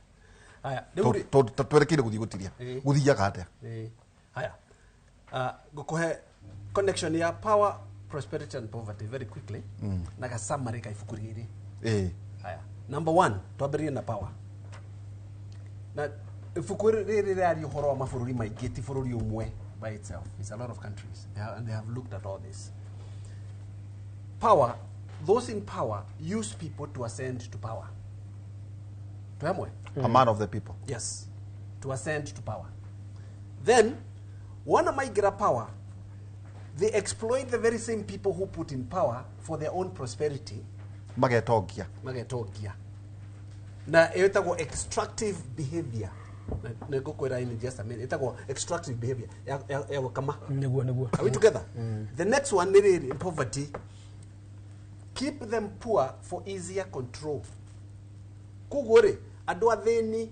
Haya, tondũ twerekeire gũthiĩ gũtiria gũthiaga atĩa. Haya, gukuhe connection ya power, prosperity and poverty very quickly. Na ga summary ka ibuku riri. Haya, Number 1, twambĩrĩrie na power. Na ibuku rĩrĩ rĩraria ũhoro wa mabũrũri maingĩ, ti bũrũri ũmwe by itself. It's a lot of countries. And they have looked at all this. Power, those in power use people to ascend to power. Twemwe? A man of the people. Yes, to ascend to power. Then, wana maigira power, they exploit the very same people who put in power for their own prosperity. Magetongia. Magetongia. Na ĩtagwo extractive behavior. Na ngũkwĩra in just a minute. Ĩtagwo extractive behavior. Ya gũkama. Nĩguo. Are we together? The next one nĩ rĩrĩ, poverty. Keep them poor for easier control. Koguo rĩ, andũ athĩni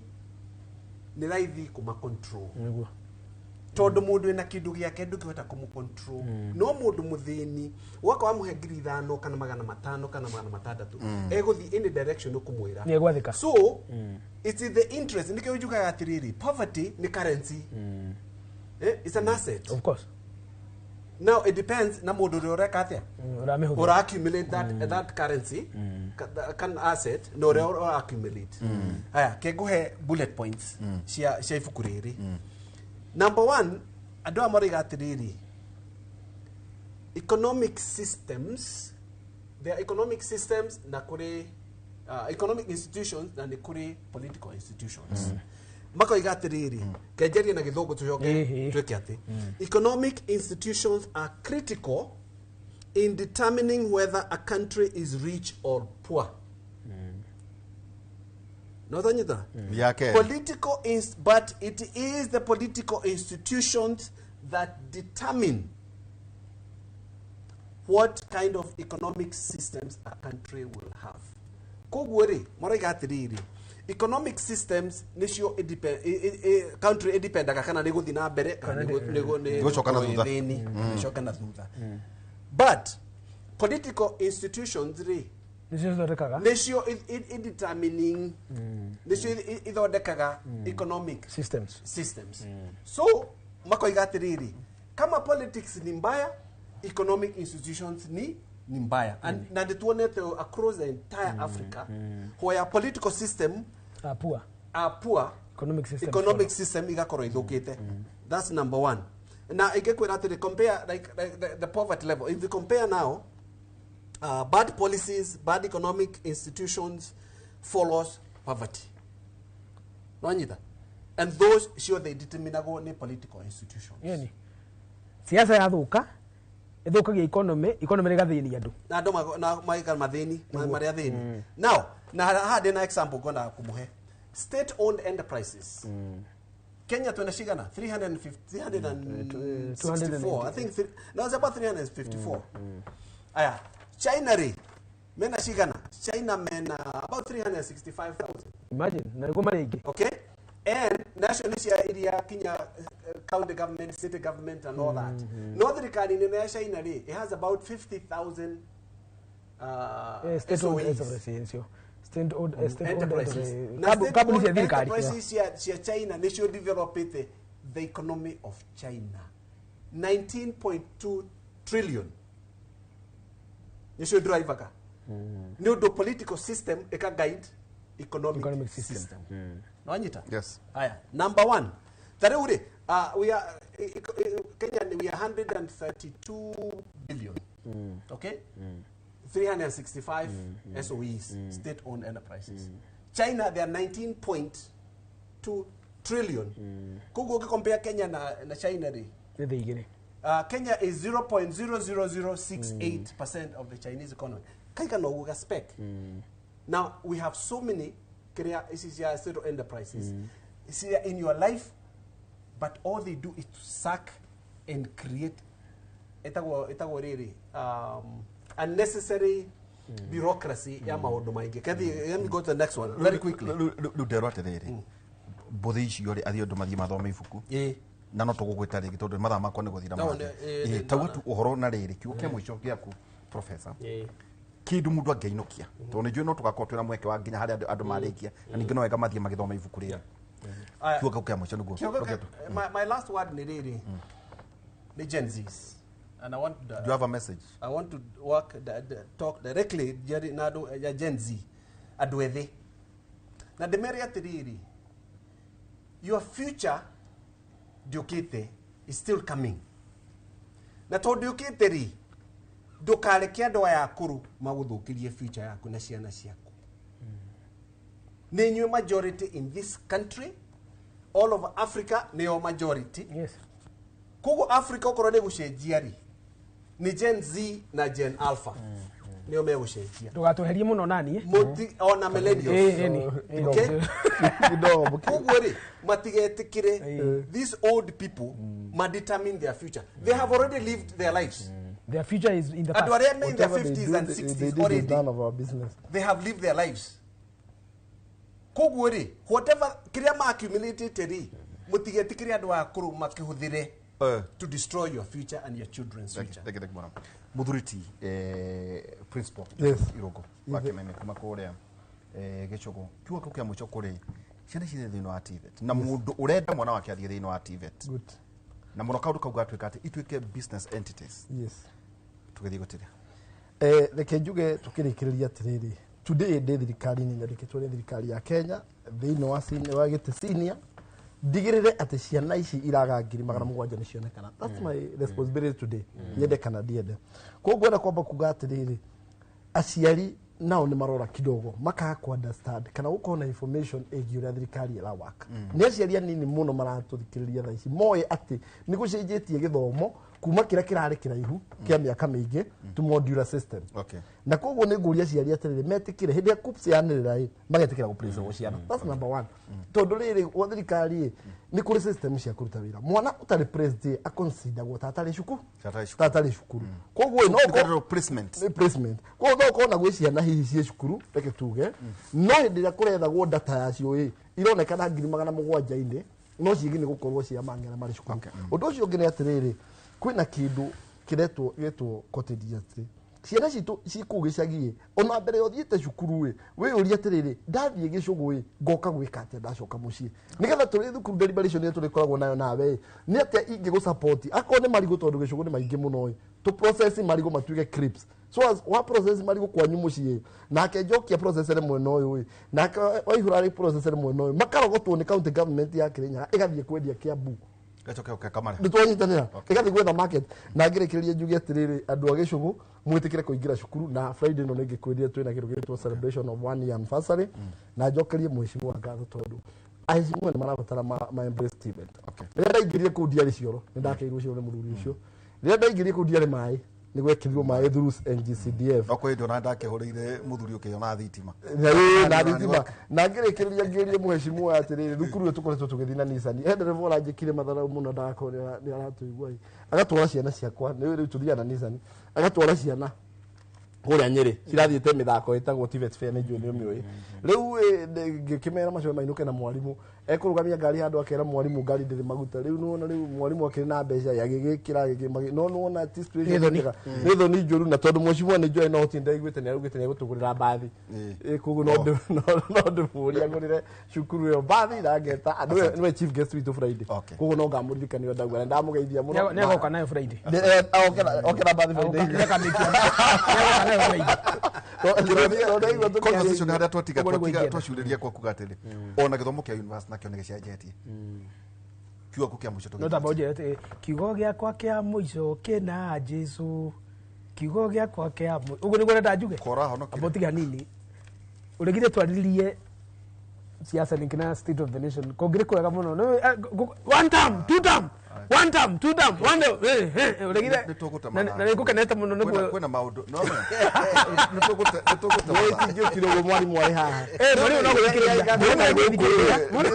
nĩ raithi kũma control. Nĩguo. Tondũ mũndũ wĩna kĩndũ gĩake ndũngĩhota kũmũ control. No mũndũ mũthĩni woka wamũhe 5,000 kana 500 kana 600 egũthiĩ any direction ũkũmwĩra. Nĩ egwathĩka. So it's in the interest. Nĩkĩo njugaga atĩrĩrĩ, poverty nĩ currency. It's an asset. Of course. Now it depends na mũndũ ũrĩa ũreka atĩa. Ũramĩhũthĩra. Ũra accumulate that currency kan asset na ũrĩa ũra accumulate. Haya, kengũhe bullet points cia ibuku rĩrĩ. Number 1, andũ aya maroiga atĩrĩrĩ, economic systems, there are economic systems na kũrĩ economic institutions na nĩ kũrĩ political institutions. Makoiga atĩrĩrĩ, kenjerie na gĩthũngũ tũcoke twĩke atĩ economic institutions are critical in determining whether a country is rich or poor. No tanyita? Yake. Political but it is the political institutions that determine what kind of economic systems a country will have. Koguo rĩ, marauga atĩrĩrĩ, economic systems nĩcio country ĩdependaga kana nĩ gũthiĩ na mbere kana nĩ Gũcoka na thutha. Gũcoka na thutha. But political institutions rĩ, nĩcio ithondekaga, nĩcio determining, nĩcio ithondekaga economic systems. So makoiga atĩrĩrĩ, kama politics ni mbaya, economic institutions ni mbaya. And na nĩtuonete across the entire Africa where political system are poor, economic system igakorwo ithũkĩte. That's number 1. Na ingĩkwĩra atĩrĩ, compare like the poverty level. If you compare now, bad policies, bad economic institutions follows poverty. No anyita. And those sure they determinagwo ni political institutions. Yani siasa yathuka ithũkagia economy ĩgathĩnia andũ. Na andũ na maika mathĩni, marĩa athĩni. Now, na haha ndĩna example ngona kũmũhe. State owned enterprises. Kenya twena cigana 364. I think no, it's about 354. Aya, China rĩ, mena cigana? China mena about 365,000. Imagine, na nĩguo marĩ aingĩ. Okay? And national cia iria kinya county government, city government and all that. No thirikari nene ya China rĩ, it has about 50,000 state-owned enterprises. State-owned enterprises. Enterprises cia China nĩcio developed the economy of China. 19.2 trillion. Nĩcio drivaga. Nĩ ũndũ political system ĩka guide economic system. No anyita? Yes. Aya, number 1. Ta rĩu rĩ, we are Kenya, we are 132 billion. Okay? 365 SOEs, state-owned enterprises. China, they are 19.2 trillion. Koguo ũngĩ-compare Kenya na China rĩ, Nĩ thĩ igĩrĩ. Kenya is 0.00068% of the Chinese economy. Kaika no uga spec. Now we have so many state enterprises in your life, but all they do is to sack and create unnecessary bureaucracy ya maundu maingi. Let me go to the next one very quickly. Rĩu nderwo atĩrĩrĩ, mbũthĩ icio rĩ, athiĩ andũ mathiĩ mathome ibuku na no tũgũgwĩta rĩngĩ tondũ mathaa makwa nĩ gũthira mathiĩ. Tauga tu ũhoro na rĩrĩ kiugo kĩa mũico gĩaku professor, kĩndũ mũndũ angĩinũkia tondũ nĩ njũĩ no tũgakorwo twĩna mweke wa nginya harĩa andũ marĩkia na ningĩ no wega mathiĩ magĩthoma ibuku rĩrĩ. Kiugo kĩa mũico nĩguo. My last word nĩ rĩrĩ, nĩ Gen Zs. And I want Do you have a message? I want to work talk directly na Gen Z. Andũ ethĩ na ndĩmere atĩrĩrĩ, your future ndĩũkĩte, is still coming, na tondũ ndĩũkĩte rĩ, ndũkareke andũ aya akũrũ magũthũkĩrie future yaku na ciana ciaku. Nĩ inyuĩ majority in this country, all of Africa nĩo majority. Yes. Koguo Africa okorwo nĩ gũcenjia rĩ, nĩ Gen Z na Gen Alpha nĩo megũcenjia. Ndũgatweherie mũno nani. Muti ona millennials. Okay? Koguo rĩ, matigetĩkĩre these old people ma determine their future. They have already lived their lives. Their future is in the past. Andũ arĩa me in their Whatever they 50s do, and they 60s did is already, none of our business. they have lived their lives. Koguo rĩ, whatever kĩrĩa ma accumulated rĩ, mũtigetĩkĩre andũ akũrũ makĩhũthĩre to destroy your future and your children's future. Thank you, mũno. Muthuriti principal Yes. Irũngũ wa Kĩmeme kuma kũrĩa Gĩcũgũ, kiugo kĩu kĩa mũico kũrĩ ciana ciothe thĩinĩ wa TVET na mũndũ ũrenda mwana wake athiĩ thĩinĩ wa TVET Good. na mũno kaũndũ kau gatuĩka atĩ ituĩke business entities. Yes. Tũgĩthiĩ gũtĩria. Reke njuge tukĩrĩkĩrĩria atĩrĩrĩ, today ndĩ thirikari-inĩ nyandĩkĩtwo nĩ thirikari ya Kenya thĩinĩ wa wa gĩtĩ senior, ndigĩrĩre atĩ ciana ici iraga 700,000 nĩ cionekana. That's my responsibility today, nyende kana ndiende. Koguo ngwenda kwamba kuga atĩrĩrĩ, aciari nao nĩ marora kidogo makaga ku understand kana gũkorwo na information ĩgiĩ ũrĩa thirikari ĩrawaka. Nĩ aciari anini mũno maratũthikĩrĩria thaa ici moĩ atĩ nĩ gũcenjetie gĩthomo kuma kĩrĩa kĩrarĩ kĩraihu kĩa mĩaka mĩingĩ to modular system. Okay. Na koguo nĩ ngũria aciari atĩrĩrĩ, metĩkĩre hĩndĩ ĩrĩa KUCCPS yanĩrĩra ĩ, magetĩkĩra gũplacewo ciana. That's number one. Tondũ rĩrĩ gwa thirikari ĩ, nĩ kũrĩ system cia kũruta wĩra. Mwana ũtarĩ placed ĩ, aconsideragwo ta atarĩ cukuru, ta atarĩ cukuru. Koguo ĩ, no ũkorwo- Placement. Nĩ placement. Koguo no ũkorwo na gwĩ ciana hihi ciĩ cukuru, reke tuge, no hĩndĩ ĩrĩa kũrethagwo data yacio ĩ, ironekana 700,000-inĩ, no ciĩgiĩ nĩ gũkorwo cia mang'era marĩ cukuru. Ũndũ ũcio ũngĩ nĩ atĩrĩrĩ, kwĩna kĩndũ kĩretwo gĩtwo cottage industry. Ciana citũ ci kũu gĩcagi ĩ, ona mbere ya ũthiĩte cukuru ĩ, wĩyũrie atĩrĩrĩ, ndathiĩ gĩcũgũ ĩ, ngoka gwĩka atĩa ndacoka mũciĩ? Nĩgetha tũrĩ thukuru deliberation ĩrĩa tũrĩkoragwo nayo nawe ĩ, nĩ atĩa ingĩgũ support? Akorwo nĩ marigũ, tondũ gĩcũgũ nĩ maingĩ mũno ĩ, tũ process marigũ matuĩke crisps. So as wa process marigũ kwanyu mũciĩ, nake njokia processere mwena ũyũ ĩ, nake waihũra rĩ processere mwena ũyũ, makarogotwo nĩ county government ya Kĩrĩnyaga ĩgathiĩ kwendia Kiambu. Gacoke gũke kamare. Nĩ twanyitanĩra ĩgathiĩ gwetha market. Na ngĩrĩkĩrĩria njuge atĩrĩrĩ, andũ a gĩcũgũ mwĩtĩkĩre kũingĩra cukuru, na Friday ĩno nĩngĩkwĩrire twĩna kĩndũ gĩtwo celebration of one year anniversary. Na njokerie mheshimiwa ngatho, tondũ aheshimiwa nĩ marabatara ma embrace TVET. Rĩrĩa ndaingĩrire kũu ndiarĩ cioro, nĩ ndakeirwo cioro nĩ mũthuri ũcio. Rĩrĩa ndaingĩrire kũu ndiarĩ maĩ, nĩ gwekĩrirwo maĩ through NGCDF. No kwĩ hĩndĩ ona ndakĩhũrĩire mũthuri ũkĩona thitima. Na ĩĩ, na thitima. Na ngĩrĩkĩrĩria ngĩũrie mheshimiwa atĩrĩrĩ, thukuru ĩyo tũkoretwo tũgĩthiĩ na Nissan, he ndereba ũranjĩkire matharau mũno, ndagakorwo nĩ aratũigua ĩ, agatwara ciana ciakwa, nĩ rĩu tũthiaga na Nissan, agatwara ciana kũrĩa Nyĩrĩ cirathiĩte mĩthako ĩtagwo TVET Fair, nĩ njũĩ nĩ ũmĩũĩ. Rĩu ngĩkĩmera macoe mainũke na mwarimũ ekũrũgamia ngari handũ, akera mwarimũ ngari ndĩrĩ maguta. Rĩu nĩwona rĩu mwarimũ akĩrĩ na mbeca agĩgĩkĩra no nĩwona ti situation Nĩ thoni. njega. Nĩ thoni njũru, na tondũ mheshimiwa nĩ njũĩ no hoti ndaiguĩte nĩ araugĩte nĩ egũtũgũrĩra mbathi. Koguo no ndĩmũrie agũrĩre cukuru ĩyo mbathi na ngeta nĩwe chief guest witũ Friday. Koguo no ngamũririkania ndauga na ndamũgeithia mũno. Nĩ agoka nayo Friday. Oke na mbathi Friday. Conversation harĩa twatiga twacurĩria kwa kuga atĩrĩ, ona gĩthomo kĩa university nakĩo nĩ gĩcenjetie. Kiugo kĩa mũico. No tamba ũnjĩre atĩ kiugo gĩakwa kĩa mũico kĩna Jesu, kiugo gĩakwa kĩa mũico, ũguo nĩguo ndenda njuge. Amba ũtige hanini, ũregire twarĩrĩrie siasa nĩ na state of the nation kũngĩrĩ kwega mũno. One term, two term, one term, two term, one term, ũregire na nĩ ngũkenete mũno nĩguo. Kwĩna maũndũ no nĩ Nĩingĩũkire ũguo mwarimũ arĩ haha. Mwarimũ no gũthikĩrĩria. Mwarimũ no gũthikĩrĩria. Maũndũ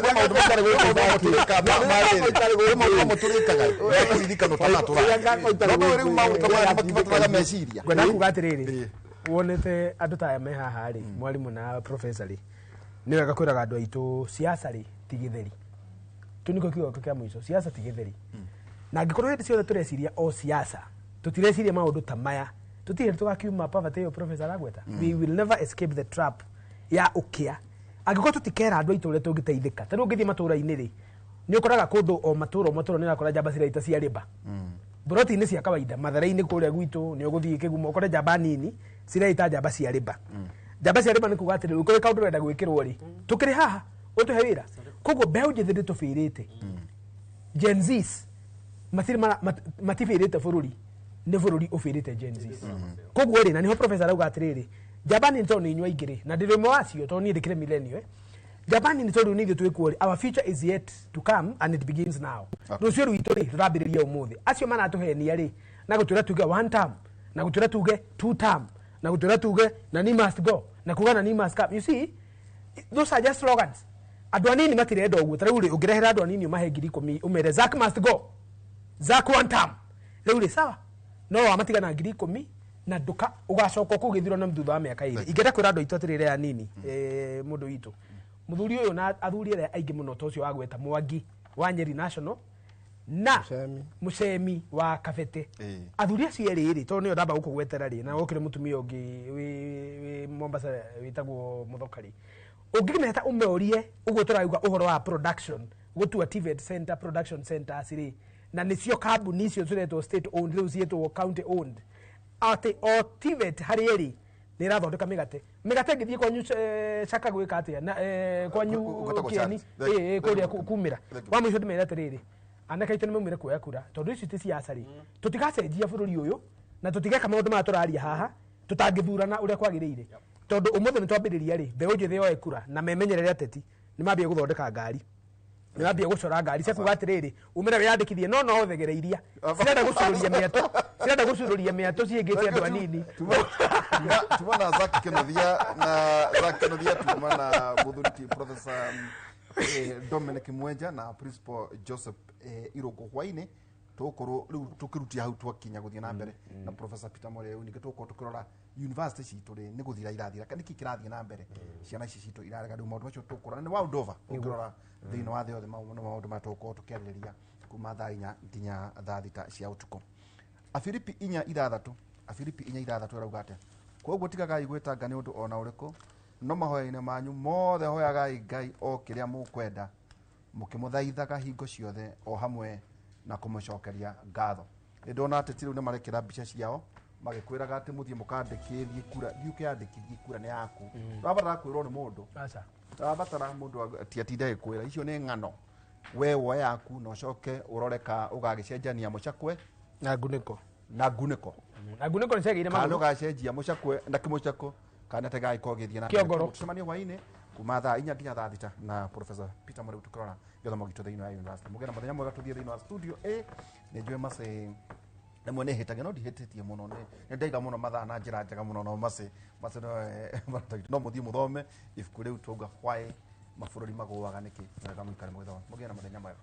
mamwe tũrĩkaga kũririkano ta matũra no rĩu maũndũ maya makĩbataraga meciria. Ngwenda kuga atĩrĩrĩ, wonete andũ ta aya me haha rĩ, mwarimũ na professor rĩ, nĩ wega kwĩraga andũ aitũ siasa rĩ ti gĩtheri. Tu nĩkĩo kiugo gĩakwa kĩa mũico, siasa ti gĩtheri. Na angĩkorwo hĩndĩ ciothe tũreciria o siasa, tũtireciria maũndũ ta maya, tũtirĩ hĩndĩ tũgakiuma poverty ĩyo professor aragweta. We will never escape the trap ya ũkĩa angĩkorwo tũtikera andũ aitũ ũrĩa tũngĩteithĩka. Ta rĩu ũngĩthiĩ matũũra-inĩ rĩ, nĩ ũkoraga kũndũ o matũũra o matũũra nĩ ũrakora njamba ciraita cia rĩba mburoti-inĩ cia kawaida. Mathare-inĩ kũrĩa gwitũ nĩ ũgũthiĩ Kĩgumo ũkore njamba nini ciraita njamba cia rĩba. Njamba cia rĩma nĩ kuga atĩrĩrĩ, ũkĩrĩ kaũndũ ũrenda gwĩkĩrwo rĩ, tũkĩrĩ haha ũtũhe wĩra. Koguo mbeũ njĩthĩ nĩ tũbĩrĩte. Gen Zs matirĩ matibĩrĩte bũrũri, nĩ bũrũri ũbĩrĩte Gen Zs. Koguo rĩ, na nĩho professor arauga atĩrĩrĩ, njamba nini tondũ nĩ inyuĩ aingĩ rĩ, na ndĩrĩ ũmwe wacio tondũ niĩ ndĩkĩrĩ millennial, eh. Njamba nini tondũ nĩ ithuĩ twĩkuo rĩ, our future is yet to come and it begins now. Rũciũ rwitũ rĩ, rũrambĩrĩria ũmũthĩ. Acio maratũhenia rĩ, na gũtwĩra tuge one term, na gũtwĩra tuge two term, na gũtwĩra tuge nani must go, na kuga nani must come. You see, those are just slogans. Andũ anini matirenda ũguo. Ta rĩu rĩ, ũngĩrehera andũ anini ũmahe 10,000 ũmere Zack must go, Zack one term, rĩu rĩ sawa, no wamatiga na 10,000 na nduka ũgacoka kũu gĩthurano thutha wa mĩaka 2. Ingĩenda kwĩra andũ aitũ atĩrĩrĩ anini, mũndũ witũ mũthuri ũyũ na athuri arĩa aingĩ mũno ta ũcio wa gweta Mwangi wa Nyeri National na Mũcemi wa Kabete, athuri acio erĩ rĩ, tondũ nĩo ndamba gũkũgwetera rĩ, na gũkĩrĩ mũtumia ũngĩ wĩ Mombasa wĩtagwo Mũthokari, ũngĩmeta ũmeorie ũguo tũrauga ũhoro wa production, gũtua TVET center, production centers rĩ, na nĩcio kambuni icio ciretwo state owned rĩu ciĩtwo county owned, atĩ o TVET harĩ ĩrĩ nĩ ĩrathondeka mĩgate. Mĩgate ĩngĩthiĩ kwanyu caka gwĩka atĩa na kwanyu Gwĩtagwo Kĩeni, Charles. kũrĩa kumĩra wa mũico ndĩmere atĩrĩrĩ, anake aitũ nĩ maumire kuoya kura tondũ ici ti siasa rĩ, tũtigacenjia bũrũri ũyũ na tũtigeka maũndũ maya tũraria haha tũtangĩthurana ũrĩa kwagĩrĩire, tondũ ũmũthĩ nĩ twambĩrĩria rĩ, mbeũ njĩthĩ yoe kura na memenyerere ateti nĩ mambie gũthondeka ngari, nĩ mambia gũcora ngari cia kuga atĩrĩrĩ, umĩra wĩyandĩkithie, no no thegere iria cirenda gũcururia mĩatũ, cirenda gũcururia mĩatũ cihĩngĩte andũ anini. Tuma na Zack Kĩnuthia, na Zack Kĩnuthia tuma na mũthuri ti Professor Dominic Mwenja na Principal Joseph Irũngũ. Hwainĩ tũgũkorwo rĩu tũkĩrutia hau twakinya gũthiĩ na mbere na Professor Peter Mureu, ningĩ tũgũkorwo tũkĩrora university citũ rĩ nĩ gũthira irathira, nĩkĩ kĩrathiĩ na mbere, ciana ici citũ irarega rĩu maũndũ macio tũkũrora nĩ world over, ũngĩrora thĩinĩ wa thĩ yothe maũndũ maya tũgũkorwo tũkĩarĩrĩria kuma thaa 4 nginya thaa 6 cia ũtukũ. Afilipi 4:6, Afilipi 4:6 ĩrauga atĩa? Koguo tigagai gwĩtanga nĩ ũndũ ona ũrĩkũ, no mahoya-inĩ manyu mothe hoyagai Ngai o kĩrĩa mũkwenda, mũkĩmũthaithaga hingo ciothe o hamwe na kũmũcokeria ngatho. Nĩ ndona ateti rĩu nĩ marekĩra mbica ciao magĩkwĩraga atĩ mũthiĩ mũkandĩkithie kura, thiĩ ũkĩandĩkithie kura nĩ yaku. Ndũrabatara kwĩrwo nĩ mũndũ. Aca. Ndũrabatara mũndũ ti atinde agĩkwĩra, icio nĩ ng'ano. We woe yaku na ũcoke ũrore ka ũgagĩcenjania mũcakwe na ngunĩko, na ngunĩko, na ngunĩko nĩ ciagĩire kana magũrũ. ũgacenjia mũcakwe na kĩmũcako kana tegagĩkorwo gĩthiĩ na mbere. Kĩongoro. Tũcemanie hwaĩ-inĩ kuma thaa 4 nginya thaa 6 na Professor Peter Mureu tũkĩrora gĩthomo gitũ thĩinĩ wa university. Mũgĩe na mũthenya mwega, tũthiĩ thĩinĩ wa studio A. Nĩ njũĩ Macĩ rĩmwe nĩ hĩtagia no ndihĩtĩtie mũno, nĩ ndaiga mũno mathaa na njĩra njega mũno, no Macĩ Macĩ no mũthiĩ mũthome ibuku rĩu tũnga why mabũrũri magũaga nĩkĩ. Wega mũikare mũgĩthoma, mũgĩe na mũthenya mwega.